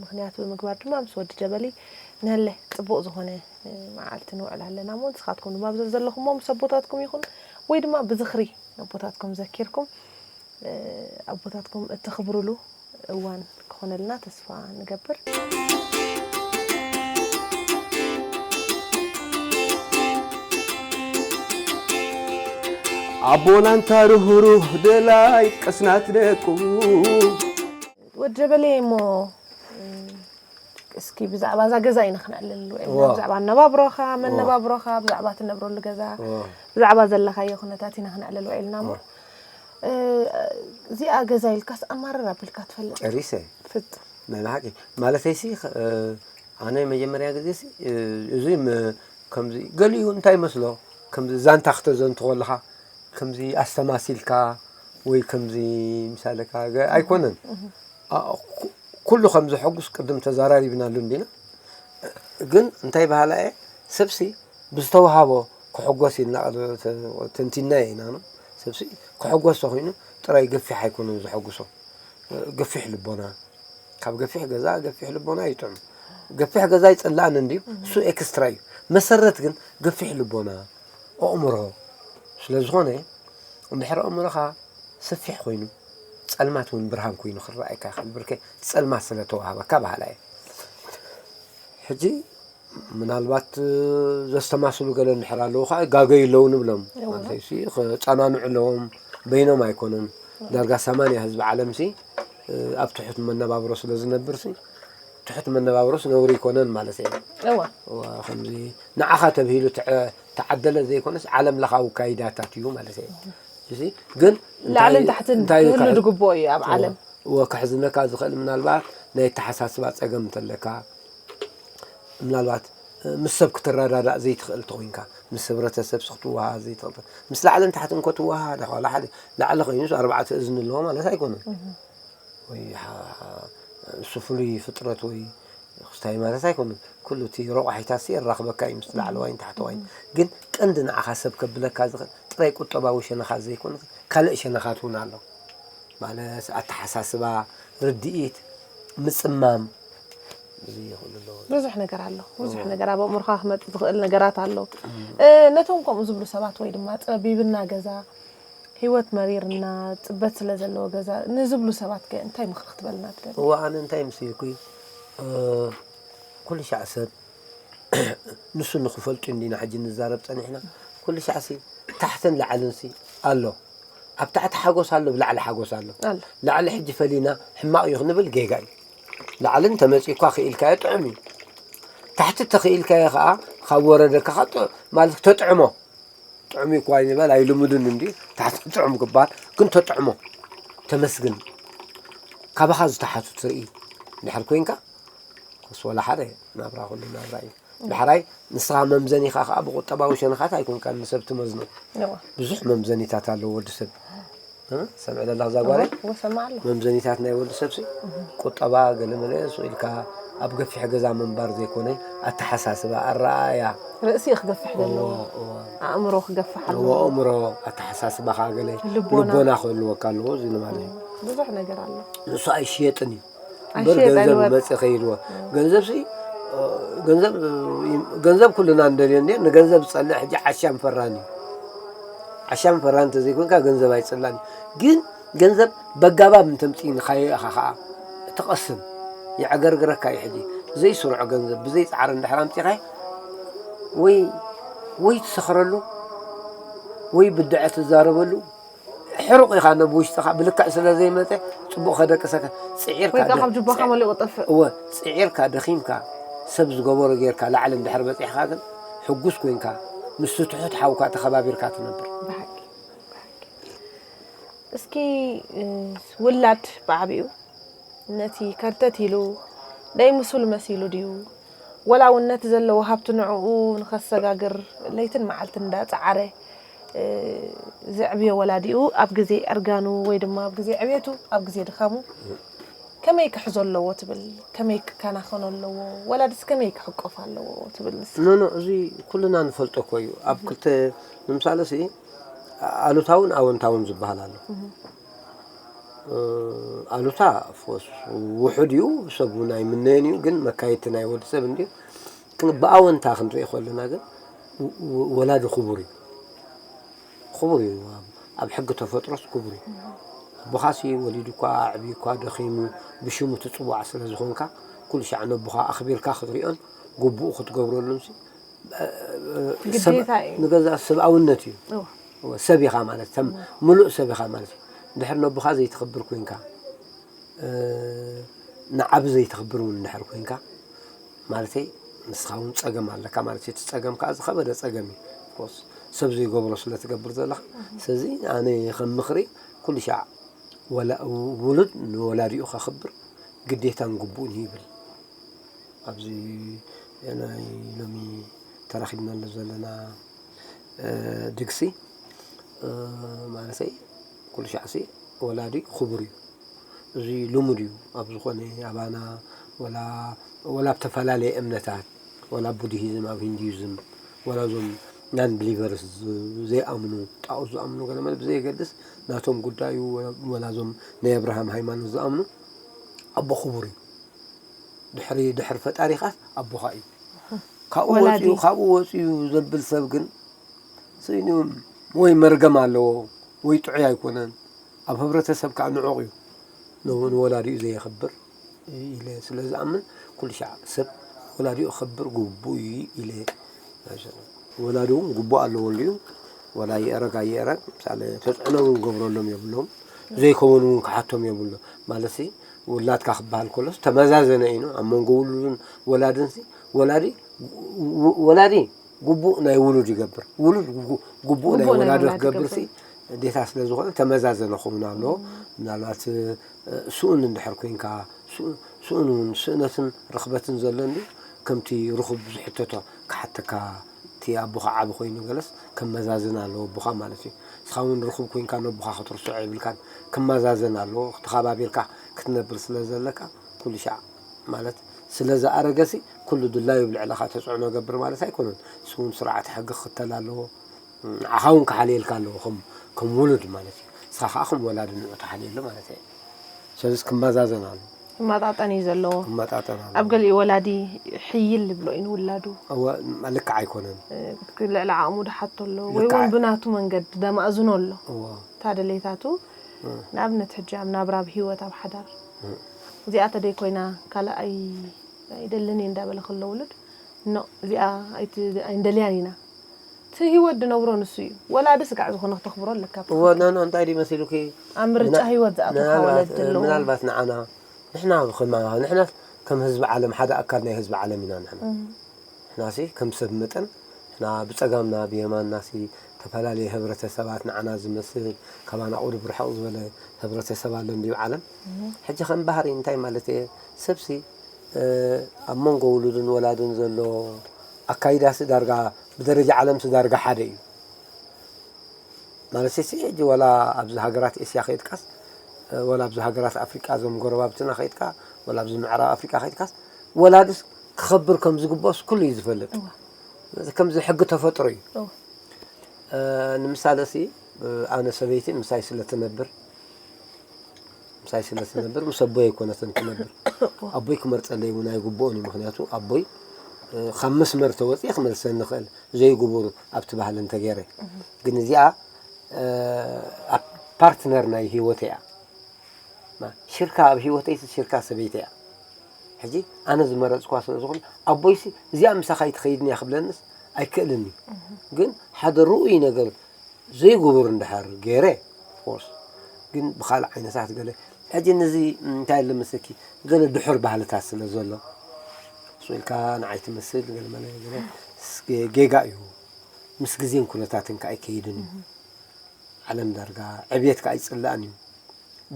ምኽንያት ብምግባር ድማ ምስ ወዲ ጀበሊ ንሀለ ፅቡቕ ዝኾነ መዓልቲ ንውዕል ኣለና እሞ ንስኻትኩም ድማ ብዘ ዘለኹሞ ምስ ኣቦታትኩም ይኹን ወይ ድማ ብዝኽሪ ኣቦታትኩም ዘኪርኩም ኣቦታትኩም እተኽብሩሉ እዋን ክኾነልና ተስፋ ንገብር። ኣቦና እንታ ርህሩህ ደላይ ቅስናት ደቁ ወዲ ጀበሌ እሞ እስኪ ብዛዕባ እዛ ገዛ ኢና ክነዕልል ውዒልና ብዛዕባ ኣነባብሮኻ መነባብሮኻ ብዛዕባ ትነብረሉ ገዛ ብዛዕባ ዘለኻዮ ኩነታት ኢና ክነዕልል ውዒልና እሞ እዚኣ ገዛ ኢልካስ ኣማርር ኣቢልካ ትፈልጥ ጨሪሰ ፍጥ ናይ ብሓቂ ማለተይሲ ኣነ መጀመርያ ግዜሲ እዚ ከምዚ ገሊኡ እንታይ መስሎ ከምዚ ዛንታ ክተዘንቱ ከለኻ ከምዚ ኣስተማሲልካ ወይ ከምዚ ምሳለካ ኣይኮነን ኩሉ ከም ዘሐጉስ ቅድም ተዛራሪብናሉ እንዲና ግን እንታይ በሃላ እየ ሰብሲ ብዝተዋሃቦ ክሕጎስ ኢልና ተንቲና ኢና ሰብሲ ክሕጎስ ተኮይኑ ጥራይ ገፊሕ ኣይኮነን ዘሐጉሶ ገፊሕ ልቦና ካብ ገፊሕ ገዛ ገፊሕ ልቦና ይጥዕም። ገፊሕ ገዛ ይጸላእን እንድዩ፣ እሱ ኤክስትራ እዩ። መሰረት ግን ገፊሕ ልቦና፣ ኣእምሮ ስለ ዝኾነ፣ እንድሕር ኣእምሮኻ ሰፊሕ ኮይኑ፣ ጸልማት እውን ብርሃን ኮይኑ ክረኣየካ ይኽእል። ብርከ ጸልማት ስለ ተዋህበካ በሃላ እየ። ሕጂ ምናልባት ዘስተማስሉ ገለ እንድሕር ኣለዉ ከዓ ጋገዩ ኣለዉ ንብሎም። ማለት እዩ፣ ክጸናንዑ ኣለዎም፣ በይኖም ኣይኮኑን። ዳርጋ ሰማንያ ህዝቢ ዓለምሲ ኣብ ትሑት መነባብሮ ስለ ዝነብርሲ፣ ትሑት መነባብሮስ ነውሪ ይኮነን ማለት እዩ። እዋ። እዋ፣ ከምዚ ንዓኻ ተብሂሉ ተዐ-፣ ተዓደለ ዘይኮነስ ዓለም ለኻዊ ካይዳታት እዩ ማለት እዩ። እዚ ግን እንታይ፣ ላዕልን ታሕትን እንታይ ክህሉ ይከ-፣ ዝግብኦ እዩ ኣብ እዋ፣ ዓለም። እዋ፣ ከሕዝነካ ዝኽእል ምናልባት ናይ ኣተሓሳስባ ጸገም እንተለካ፣ ምናልባት ምስ ሰብ ክትረዳዳእ ዘይትኽእል ተኾይንካ፣ ምስ ሕብረተሰብ ሲ ክትወሃሃድ ዘይትኽእል፣ ምስ ላዕልን ታሕትን እኮ ትወሃሃድ ኢኻ። ዋላ ሓደ ላዕሊ ኮይኑስ ኣርባዕተ እዝኒ ኣለዎ ማለት ኣይኮነን። ወይ ሓ-፣ እሱ ፍሉይ ፍጥረት ወይ ክስታይ ማለት ኣይኮነን። ኩሉ እቲ ረቋሒታት ሲ የራኽበካ እዩ ምስ ላዕለዋይን ታሕተዋይን። ግን ቀንዲ ንዓኻ ሰብ ከብለካ ዝኽእል ጥራይ ቁጠባዊ ሸነኻት ዘይኮነ ካልእ ሸነኻት እውን ኣሎ። ማለት ኣተሓሳስባ፣ ርድኢት፣ ምጽማም፣ እዚ ይኽእሉ ኣለዎ። ብዙሕ ነገር ኣሎ። ብዙሕ እዎ። ነገር ኣብ ኣእምሮኻ ክመጽእ ዝኽእል ነገራት ኣሎ። እም። እ፣ ነቶም ከምኡ ዝብሉ ሰባት ወይ ድማ ጸቢብና ገዛ፣ ህይወት መሪርና፣ ጽበት ስለ ዘለዎ ገዛ ንዝብሉ ሰባት ከ እንታይ ምኽሪ ክትበልና ትደሊ? እዎ፣ ኣነ እንታይ ምስ ኢልኩ፣ እ፣ ኩሉ ሻዕ ሰብ ንሱ ንኽፈልጡ እንዲና ሕጂ ንዛረብ ጸኒሕና። ኩሉ ሻዕሲ ታሕትን ላዕልንሲ ኣሎ። ኣብ ታሕቲ ሓጎስ ኣሎ፣ ኣብ ላዕሊ ሓጎስ ኣሎ። ኣሎ። ላዕሊ ሕጂ ፈሊና ሕማቕ እዩ ክንብል ጌጋ እዩ። ላዕሊ እንተመጺእኳ ክኢልካዮ ጥዑም እዩ። ታሕቲ ተኽኢልካዮ ኸኣ ካብ ወረደካ ኸኣ ጥ-፣ ማለት ተጥዕሞ። ጥዑም እዩ እኳ ኣይንበል፣ ኣይልሙድን እንድዩ። ታሕቲ ጥዑም ክበሃል፣ ግን ተጥዕሞ። ተመስግን። ካባኻ ዝተሓቱ ትርኢ እንድሕር ኮይንካ፣ ኮስ ወላ ሓደ ናብራ ኩሉ ናብራ እዩ። ዳሕራይ ንስኻ መምዘኒኻ ኸኣ ብቁጠባዊ ሸነኻት ኣይኮንካን ንሰብ ትመዝኖ። እዋ። ብዙሕ መምዘኒታት ኣለዎ ወዲ ሰብ። እ? ሰምዕለላ እዛ ጓለይ? እዋ፣ እዋ፣ ሰማዕ ኣለኹ። መምዘኒታት ናይ ወዲ ሰብሲ ቁጠባ ገለመለ ስቕ ኢልካ ኣብ ገፊሕ ገዛ ምንባር ዘይኮነ ኣተሓሳስባ፣ ኣረኣእያ። ርእሲ እዩ ክገፍሕ ዘለዎ። እዎ፣ እዎ። ኣእምሮ ክገፍሕ እዎ፣ ኣለዎ። ኣእምሮ፣ ኣተሓሳስባኻ ገለ ልቦና። ልቦና ክህልወካ ኣለዎ፣ እዚ ንማለት እዩ። ብዙሕ ነገር ኣሎ። ንሱ ኣይሽየጥን እዩ። እምበር ኣይሽየጥ ገንዘብ ኣይልወጥ። ይመጽእ ከይድዎ። ገንዘብሲ፣ እ፣ ገንዘብ፣ እ፣ ገንዘብ ኩልና ንደልዮ እንድዮ፣ ንገንዘብ ዝጸልእ ሕጂ ዓሻን ፈራን እዩ። ዓሻን ፈራን እንተዘይኮንካ ገንዘብ ኣይጽላን እዩ። ግን ገንዘብ በጋባብ እንተምጽእካዮ ኢኻ ኸኣ ትቐስን። የዕገርግረካ እዩ ሕጂ። ዘይስሩዕ ገንዘብ ብዘይ ጻዕሪ እንድሕር ኣምጺኻዮ፣ ወይ፣ ወይ ትሰኽረሉ፣ ወይ ብድዐ ትዛረበሉ፣ ሕሩቕ ኢኻ፣ ነብ ውሽጥኻ ብልክዕ ስለ ዘይመጸ ጽቡቕ ከደቅሰካ ጽዒርካ ወይ ከኣ ደ-፣ ካብ ጅባኻ ጽዒ-፣ መሊቑ ጠፍእ። እወ፣ ጽዒርካ ደኺምካ ሰብ ዝገበሮ ጌርካ ላዕሊ እንድሕር በጺሕካ ግን ሕጉስ ኮይንካ ምስቲ ትሑት ሓውካ ተኸባቢርካ ትነብር። ብሓቂ፣ ብሓቂ። እስኪ፣ እ፣ ውላድ ብዓቢኡ ነቲ ከርተት ኢሉ ደይምሱል መሲሉ ድዩ? ወላ እውን ነቲ ዘለዎ ሃብቲ ንዕኡ ንኸሰጋግር ለይትን መዓልትን እንዳጸዓረ፣ እ፣ ዘዕብዮ ወላዲኡ ኣብ ግዜ እርጋኑ ወይ ድማ ኣብ ግዜ ዕብየቱ፣ ኣብ ግዜ ድኻሙ ከመይ ክሕዞ ኣለዎ ትብል? ከመይ ክከናኸኖ ኣለዎ? ወላድስ ከመይ ክሕቆፍ ኣለዎ ትብል ንስኻ? ኖ፣ ኖ፣ እዚ ኩልና ንፈልጦ እኮ እዩ። ኣብ ክልተ፣ ንምሳሌ ሲ፣ ኣሉታውን ኣወንታውን ዝበሃል ኣሎ። እህ። እ፣ ኣሉታ ፎስ ውሑድ እዩ፣ ሰብ እውን ኣይምነዮን እዩ፣ ግን መካየድቲ ናይ ወዲ ሰብ እንድዩ። ግን ብኣወንታ ክንሪኦ ከለና ግን፣ ው-፣ ው-፣ ወላዲ ክቡር እዩ። ክቡር እዩ። ኣብ፣ ኣብ ሕጊ ተፈጥሮስ ክቡር እዩ። ኣቦኻሲ ወሊዱኳ፣ ኣዕብዩኳ፣ ደኺሙ፣ ብሽሙ ትጽዋዕ ስለ ዝኾንካ፣ ኩሉ ሻዕ ነቦኻ ኣኽቢርካ ክትሪኦን ግቡኡ ክትገብረሉንሲ፣ እ፣ እ፣ ሰብ-፣ ግዴታ እዩ። ንገዛ ሰብኣውነት እዩ። እወ። እወ፣ ሰብ ኢኻ ማለት፣ ከም እወ። ምሉእ ሰብ ኢኻ ማለት እዩ። እንድሕር ነቦኻ ዘይተኽብር ኮይንካ፣ እ፣ ንዓቢ ዘይተኽብር እውን እንድሕር ኮይንካ፣ ማለተይ ንስኻ እውን ጸገም ኣለካ ማለት እዩ። እቲ ጸገም ከኣ ዝኸበደ ጸገም እዩ። ኦፍኮርስ፣ ሰብ ዘይገብሮ ስለ ትገብር ዘለኻ። እህ። ስለዚ ኣነ ከም ምኽሪ፣ ኩሉ ሻዕ ወላ-፣ ውሉድ ንወላዲኡ ከኽብር ግዴታን ግቡእን ይብል። ኣብዚ ናይ ሎሚ ተራኺብናሉ ዘለና፣ እ፣ ድግሲ፣ እ፣ ማለተይ ኩሉ ሻዕሲ ወላዲ ክቡር እዩ። እዚ ልሙድ እዩ። ኣብ ዝኾነ ኣባና ወላ፣ ወላ ኣብ ተፈላለየ እምነታት፣ ወላ ቡድሂዝም፣ ኣብ ሂንዱይዝም፣ ወላ እዞም ናን ብሊቨርስ ዝ-፣ ዘይኣምኑ፣ ጣኦት ዝኣምኑ ገለ መለ ብዘየገድስ፣ ናቶም ጉዳዩ፣ ወላ እዞም ናይ ኣብርሃም ሃይማኖት ዝኣምኑ፣ ኣቦ ክቡር እዩ። ድሕሪ ድሕሪ ፈጣሪኻስ ኣቦኻ እዩ። ካብኡ ወላዲ። ወፂኡ ካብኡ ወፂኡ ዘብል ሰብ ግን ስኢኑ ወይ መርገም ኣለዎ ወይ ጥዑይ ኣይኮነን። ኣብ ህብረተሰብ ከዓ ንዑቕ እዩ። ን- ንወላዲኡ ዘየኽብር ኢለ ስለ ዝኣምን ኩሉ ሻዕ ሰብ ወላዲኡ ክኽብር ግቡእ እዩ ኢለ። ወላዲ እውን ግቡእ ኣለዎ እዩ። ወላ ይእረግ ኣይእረግ ምሳሌ ተፅዕኖ እውን ገብረሎም የብሎም። ዘይከውን እውን ክሓቶም የብሎ ማለት ውላድካ ክበሃል ከሎስ ተመዛዘነ እዩ ኣብ መንጎ ውሉድን ወላድን። ወላዲ ወላዲ ግቡእ ናይ ውሉድ ይገብር። ውሉድ ግቡእ ናይ ወላዲ ክገብር ሲ ግዴታ ስለ ዝኾነ ተመዛዘነ ክኸውን ኣለዎ። ምናልባት ስኡን እንድሕር ኮንካ ስኡን እውን ስእነትን ርኽበትን ዘሎ እንዲ ከምቲ ርኹብ ዝሕተቶ ክሓተካ እቲ ኣቦኻ ዓቢ ኮይኑ ገለስ ከመዛዝን ኣለዎ ኣቦኻ ማለት እዩ። ንስኻ እውን ርኹብ ኮንካ ነቦኻ ክትርስዖ የብልካን። ክመዛዘን ኣለዎ። ተኸባቢርካ ክትነብር ስለ ዘለካ ኩሉ ሻዕ ማለት ስለ ዝኣረገሲ ኩሉ ድላዩ ኣብ ልዕለኻ ተፅዕኖ ገብር ማለት ኣይኮነን። ንሱ እውን ስርዓት ሕጊ ክኽተል ኣለዎ። ንዓኻ እውን ክሓልየልካ ኣለዎ ከም ከም ውሉድ ማለት እዩ። ንስኻ ከዓ ከም ወላዲ ንዑ ተሓልየሉ ማለት እዩ። ስለዚ ክመዛዘን ኣሎ። ክመጣጠን እዩ ዘለዎ። ክመጣጠን ኣሎ። ኣብ ገሊኡ ወላዲ ሕይል ይብሎ እዩ ንውላዱ። እወ፣ ልክዕ ኣይኮነን። ልዕሊ ዓቕሙ ድሓቶ ኣሎ ወይ እውን ብናቱ መንገዲ ደማእዝኖ ኣሎ። እታ ድሌታቱ ንኣብነት ሕጂ ኣብ ናብራ ኣብ ህይወት ኣብ ሓዳር እዚኣ ተደይ ኮይና ካልእ ኣይደልን እየ እንዳበለ ከሎ ውሉድ ኖ እዚኣ ኣይንደልያን ኢና። እቲ ህይወት ድነብሮ ንሱ እዩ። ወላዲ ስጋዕ ዝኾነ ክተኽብሮ ኣለካ። እወ ኖ ኖ እንታይ ድዩ መሲሉኪ? ኣብ ምርጫ ህይወት ዝኣተኻ ወለዲ ኣለዎ። ምናልባት ንዓና ንሕና ንሕና ከም ህዝቢ ዓለም ሓደ ኣካል ናይ ህዝቢ ዓለም ኢና ንሕና። ንሕናሲ ከም ሰብ መጠን ንሕና ብጸጋምና ብየማንናሲ ዝተፈላለየ ህብረተሰባት ንዓና ዝመስል ካባና ቁሩብ ርሕቕ ዝበለ ህብረተሰብ ኣሎ እንድዩ ዓለም። ሕጂ ከም ባህሪ እንታይ ማለት እየ? ሰብሲ ኣብ መንጎ ውሉድን ወላድን ዘሎ ኣካይዳሲ ዳርጋ ብደረጃ ዓለምሲ ዳርጋ ሓደ እዩ። ማለት ሲ ሕጂ ወላ ኣብዚ ሃገራት ኤስያ ከይድካስ ወላ ኣብዚ ሃገራት ኣፍሪቃ እዞም ጎረባብትና ከይድካ ወላ ኣብዚ ምዕራብ ኣፍሪቃ ከይድካስ ወላድስ ክኸብር ከም ዝግብኦስ ኩሉ እዩ ዝፈልጥ። ከምዚ ሕጊ ተፈጥሮ እዩ። ንምሳሌ ሲ ኣነ ሰበይቲ ምሳይ ስለ ትነብር ምሳይ ስለ ትነብር ምስ ኣቦይ ኣይኮነትን ትነብር። ኣቦይ ክመርፀለይ እውን ኣይግብኦን እዩ። ምክንያቱ ኣቦይ ካብ መስመር ተወፅየ ክመልሰኒ ይኽእል ዘይግቡር ኣብቲ ባህሊ እንተገይረ ግን እዚኣ ኣብ ፓርትነር ናይ ህይወት እያ። ሽርካ ኣብ ህይወተይ ሽርካ ሰበይቲ እያ። ሕጂ ኣነ ዝመረፅኳ ስለ ዝኾነ ኣቦይሲ እዚኣ ምሳኻ ይትኸይድን እያ ክብለንስ ኣይክእልን እዩ። ግን ሓደ ርኡይ ነገር ዘይግቡር እንድሕር ገይረ ፎርስ ግን ብካልእ ዓይነታት ገለ ሕጂ ነዚ እንታይ ኣሎ መስለኪ ገለ ድሑር ባህልታት ስለ ዘሎ ስኢልካ ንዓይ ትመስል ገለ መለ ገለ ጌጋ እዩ። ምስ ግዜን ኩነታትን ከዓ ኣይከይድን እዩ። ዓለም ዳርጋ ዕብየት ከዓ ኣይፅላእን እዩ።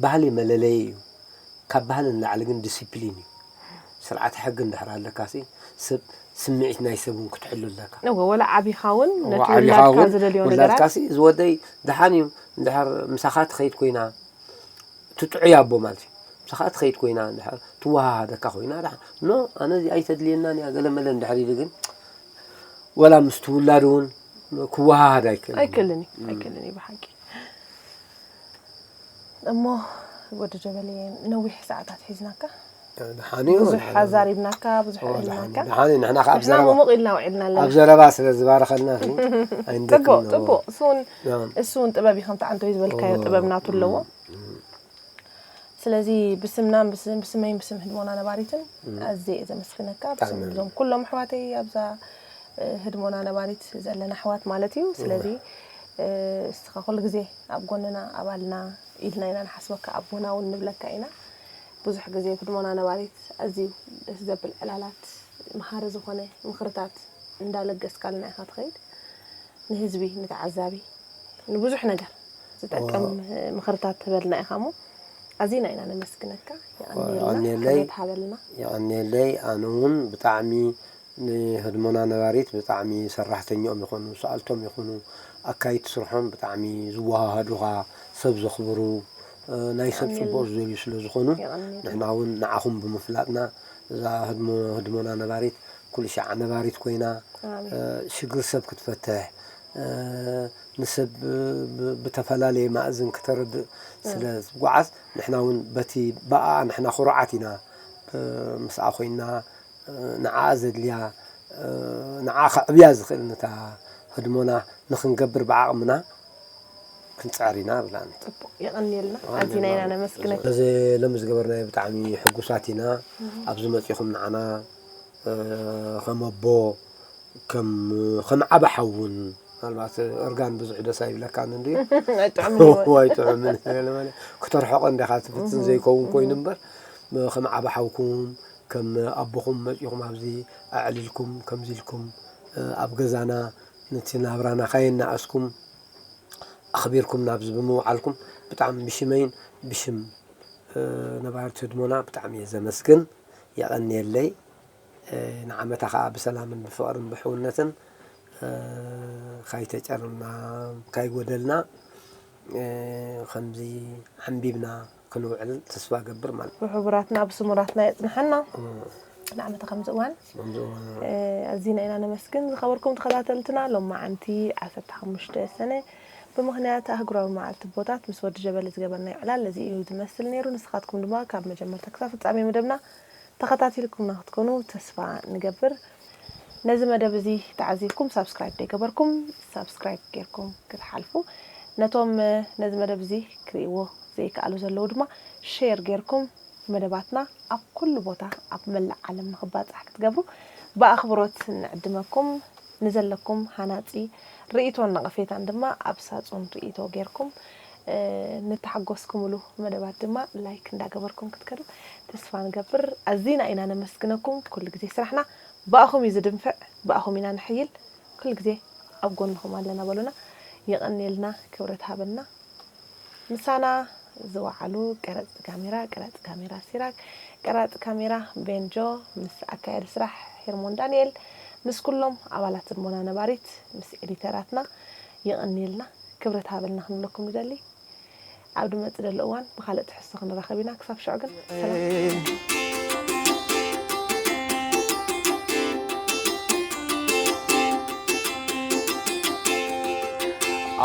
ባህሊ መለለይ እዩ። ካብ ባህሊ ንላዕሊ ግን ዲሲፕሊን እዩ። ስርዓት ሕጊ እንድሕር ኣለካ ሲ ሰብ ስምዒት ናይ ሰብ እውን ክትሕሉ ኣለካ። እወ ወላ ዓቢኻ እውን ነቲ ውላድካ ዝደልዮ ነገራት ውላድካ ሲ ዝወደይ ድሓን እዩ እንድሕር ምሳኻ ትኸይድ ኮይና ትጥዑይ ኣቦ ማለት እዩ። ምሳኻ ትኸይድ ኮይና እንድሕር ትወሃሃደካ ኮይና ድሓን ኖ ኣነ እዚ ኣይተድልየናን እያ ገለ መለ እንድሕር ኢሉ ግን ወላ ምስቲ ውላድ እውን ክወሃሃድ ኣይክእልን ኣይክእልን እዩ። ኣይክእልን እዩ ብሓቂ። እሞ ወዲ ጀበሊ ነዊሕ ሰዓታት ሒዝናካ ድሓን እዩ ብዙሕ ኣዛሪብናካ ብዙሕ እልናካ ድሓን እዩ ንሕና ከዓ ኣብ ንሕና ዘረባ ምሙቕ ኢልና ውዒልና ኣለና ኣብ ዘረባ ስለ ዝባረኸልና ሲ ኣይንደክም ጽቡቕ ጽቡቕ እሱ እውን እሱ እውን ጥበብ እዩ ከምቲ ዓንቶ እዩ ዝበልካዮ ጥበብ ናቱ ኣለዎ። ስለዚ ብስምናን ብስመይን ብስም ህድሞና ነባሪትን ኣዝየ እየ ዘመስግነካ ብስም እዞም ኩሎም ኣሕዋተይ ኣብዛ ህድሞና ነባሪት ዘለና ኣሕዋት ማለት እዩ። ስለዚ እስኻ ኩሉ ግዜ ኣብ ጎንና ኣባልና ኢልና ኢና ንሓስበካ ኣቦና እውን ንብለካ ኢና። ብዙሕ ግዜ ህድሞና ነባሪት ኣዝዩ ደስ ዘብል ዕላላት መሃሪ ዝኾነ ምኽርታት እንዳለገስካልና ኢኻ ትኸይድ። ንህዝቢ ንተዓዛቢ ንብዙሕ ነገር ዝጠቅም ምኽርታት ትህበልና ኢኻ እሞ ኣዚና ኢና ነመስግነካ። የቐንየልና የቐንየለይ ክብረት ሃበልና። የቐንየለይ ኣነ እውን ብጣዕሚ ንህድሞና ነባሪት ብጣዕሚ ሰራሕተኛኦም ይኾኑ ሰኣልቶም ይኾኑ ኣካይት ስርሖም ብጣዕሚ ዝወሃሃዱኻ ሰብ ዘኽብሩ ናይ ሰብ ፅቡቕ ዝደልዩ ስለ ዝኾኑ ንሕና እውን ንዓኹም ብምፍላጥና እዛ ህድሞና ነባሪት ኩሉ ሻዕ ነባሪት ኮይና ሽግር ሰብ ክትፈትሕ ንሰብ ብተፈላለየ ማእዝን ክተረድእ ስለ ዝጓዓዝ ንሕና እውን በቲ ብኣ ንሕና ኩሩዓት ኢና። ምስኣ ኮይና ንዓ ዘድልያ ንዓ ከዕብያ ዝኽእል ነታ ህድሞና ንክንገብር ብዓቕምና ክንፅዕር ኢና ብላኒ። ፅቡቅ የቐንየልና። ኣዚና ኢና ነመስግነካ። እዚ ሎሚ ዝገበርናዮ ብጣዕሚ ሕጉሳት ኢና። ኣብዚ መፂኹም ንዓና ከም ኣቦ ከም ከም ዓቢ ሓውን ምናልባት እርጋን ብዙሕ ደስ ኣይብለካን እንዲ ኣይጥዕምን እዩ። ዋይ ጥዑምን ክትርሕቆ እንዲኻ ትፍትን ዘይከውን ኮይኑ እምበር ከም ዓቢ ሓውኩም ከም ኣቦኹም መፂኹም ኣብዚ ኣዕሊልኩም ከምዚ ኢልኩም ኣብ ገዛና ነቲ ናብራና ካየናኣስኩም ኣኽቢርኩም ናብዚ ብምውዓልኩም ብጣዕሚ ብሽመይን ብሽም ነባርቲ ህድሞና ብጣዕሚ እየ ዘመስግን። የቐንየለይ። ንዓመታ ከዓ ብሰላምን ብፍቕርን ብሕውነትን ካይተጨርምና ካይጎደልና ከምዚ ዓንቢብና ክንውዕል ተስፋ ገብር ማለት እዩ። ብሕቡራትና ብስሙራትና የፅንሐና። ንዓመታ ከምዚ እዋን ኣዚና ኢና ነመስግን። ዝኸበርኩም ተኸታተልትና ሎማዓንቲ ዓሰርተ ሓሙሽተ ሰነ ብምኽንያት ኣህጉራዊ መዓልቲ ኣቦታት ምስ ወዲ ጀበሊ ዝገበርናዮ ዕላል ነዚ እዩ ዝመስል ነይሩ። ንስኻትኩም ድማ ካብ መጀመርታ ክሳብ ፍጻሜ መደብና ተኸታቲልኩምና ክትኮኑ ተስፋ ንገብር። ነዚ መደብ እዚ ተዓዚብኩም ሳብስክራይብ ዘይገበርኩም ሳብስክራይብ ጌርኩም ክትሓልፉ፣ ነቶም ነዚ መደብ እዚ ክርእይዎ ዘይከኣሉ ዘለዉ ድማ ሼር ጌርኩም መደባትና ኣብ ኩሉ ቦታ ኣብ መላእ ዓለም ንኽባጻሕ ክትገብሩ ብኣኽብሮት ንዕድመኩም። ንዘለኩም ሃናጺ ርእይቶን ነቐፌታን ድማ ኣብ ሳጹን ርእይቶ ጌርኩም ንተሓጎስኩምሉ መደባት ድማ ላይክ እንዳገበርኩም ክትከዱ ተስፋ ንገብር። ኣዚና ኢና ነመስግነኩም። ኩሉ ግዜ ስራሕና ብኣኹም እዩ ዝድንፍዕ፣ ብኣኹም ኢና ንሕይል። ኩሉ ግዜ ኣብ ጎንኹም ኣለና በሉና። የቐንየልና፣ ክብረት ሃበልና። ምሳና ዝወዓሉ ቀረጽቲ ካሜራ፣ ቀራጺ ካሜራ ሲራክ፣ ቀራጺ ካሜራ ቤንጆ፣ ምስ ኣካያዲ ስራሕ ሄርሞን ዳንኤል፣ ምስ ኩሎም ኣባላት ህድሞና ነባሪት፣ ምስ ኤዲተራትና የቐንየልና፣ ክብረት ሃበልና ክንብለኩም ንደሊ። ኣብ ድመጽእ ዘሎ እዋን ብኻልእ ትሕዝቶ ክንራኸብ ኢና። ክሳብ ሽዑ ግን ሰላም።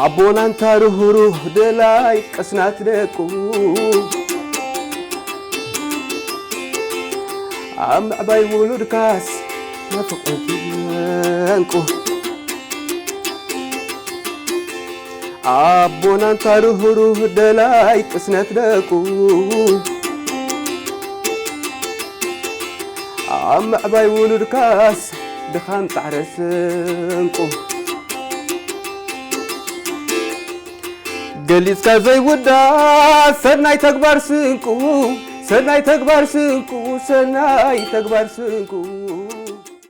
ኣቦና እንታ ርህሩህ ደላይ ቅስናት ደቁ ኣብ ምዕባይ ውሉድካስ ናፍቖት ይንቁ ኣቦና እንታ ርህሩህ ደላይ ቅስነት ደቁ ኣብ ምዕባይ ውሉድካስ ድኻም ጻዕረ ስንቁ ገሊጽካ ዘይውዳእ ሰናይ ተግባር ስንቁ ሰናይ ተግባር ስንቁ ሰናይ ተግባር ስንቁ